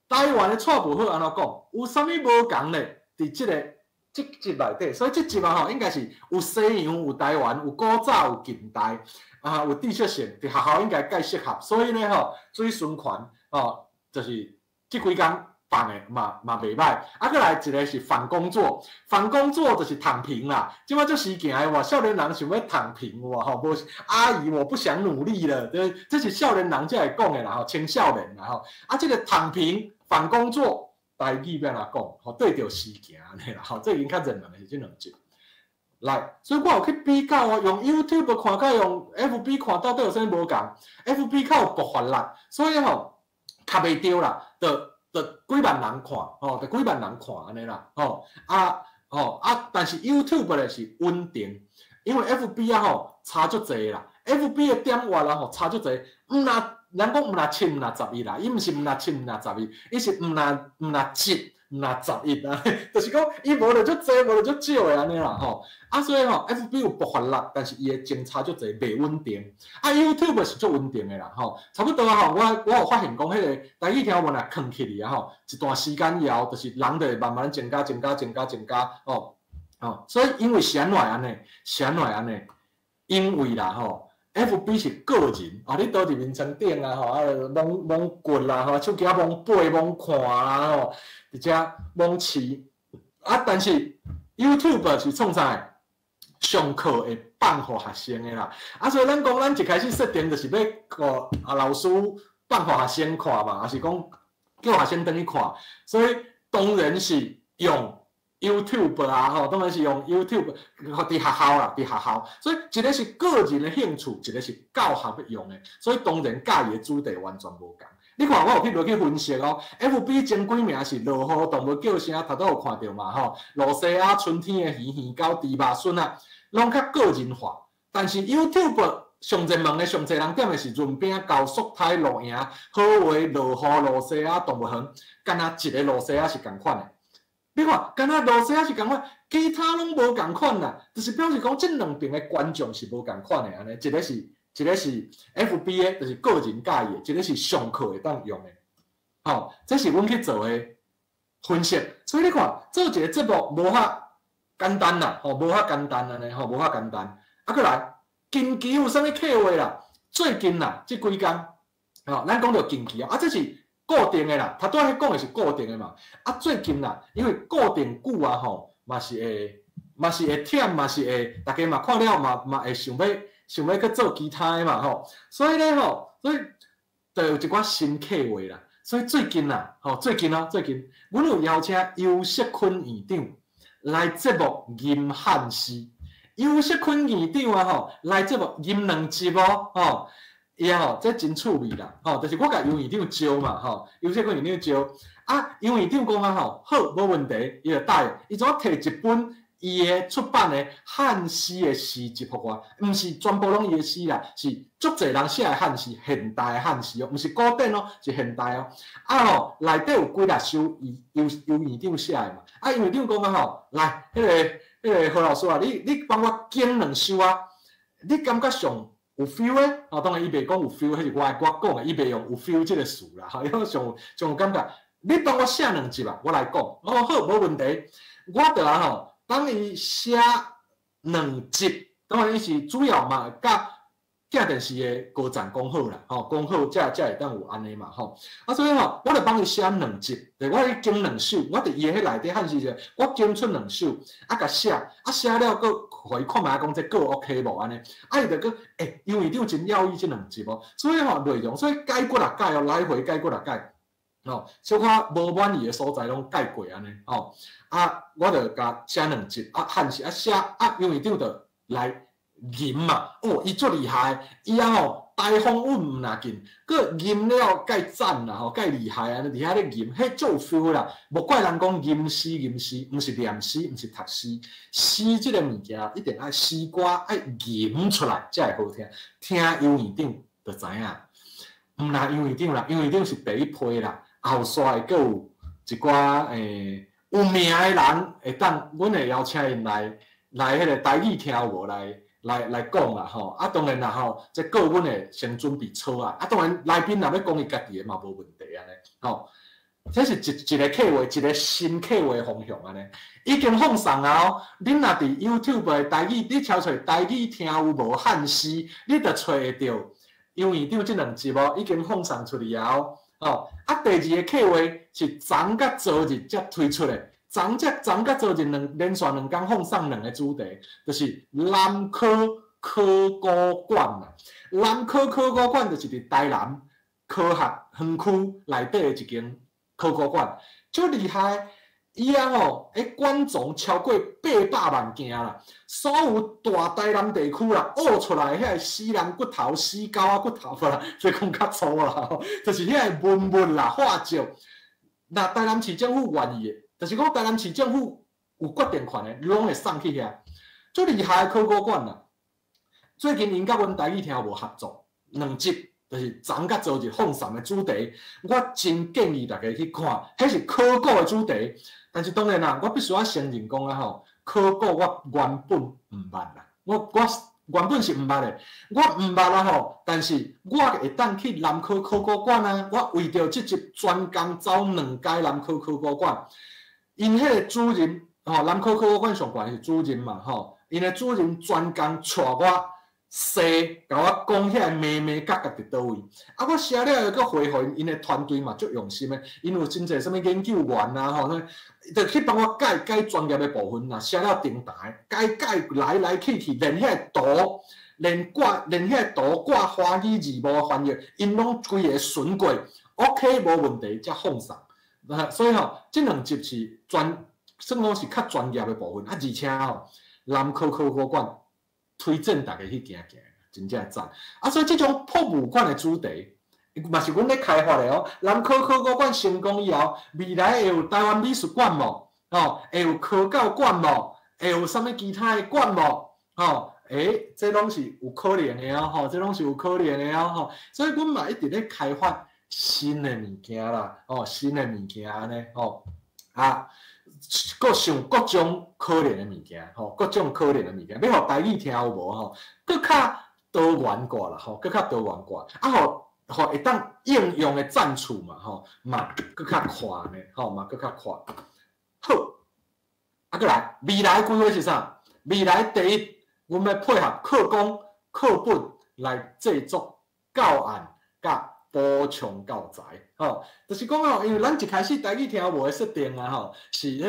台灣的蔡培火按怎講？有啥物無仝咧？佇這个這集內底，所以這集啊吼，應該是有西洋、有台灣、有古早、有近代，啊，有知識性，佇學校應該蓋適合。所以呢吼，水循環吼，就是這幾工放的嘛嘛袂䆀。啊，閣來一个是反工作，反工作就是躺平啦。這擺足時行的哇，少年人想欲躺平哇吼，無阿姨我不想努力了，這這是少年人才會講的啦吼，青少年啦吼。啊，這個躺平反工作，台語欲按怎講？吼，對著時行按呢啦，吼，最近較熱門的是這兩集。來，所以我有去比較哦，用 YouTube 看，佮用 FB 看，到底有啥物無仝？FB 較有爆發力，所以吼，較袂著啦，就就幾萬人看，吼，就幾萬人看按呢啦，吼，啊，吼啊，但是 YouTube 咧是穩定，因為 FB 啊吼差足濟啦，FB 的點閱啊吼差足濟，毋若人講毋若七，毋若十一啦，伊毋是毋若七，毋若十一，伊是毋若毋若七，毋若十一啊，就是講伊無著足濟，無著足少的按呢啦吼。啊，所以吼，FB 有爆發力，但是伊的精差足濟，袂穩定。啊，YouTube 是足穩定的啦吼，差不多吼，我我有發現講，彼個台語聽有無若囥起去啊吼，一段時間以後，就是人就會慢慢增加、增加、增加、增加吼吼。所以因為是按怎按呢？是按怎按呢？因為啦吼，FB 是個人，啊，你倒佇眠床頂啊吼，啊，摸摸骨啦吼，手機仔摸背摸看啦吼，佇遮摸試。啊，但是 YouTube 是創啥？上課會放予學生的啦。啊，所以咱講，咱一開始設定就是欲予啊老師放予學生看嘛，抑是講叫學生轉去看。所以當然是用 YouTube 啊，吼，當然是用 YouTube 佇學校啦，佇學校。所以一个是個人的興趣，一个是教學欲用的，所以當然佮意的主題完全無仝。你看，我有去落去分析哦，FB 前幾名是落雨、動物叫聲，頭拄有看著嘛吼，露西亞、春天的魚、魚狗、豬肉、筍仔，攏較個人化。但是 YouTube 上熱門的、上濟人點的是潤餅、高速胎、露營、好話、落雨、露西亞、動物園，敢若一個露西亞是仝款的。你看，敢若露西亞是仝款，其他攏無仝款啦，就是表示講，這兩邊的觀眾是無仝款的按呢，一个是一个是 FB 的，就是個人佮意的；一个是上課會當用的。吼，這是阮去做的分析。所以你看，做一个節目無遐簡單啦，吼，無遐簡單按呢，吼，無遐簡單。啊，閣來，近期有啥物計劃啦？最近啦，這幾工，吼，咱講著近期啊，啊，這是固定的啦，頭拄仔彼講的是固定的嘛。啊，最近啦，因為固定久啊，吼，嘛是會，嘛是會忝，嘛是會，大家嘛看了嘛嘛會想欲想欲去做其他的嘛，吼。所以咧，吼，所以就有一寡新計劃啦。所以最近啊，吼，最近哦，最近，阮有邀請游錫堃院長來節目吟漢詩。游錫堃院長啊，吼，來節目吟兩集哦，吼，伊啊吼，這真趣味啦，吼，就是我共游院長招嘛，吼，游錫堃院長招，啊，游院長講啊，吼，好，無問題，伊就答應，伊就提一本伊的出版的漢詩的詩集予我，毋是全部攏伊的詩啦，是足濟人寫的漢詩，現代的漢詩哦，毋是古典哦，是現代哦。啊吼，內底有幾若首伊游游院長寫的嘛。啊，游院長講啊吼，來，彼個何老師啊，你幫我揀兩首啊，你感覺上有 feel 的？哦，當然伊袂講有 feel，彼是我講的，伊袂用有 feel 這個詞啦，吼，伊講上上有感覺，你幫我寫兩集啊，我來講。哦，好，無問題，我就啊吼。當伊寫兩集，當然伊是主要嘛，佮鏡電視的高層講好啦，吼，講好才會當有按呢嘛，吼。啊，所以吼，我就幫伊寫兩集，就我去揀兩首，我佇伊的彼內底漢詩就，我揀出兩首，啊，共寫，啊，寫了閣予伊看覓講這閣 OK 無按呢？啊，伊就閣，欸，因為你真了意這兩集哦，所以吼內容，所以改幾若改哦，來回改幾若改。吼，小可無滿意的所在攏改過按呢，吼，啊，我就共寫兩集，啊，漢詩啊寫，啊，游院長就來吟嘛，哦，伊足厲害，伊啊吼，台風韻毋若緊，閣吟了蓋讚啦吼，蓋厲害按呢，佇遐咧吟，彼足有 feel 啦，無怪人講吟詩吟詩，毋是念詩，毋是讀詩，詩這个物件一定愛詩歌愛吟出來才會好聽，聽游院長就知影，毋若游院長啦，游院長是第一批啦。後續會閣有一寡有名的人會當，阮會邀請𪜶來來彼个台語聽有無來來來講啦吼。啊，當然啦吼，這閣阮會先準備草案。啊，當然來賓若欲講伊家己的嘛無問題按呢吼。這是一個計劃，一個新計劃方向按呢，已經放送啊哦。恁若佇 YouTube 的台語，你敲揣台語聽有無漢詩，你就揣會著游院長這兩集哦，已經放送出去啊哦。哦，啊，第二个計劃是昨佮昨日才推出的，昨才昨佮昨日兩連續兩工放送兩个主題，就是南科考古館啦。南科考古館就是佇台南科學園區內底的一間考古館，足厲害。伊啊吼，彼館藏超過800萬件啦，所有大台南地區啦，挖出來彼个死人骨頭、死狗仔骨頭啦，這講較粗啦吼，就是彼个文物啦、化石。若台南市政府願意的，就是講台南市政府有決定權的，攏會送去遐，足厲害的考古館啦。最近𪜶佮阮台語聽有無合作兩集。就是昨佮昨日放送的主題，我真建議大家去看，彼是考古的主題。但是當然啦，我必須愛承認講啊吼，考古我原本毋捌啦，我原本是毋捌的，我毋捌啊吼。但是我會當去南科考古館啊，我為著這集專工走兩擺南科考古館，𪜶彼個主任吼，南科考古館上懸是主任嘛吼，𪜶的主任專工帶我。踅，共我講遐个眉眉角角佇佗位，啊，我寫了後，閣回予𪜶，𪜶的團隊嘛足用心的，𪜶有真濟啥物研究員啊吼，就去幫我改改專業的部分啦，寫了長台，改改來來去去，連遐个圖，連掛連遐個圖掛華語字幕翻譯，𪜶攏規个巡過，OK 無問題，才放送。所以吼，這兩集是專，算講是較專業的部分，啊，而且吼，南科考古館。推薦大家去行行，真正讚。啊，所以這種博物館的主題，嘛是阮咧開發的哦。南科考古館成功以後，未來會有台灣美術館無？吼，會有科教館無？會有啥物其他的館無？吼，欸，這攏是有可能的哦，吼，這攏是有可能的哦，吼。所以阮嘛一直咧開發新的物件啦，哦，新的物件按呢，吼，啊。閣想各種可能的物件，吼，各種可能的物件，欲予台語聽有無吼？閣較多元化啦，吼，閣較多元化，啊，予予會當應用的戰處嘛，吼，嘛閣較寬呢，吼，嘛閣較寬。好，啊，閣來，未來規劃是啥？未來第一，阮欲配合課綱、課本來製作教案，佮補充教材，吼，就是講吼，因為咱一開始台語聽有無的設定啊，吼，是彼个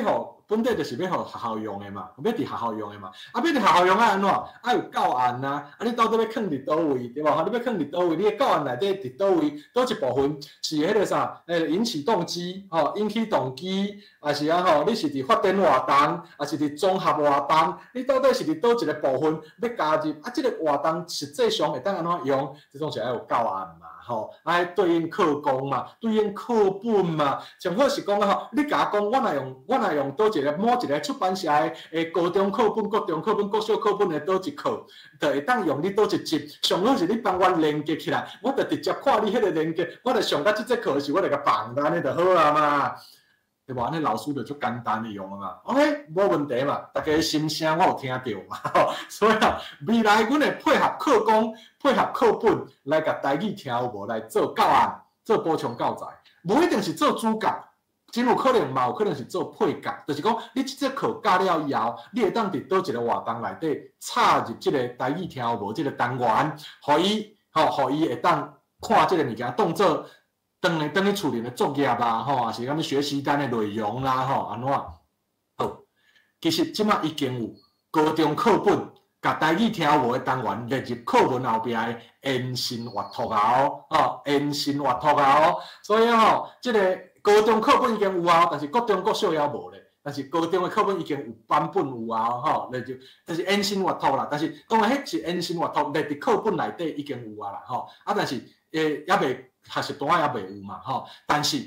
欲予本底就是欲予學校用的嘛，欲佇學校用的嘛。啊，欲佇學校用愛按怎？愛有教案啊！啊，你到底欲囥佇佗位，對無？吼，你欲囥佇佗位？你的教案內底佇佗位？佗一部分是彼个啥？引起動機，吼，引起動機，抑是啊吼？你是佇發展活動，抑是佇綜合活動？你到底是佇佗一个部分欲加入？啊，這个活動實際上會當按怎用？這總是愛有教案嘛，吼，愛對應課綱嘛，對應課本嘛。上好是講啊吼，你共我講，我若用佗一个某一个出版社的高中課本、國中課本、國小課本的佗一課，就會當用你佗一集。上好是你幫我連結起來，我就直接看你彼个連結，我就上到這節課時，我就共放按呢就好啊嘛。對無？按呢老師就足簡單的用啊嘛。OK，無問題嘛，大家的心聲我有聽著嘛。所以啊，未來阮會配合課綱、配合課本來共台語聽有無來做教案、做補充教材，無一定是做主角，真有可能嘛有可能是做配角，就是講你這節課教了以後，你會當佇佗一个活動內底插入這个台語聽有無這个單元，予伊吼，予伊會當看這个物件當做轉去厝裡的作業啊，吼，抑是啥物學習單的內容啦，吼，按怎？好，其實這馬已經有高中課本，共台語聽有無的單元列入課文後壁的延伸閱讀啊，哦，延伸閱讀啊，哦，所以吼，這个高中課本已經有啊，但是國中、國小猶無咧。但是高中的課本已經有版本有啊，吼，列入就是延伸閱讀啦。但是當然彼是延伸閱讀列佇課本內底已經有啊啦，吼，啊，但是猶未學習單猶未有嘛，吼。但是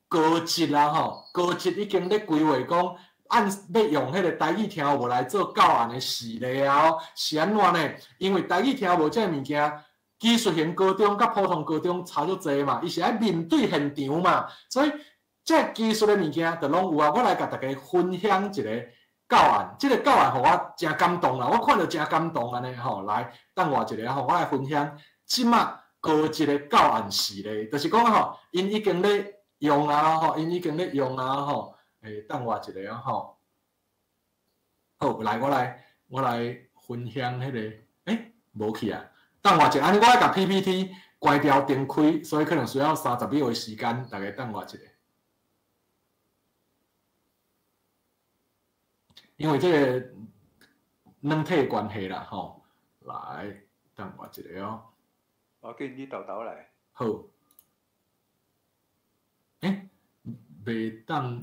高職啊，吼，高職已經咧規劃講，按欲用彼个台語聽有無來做教案的事例啊，是按怎呢？因為台語聽有無這个物件，技術型高中佮普通高中差足濟嘛，伊是愛面對現場嘛，所以這技術的物件就攏有啊。我來共大家分享一个教案，這个教案予我誠感動啦，我看著誠感動按呢吼。來，等我一下吼，我來分享這馬高職的教案事例，就是講吼，𪜶已經咧用啊吼，𪜶已經咧用啊吼。等我一下吼。好，來，我來分享彼个，無去啊。等我一下，按呢我愛共 PPT 關掉重開，所以可能需要30秒的時間，大家等我一下。因為這个軟體的關係啦，吼，來，等我一下哦。我叫你豆豆來。好。袂當，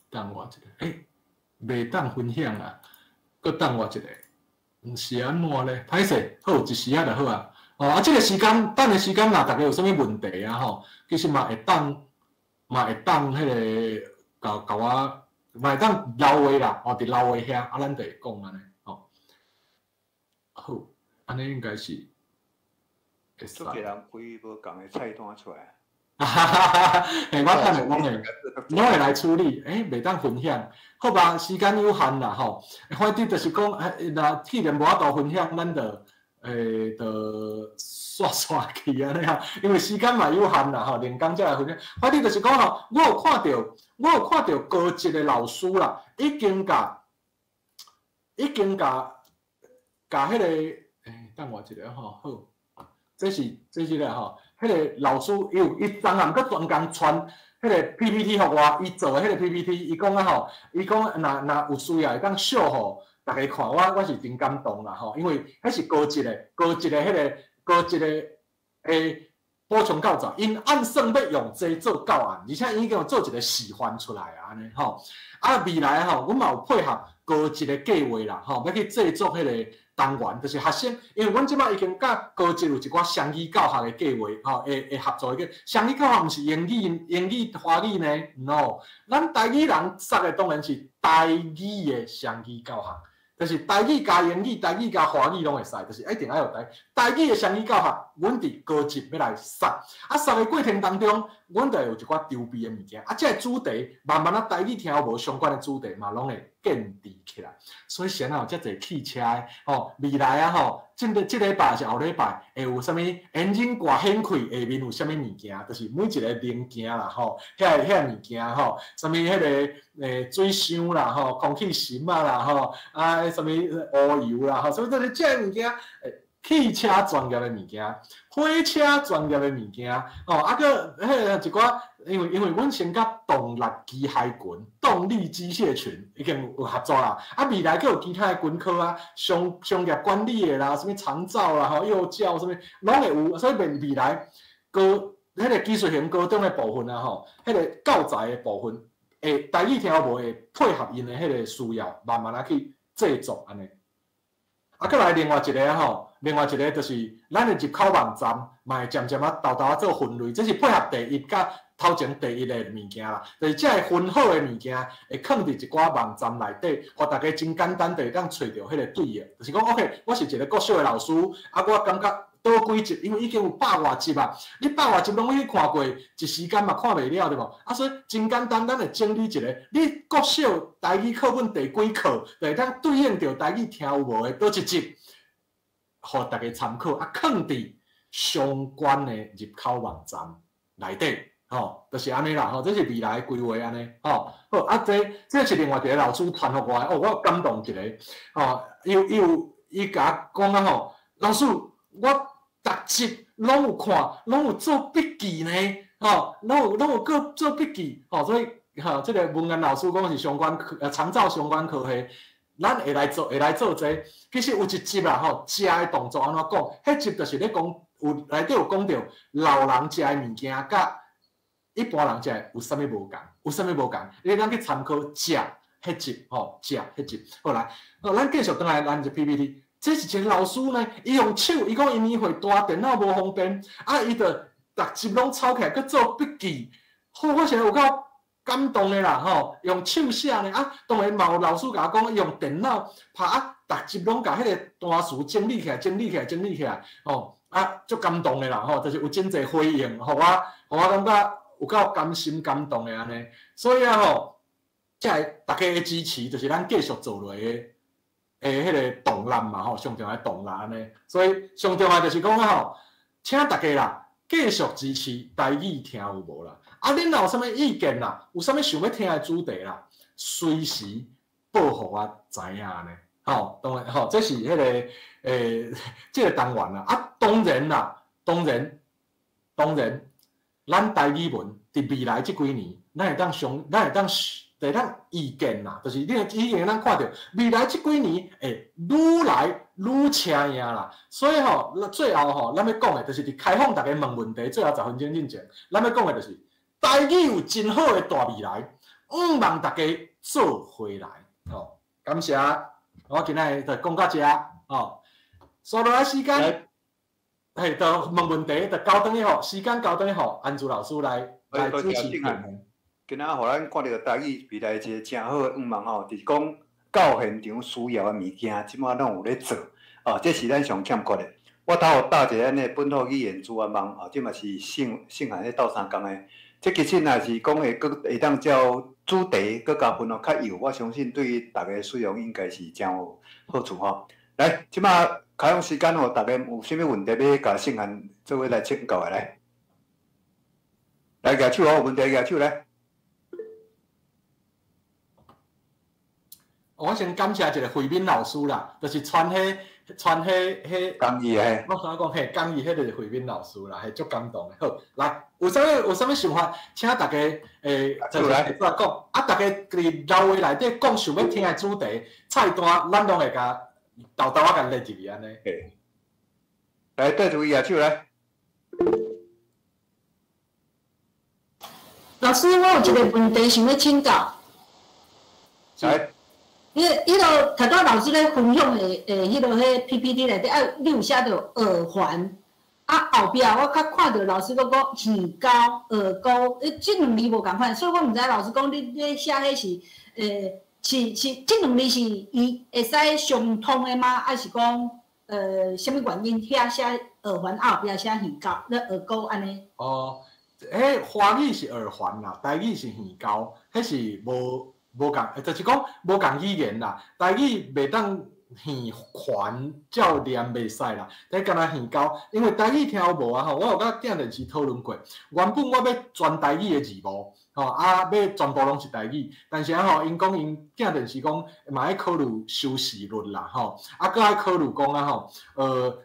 等我一下，袂當分享啊，閣等我一下，是按怎咧？歹勢，好，一時仔就好啊。哦，啊，這个時間，等的時間，若大家有啥物問題啊，吼，其實嘛會當，嘛會當彼个，共共我，嘛會當留話啦，哦，佇留話遐，啊，咱就會講按呢，吼。好，按呢應該是會使。足濟人開無仝的菜單出來。哈哈哈哈嘿，我等下攏會來處理，袂當分享，好吧？時間有限啦，吼。反正就是講，若既然無法度分享，咱就就煞煞去按呢吼，因為時間嘛有限啦，吼，另工才來分享。反正就是講吼，我有看著高職的老師啦，已經共彼个，等我一下吼，好，這是咧吼。彼个老師伊有伊昨暗閣專工傳彼个 PPT 予我，伊做的彼个 PPT，伊講啊吼，伊講若有需要會當秀予大家看，我是真感動啦吼，因為彼是高職的彼个高職的補充教材，𪜶按算欲用這做教案，而且已經有做一個示範出來啊，按呢吼。啊，未來吼，阮嘛有配合高職的計劃啦，吼，欲去製作彼个單元，就是學生，因為阮這馬已經佮高職有一寡雙語教學的計劃，吼，會合作的。雙語教學毋是英語、英語、華語呢？No，咱台語人說的當然是台語的雙語教學，就是台語加英語、台語加華語攏會使，就是一定愛有台語的雙語教學。阮佇高職欲來設，啊，設的過程當中，阮就會有一寡籌備的物件，啊，這个主題慢慢仔台語聽有無相關的主題嘛，攏會建置起來。所以先有遮濟汽車的吼，未來啊吼，這禮拜抑是後禮拜會有啥物引擎蓋顯開下面有啥物物件，就是每一个零件啦吼，遐物件吼，啥物彼个水箱啦吼，空氣芯仔啦吼，啊，啥物烏油啦吼，啥物這個物件。汽車專業的物件，火車專業的物件，哦，啊，閣彼个一寡，因為阮先佮動力機械群、動力機械群已經有合作啦。啊，未來閣有其他的軍科啊，商業管理的啦，啥物長照啦、吼幼教啥物，攏會有。所以未來高彼個技術型高中的部分啊，吼，彼個教材的部分，會台語聽有無會配合𪜶的彼個需要，慢慢仔去製作按呢。啊，閣來另外一個吼，另外一個就是咱的入口網站，嘛會漸漸仔沓沓仔做分類，這是配合第一佮頭前第一個物件啦。就是這个分好的物件，會囥佇一寡網站內底，予大家真簡單就會當揣著彼個對應。就是講，OK，我是一個國小的老師，啊，我感覺佗幾集，因為已經有百外集啊，你百外集攏去看過，一時間嘛看袂了對無？啊，所以真簡單，咱會整理一個，你國小台語課本第幾課，就會當對應著台語聽有無的佗一集，予大家參考，啊，囥佇相關的入口網站內底，吼，就是按呢啦，吼，這是未來的規劃按呢，吼，好，啊，這是另外一個老師傳予我的，哦，我感動一個，吼，伊共我講啊，吼，老師，我逐集攏有看，攏有做筆記呢，吼，攏有閣做筆記，吼，所以吼，這個文案老師講是相關科，長照相關科系，咱會來做，會來做這個。其實有一集啦，吼，食的動作按怎講？彼集就是咧講，有內底有講著老人食的物件，佮一般人食的有啥物無仝？有啥物無仝？你通去參考食彼集，吼，食彼集。好來，好，咱繼續轉來咱這 PPT。這是一個老師呢，伊用手，伊講伊年歲大，電腦無方便，啊，伊就逐集攏抄起來，閣做筆記。好，我實在有夠感動的啦，吼！用手寫呢，啊，當然嘛有老師共我講，用電腦拍啊，逐集攏共彼個單詞整理起來，整理起來，整理起來，吼，啊，足感動的啦，吼，就是有真濟回應，予我感覺有夠甘心感動的按呢。所以啊，吼，這个大家的支持，就是咱繼續做落去的彼个動力嘛，吼，上重要的動力按呢。所以上重要就是講啊，吼，請大家啦，繼續支持台語聽有無啦？啊，恁若有啥物意見啦，有啥物想欲聽的主題啦，隨時報予我知影按呢。吼，當然吼，這是彼個這個單元啦。啊，當然啦，當然，當然，咱台語文佇未來這幾年，咱會當預見啦，就是你已經咱看著未來這幾年會愈來愈車贏啦。所以吼，最後吼，咱欲講的就是佇開放大家問問題，最後10分鐘進前，咱欲講的就是台語有真好的大未來，向望大家做伙來。吼，感謝，我今仔日就講到這，吼，紲落來時間，嘿，就問問題，就交轉去予時間交轉去予安珠老師來主持。今仔予咱看著台語未來一個誠好的願望吼，就是講到現場需要的物件，這擺攏有咧做，哦，這是咱上欠缺的。我頭有搭一个咱的本土語言資源網，哦，這嘛是聖聖漢咧鬥相共的。這其實若是講會閣會當照主題閣加分哦較幼，我相信對於大家使用應該是誠有好處吼。來，這擺開放時間予大家有啥物問題欲共聖漢做伙來請教的來，來舉手哦，有問題舉手來。我先感謝一個慧敏老師啦，就是傳彼傳彼彼講義的。我想講嘿，講義彼就是慧敏老師啦，嘿，足感動的。好，來，有啥物想法，請大家就是來講。啊，大家佇留話內底講想欲聽的主題菜單，咱攏會共沓沓仔共列入去按呢。嘿，來，綴一位舉手來。老師，我有一個問題想欲請教。來。彼落頭拄老師咧分享的彼落彼 PPT 內底，啊，你有寫著耳環，啊後壁我較看著老師閣講耳溝、耳溝，這兩字無仝款，所以我毋知老師講你咧寫彼是，是這兩字是伊會使相通的嗎？還是講，啥物原因遐寫耳環，啊後壁寫耳溝、咧耳溝按呢？哦，彼華語是耳環啦，台語是耳溝，彼是無。無仝，就是講無仝語言啦。台語袂當耳環照念袂使啦，但敢若耳溝，因為台語聽有無啊吼，我有佮鏡電視討論過。原本我欲全台語的字幕，吼啊，欲全部攏是台語，但是啊吼，𪜶講𪜶鏡電視講嘛愛考慮收視率啦，吼，啊，閣愛考慮講啊吼，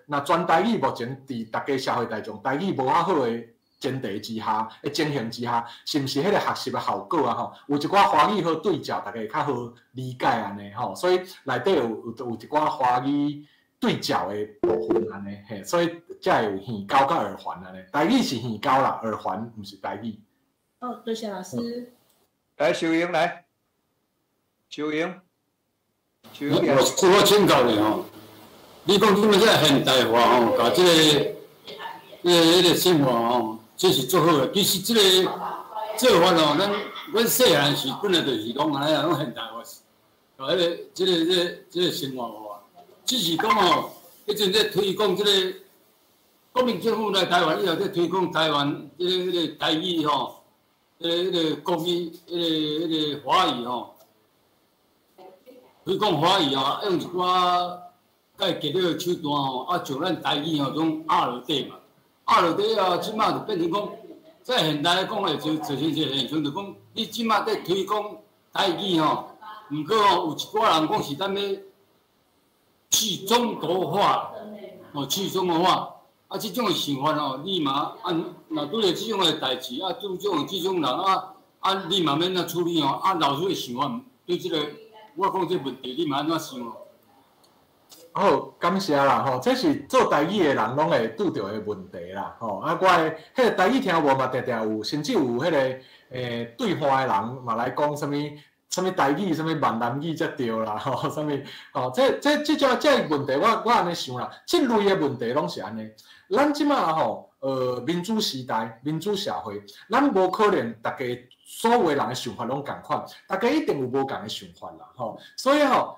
若全台語目前佇逐家社會大眾台語無遐好的前提之下，的情形之下，是毋是彼個學習的效果啊？吼，有一寡華語好對照，大家會較好理解按呢吼，所以內底有一寡華語對照的部分按呢，嘿，所以才會有耳溝佮耳環按呢。台語是耳溝啦，耳環毋是台語。哦，多謝老師。來，秀英來，秀英，秀英。我請教你吼，你講這麼這個現代化吼，共這個生活吼。這是足好的。其實這個做法吼，咱阮細漢時本來就是講按呢啊，攏現代化，共彼個、這個、這個、這個生活化。只是講吼，彼陣咧推廣這個國民政府來台灣以後，咧推廣台灣這個、這個台語吼，這個、這個國語、這個、這個華語吼，推廣華語吼，用一寡改革的手段吼，啊，像咱台語吼，種壓落底嘛。壓落底啊，這馬就變成講，在現代來講會造成一個現象，就講你這馬佇推廣台語吼，毋過吼有一寡人講是咱欲去中國化，哦，去中國化，啊，這種的想法吼，你嘛按若拄著這種的代誌，啊，拄這種這種人啊，啊，你嘛欲按怎處理吼？啊，老師的想法對這個，我講這問題，你嘛按怎想吼？好，感謝啦吼，這是做台語的人攏會拄著的問題啦吼。啊，我的彼個台語聽無嘛，定定有，甚至有彼個對岸的人嘛來講啥物啥物台語，啥物閩南語才對啦吼，啥物吼，這問題我按呢想啦，這類的問題攏是按呢。咱這馬吼，民主時代、民主社會，咱無可能逐家所有人的想法攏仝款，逐家一定有無仝的想法啦吼。所以吼，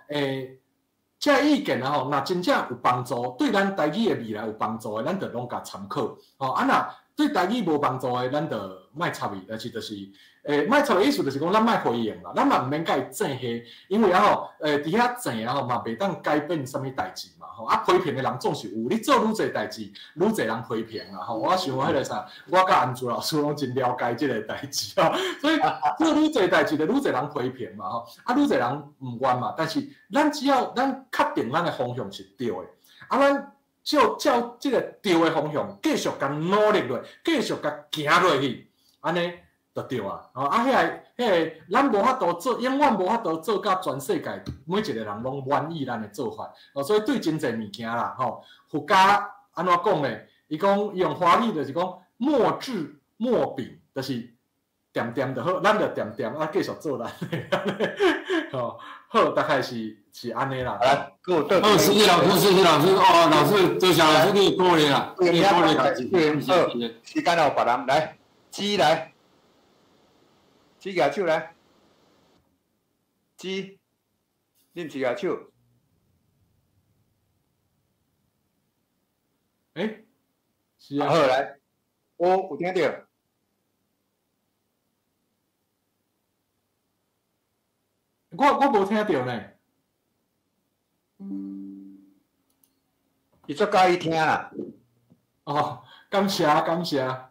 這個意見啊吼，若真正有幫助，對咱台語的未來有幫助的，咱就攏共參考。吼，啊若對台語無幫助的，咱就莫插伊，但是就是，莫插的意思就是講，咱莫回應啦，咱嘛毋免共伊爭彼，因為啊吼，佇遐爭啊吼，嘛袂當改變啥物代誌嘛吼。啊，批評的人總是有，你做愈濟代誌，愈濟人批評啦吼。我想彼個啥，我佮安珠老師攏真了解這個代誌吼，所以做愈濟代誌，就愈濟人批評嘛吼。啊，愈濟人毋願嘛，但是咱只要咱確定咱的方向是對的，啊，咱照這個對的方向繼續共努力落，繼續共行落去，按呢就對啊。哦，啊，彼個，咱無法度做，永遠無法度做甲全世界每一個人攏滿意咱的做法。哦，所以對真濟物件啦，吼，佛家按怎講咧？伊講伊用華語就是講莫質莫稟，就是恬恬就好，咱就恬恬啊，繼續做咱的。吼，好，大概是按呢啦。好，謝謝老師，謝謝老師。哦，老師，多謝老師你鼓勵啦，你鼓勵。好，時間予別人來，姊來，姊舉手來，姊，你毋是舉手？欸，是啊。好來，我有聽著。我無聽著呢。伊足佮意聽啦。哦，感謝感謝，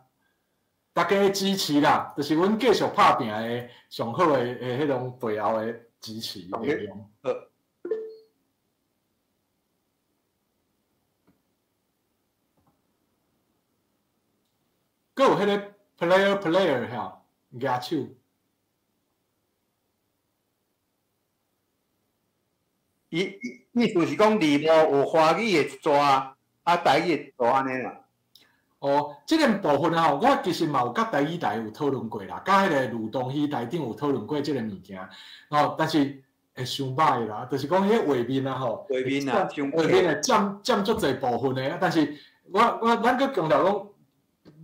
大家的支持啦，就是阮繼續拍拚的上好的彼種背後的支持力量。好。閣有彼個 player 遐舉手。伊意思是講字幕有華語的一逝，啊台語的一逝按呢啦。哦，這個部分啊吼，我其實嘛有佮台語台有討論過啦，佮彼個呂東希台長有討論過這個物件。哦，但是會傷歹啦，就是講彼個畫面啊吼，畫面啊，畫面會佔足濟部分的。但是我咱閣強調講，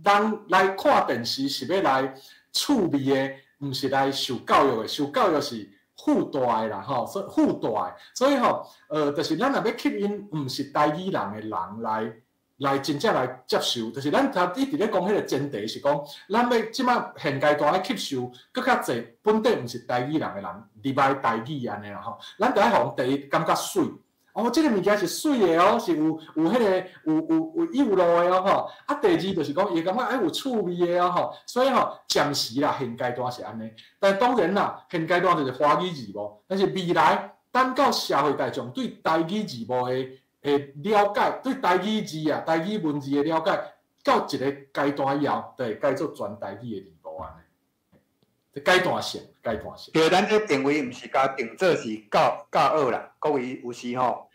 人來看電視是欲來趣味的，毋是來受教育的。受教育是附帶的啦，吼，所以附帶的，所以吼，就是咱若欲吸引毋是台語人的人來真正來接受，就是咱頭一直咧講彼個前提是講，咱欲這馬現階段愛吸收閣較濟本底毋是台語人的人入來台語按呢啦吼，咱著愛予第一感覺媠，哦，這个物件是媠的哦，是有有彼个有有有幼路的哦吼。啊，第二就是講，伊會感覺欸有趣味的哦吼。所以吼，暫時啦，現階段是按呢。但當然啦，現階段就是華語字幕，但是未來等到社會大眾對台語字幕的了解，對台語字啊、台語文字的了解，到一个階段以後，就會改做全台語的字幕按呢。階段性，階段性。對，咱這定位毋是共定做是教教學啦，各位有時吼，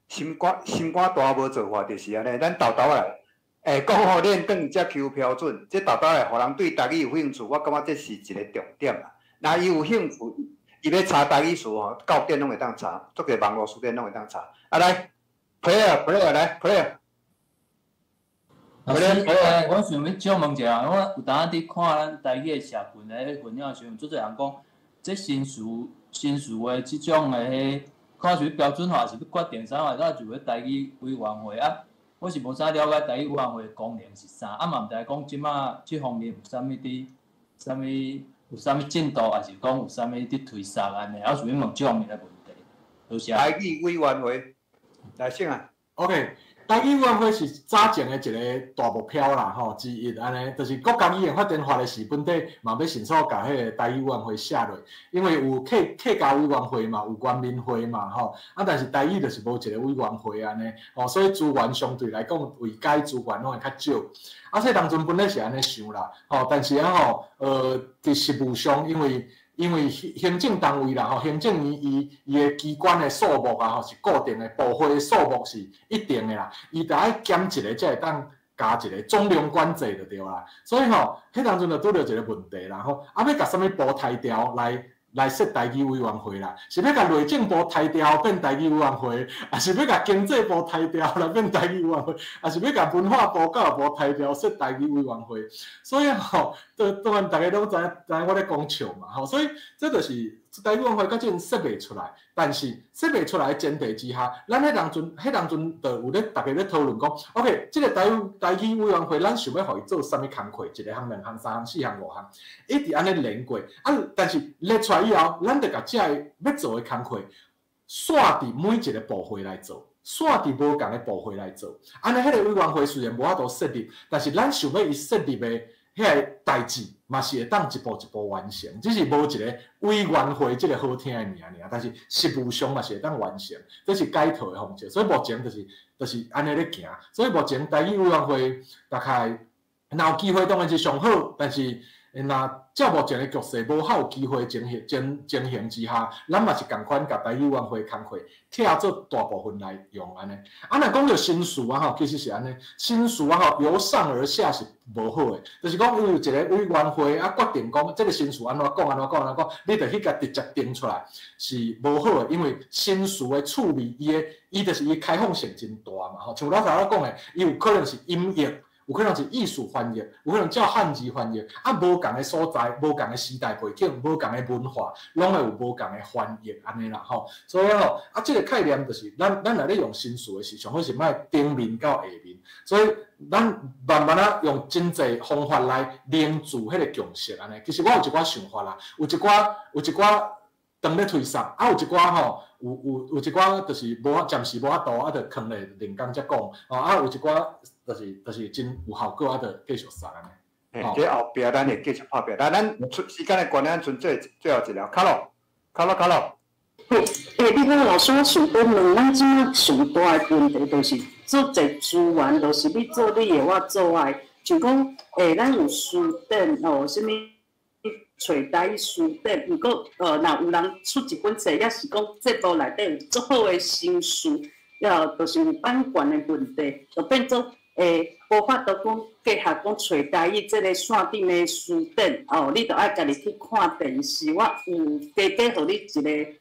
心肝心肝大無做法就是按呢，咱沓沓來，欸，講好練轉才求標準，這沓沓來，予人對台語有興趣，我感覺這是一個重點啦。若伊有興趣，伊欲查台語詞吼，教典攏會當查，足濟網路書典攏會當查。啊來，play play 來 play。老師，欸，我想欲請問一下，我有當仔佇看咱台語的社群的分享的時陣，足濟人講，這新詞新詞的這種的彼，看是欲標準化，是欲決定啥物，咱就欲台語委員會啊。我是無啥了解台語委員會的功能是啥，啊嘛毋知講這馬這方面有啥物佇啥物有啥物進度，抑是講有啥物佇推捒按呢？我想欲問這方面的問題。多謝。台語委員會，來先啊。 OK。台語委員會是早前的一个大目標啦，吼之一按呢，就是國家語言發展法的時，本底嘛欲迅速共彼个台語委員會寫落，因為有客客家委員會嘛，有原民會嘛，吼，啊，但是台語就是無一个委員會按呢，吼，所以資源相對來講，位階資源攏會較少。啊，所以當陣本來是按呢想啦，吼，但是啊吼，佇實務上，因為行政單位啦，吼，行政院伊伊的機關的數目啊，吼是固定的，部會的數目是一定的啦，伊著愛減一個才會當加一個，總量管制就對啦。所以吼，彼當陣就拄著一个問題啦，吼，啊欲共啥物部刣掉來來設台語委員會啦？是欲共內政部刣掉變台語委員會，抑是欲共經濟部刣掉來變台語委員會，抑是欲共文化部、教育部刣掉設台語委員會？所以吼，當然逐家攏知知影我咧講笑嘛，吼，所以這就是台語委員會到這陣設袂出來，但是設袂出來的前提之下，咱彼當陣彼當陣就有咧逐家咧討論講，OK，這個台台語委員會，咱想欲予伊做啥物工課？一个項、兩項、三項、四項、五項，一直按呢連過。啊，但是列出來以後，咱就共這个欲做的工課，散佇每一个部會來做。散佇無仝的部會來做，按呢，彼个委員會雖然無法度設立，但是咱想欲伊設立的彼个代誌，嘛是會當一步一步完成，只是無一个委員會這个好聽的名爾，但是實務上嘛是會當完成，這是解套的方式。所以目前就是就是按呢咧行。所以目前台語委員會大概若有機會當然是上好，但是若照目前的局勢無較有機會情形情情形之下，咱嘛是仝款共台語委員會工課拆做大部分來用按呢。啊，若講著新詞啊吼，其實是按呢，新詞啊吼由上而下是無好的，就是講有一个委員會啊決定講這个新詞按怎講按怎講按怎講，你著去共直接定出來是無好的，因為新詞的趣味，伊的伊就是伊開放性真大嘛吼，像老頭仔講的，伊有可能是音譯。有可能是意思翻譯，有可能照漢字翻譯，啊，無仝的所在，無仝的時代背景，無仝的文化，攏會有無仝的翻譯按呢啦吼。所以吼，啊，這个概念就是咱咱若咧用新詞的時，上好是莫頂面到下面，所以咱慢慢仔用真濟方法來凝聚彼个共識按呢。其實我有一寡想法啦，有一寡有一寡當咧推捒，啊，有一寡吼，有有有一寡就是無暫時無法度，啊，就囥咧另工才講，吼，啊，有一寡就是就是真有效果，啊，就繼續捒按呢。嘿，這後壁咱會繼續拍拼，但咱時間的關係，咱賰做最後一條，卡洛，卡洛，卡洛。欸，你好，老師，我想欲問，咱這馬上大的問題就是，足濟資源，就是你做你的，我做我的，就講，欸，咱有書典哦，啥物揣台語書典，毋過，若有人出一本冊，抑是講節目內底有足好的新詞，了就是有版權的問題，就變做，欸，無法度講結合講揣台語這个線頂的書典，哦，你著愛家己去看電視，我有加加予你一个。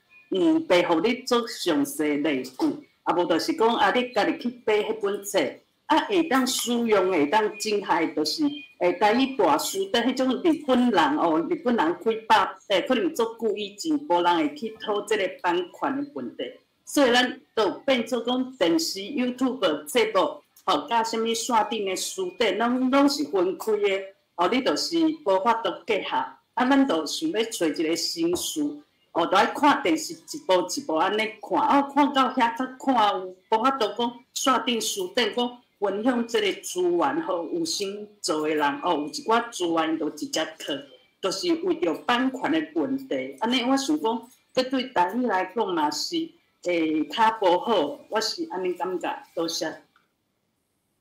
白予你做詳細例句，啊無就是講啊，你家己去買彼本冊，啊會當使用，會當真害，就是會台語大辭典彼種日本人哦，日本人開百，欸，可能足久以前，無人會去討這个版權的問題，所以咱就變做講電視、YouTube 節目，吼，佮啥物線頂的書典，攏攏是分開的，哦，你就是無法度結合，啊，咱就想欲揣一个新詞。哦，都愛看電視一步一步按呢看，哦，看到遐才看有，無法度講煞頂書頂講分享這个資源，予有心做的人，哦，有一寡資源就直接去，就是為著版權的問題。按呢，我想講，這對台語來講嘛是會較無好，我是按呢感覺。多謝。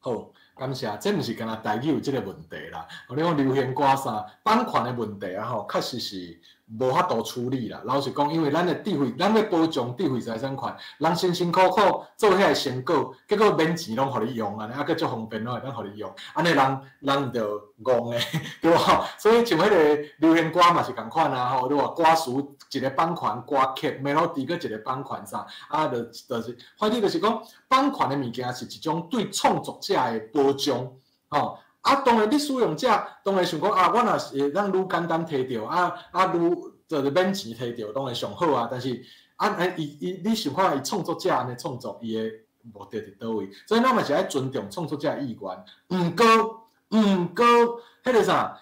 好，感謝。這毋是干焦台語有這个問題啦。哦，你講流行歌啥版權的問題啊吼，確實是無法度處理啦。老實講，因為咱的智慧，咱欲保障智慧財產權，人辛辛苦苦做遐个成果，結果免錢攏予你用按呢，啊閣足方便攏會當予你用，按呢人人就戇的，對無？所以像彼个流行歌嘛是仝款啊吼，你話歌詞一个版權，歌曲 melody 閣一个版權啥，啊，就是，反正就是講版權的物件是一種對創作者的保障，吼。啊，當然你使用者當然想講啊，我若是會當愈簡單提著，啊啊愈就是免錢提著，當然上好啊。但是啊，伊伊你想看伊創作者按呢創作，伊的目的佇佗位？所以咱嘛是愛尊重創作者的意願。毋過，彼个啥，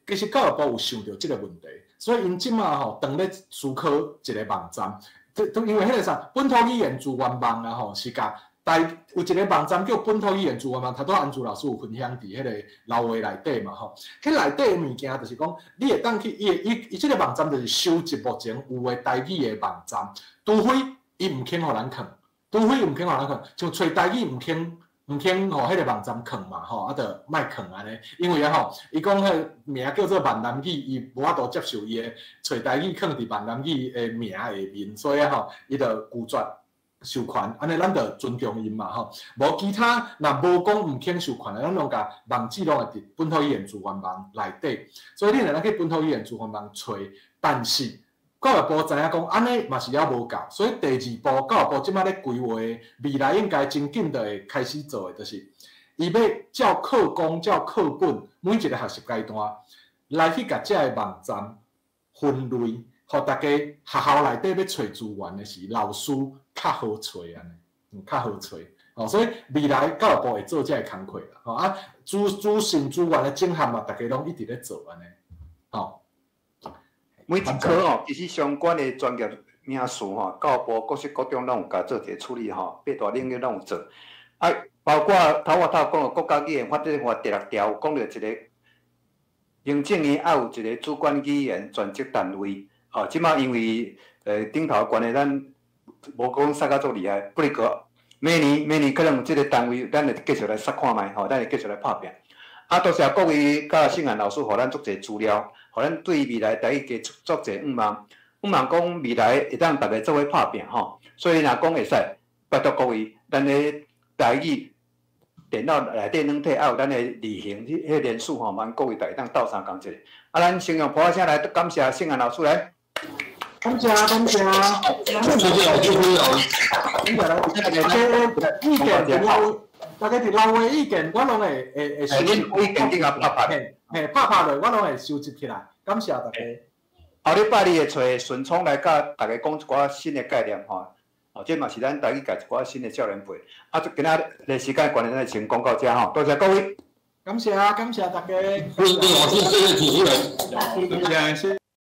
其實教育部有想著這个問題，所以𪜶這馬吼當咧思考一个網站，都因為彼个啥，本土語言資源網啊吼，是共台有一个網站叫本土語言資源網，頭拄安珠老師有分享佇彼个老話內底嘛吼。彼內底的物件就是講，你會當去伊伊伊這个網站就是收集目前有的台語的網站，除非伊毋肯予咱囥，除非伊毋肯予咱囥，像揣台語毋肯予彼个網站囥嘛吼，啊，就莫囥按呢，因為啊吼，伊講彼个名叫做閩南語，伊無法度接受伊的揣台語囥佇閩南語的名下面，所以啊吼，伊就拒絕授權，按呢咱就尊重𪜶嘛吼。無其他，若無講毋肯授權，咱攏共網址攏會佇本土語言資源網內底，所以你會當去本土語言資源網揣，但是教育部知影講，按呢嘛是猶無夠，所以第二步，教育部這擺咧規劃，未來應該真緊就會開始做的，就是伊欲照課綱、照課本，每一个學習階段來去共這个網站分類，予大家學校內底欲揣資源的時，老師較好揣按呢，較好揣。哦，所以未來教育部會做這个工課啦。吼啊，資訊資源的整合嘛，大家攏一直咧做按呢。吼，每一科吼，其實相關的專業名詞吼，教育部各式各種攏有共做一个處理吼，八大領域攏有做。啊，包括頭我頭講的國家語言發展法第六條有講著一个行政院愛有一个主管語言專責單位。吼，這擺因為頂頭關係，咱無講殺甲足厲害，不過明年明年可能這个單位，咱會繼續來殺看覓吼，咱會繼續來拍拚。啊，多謝各位佮聖安老師，予咱足濟資料，予咱對未來台語加足濟向望，向望講未來會當逐家做伙拍拚吼。所以若講會使，拜託各位，咱的台語電腦內底軟體，還有咱的字形彼彼連書吼，望各位逐家當鬥相共一下。啊，咱先用噗仔聲來感謝聖安老師來。感謝感謝，謝謝老師，謝謝大家意見留，大家佇留的意見，我攏會會會收集。意見緊共拍拍，嘿，拍拍落，我攏會收集起來。感謝大家。後禮拜你會揣順聰來佮大家講一寡新的概念吼，哦，這嘛是咱台語界一寡新的少年輩。啊，今仔日時間關係，咱先講到這吼，多謝各位。感謝感謝大家。謝謝老師，謝謝主持人。感謝。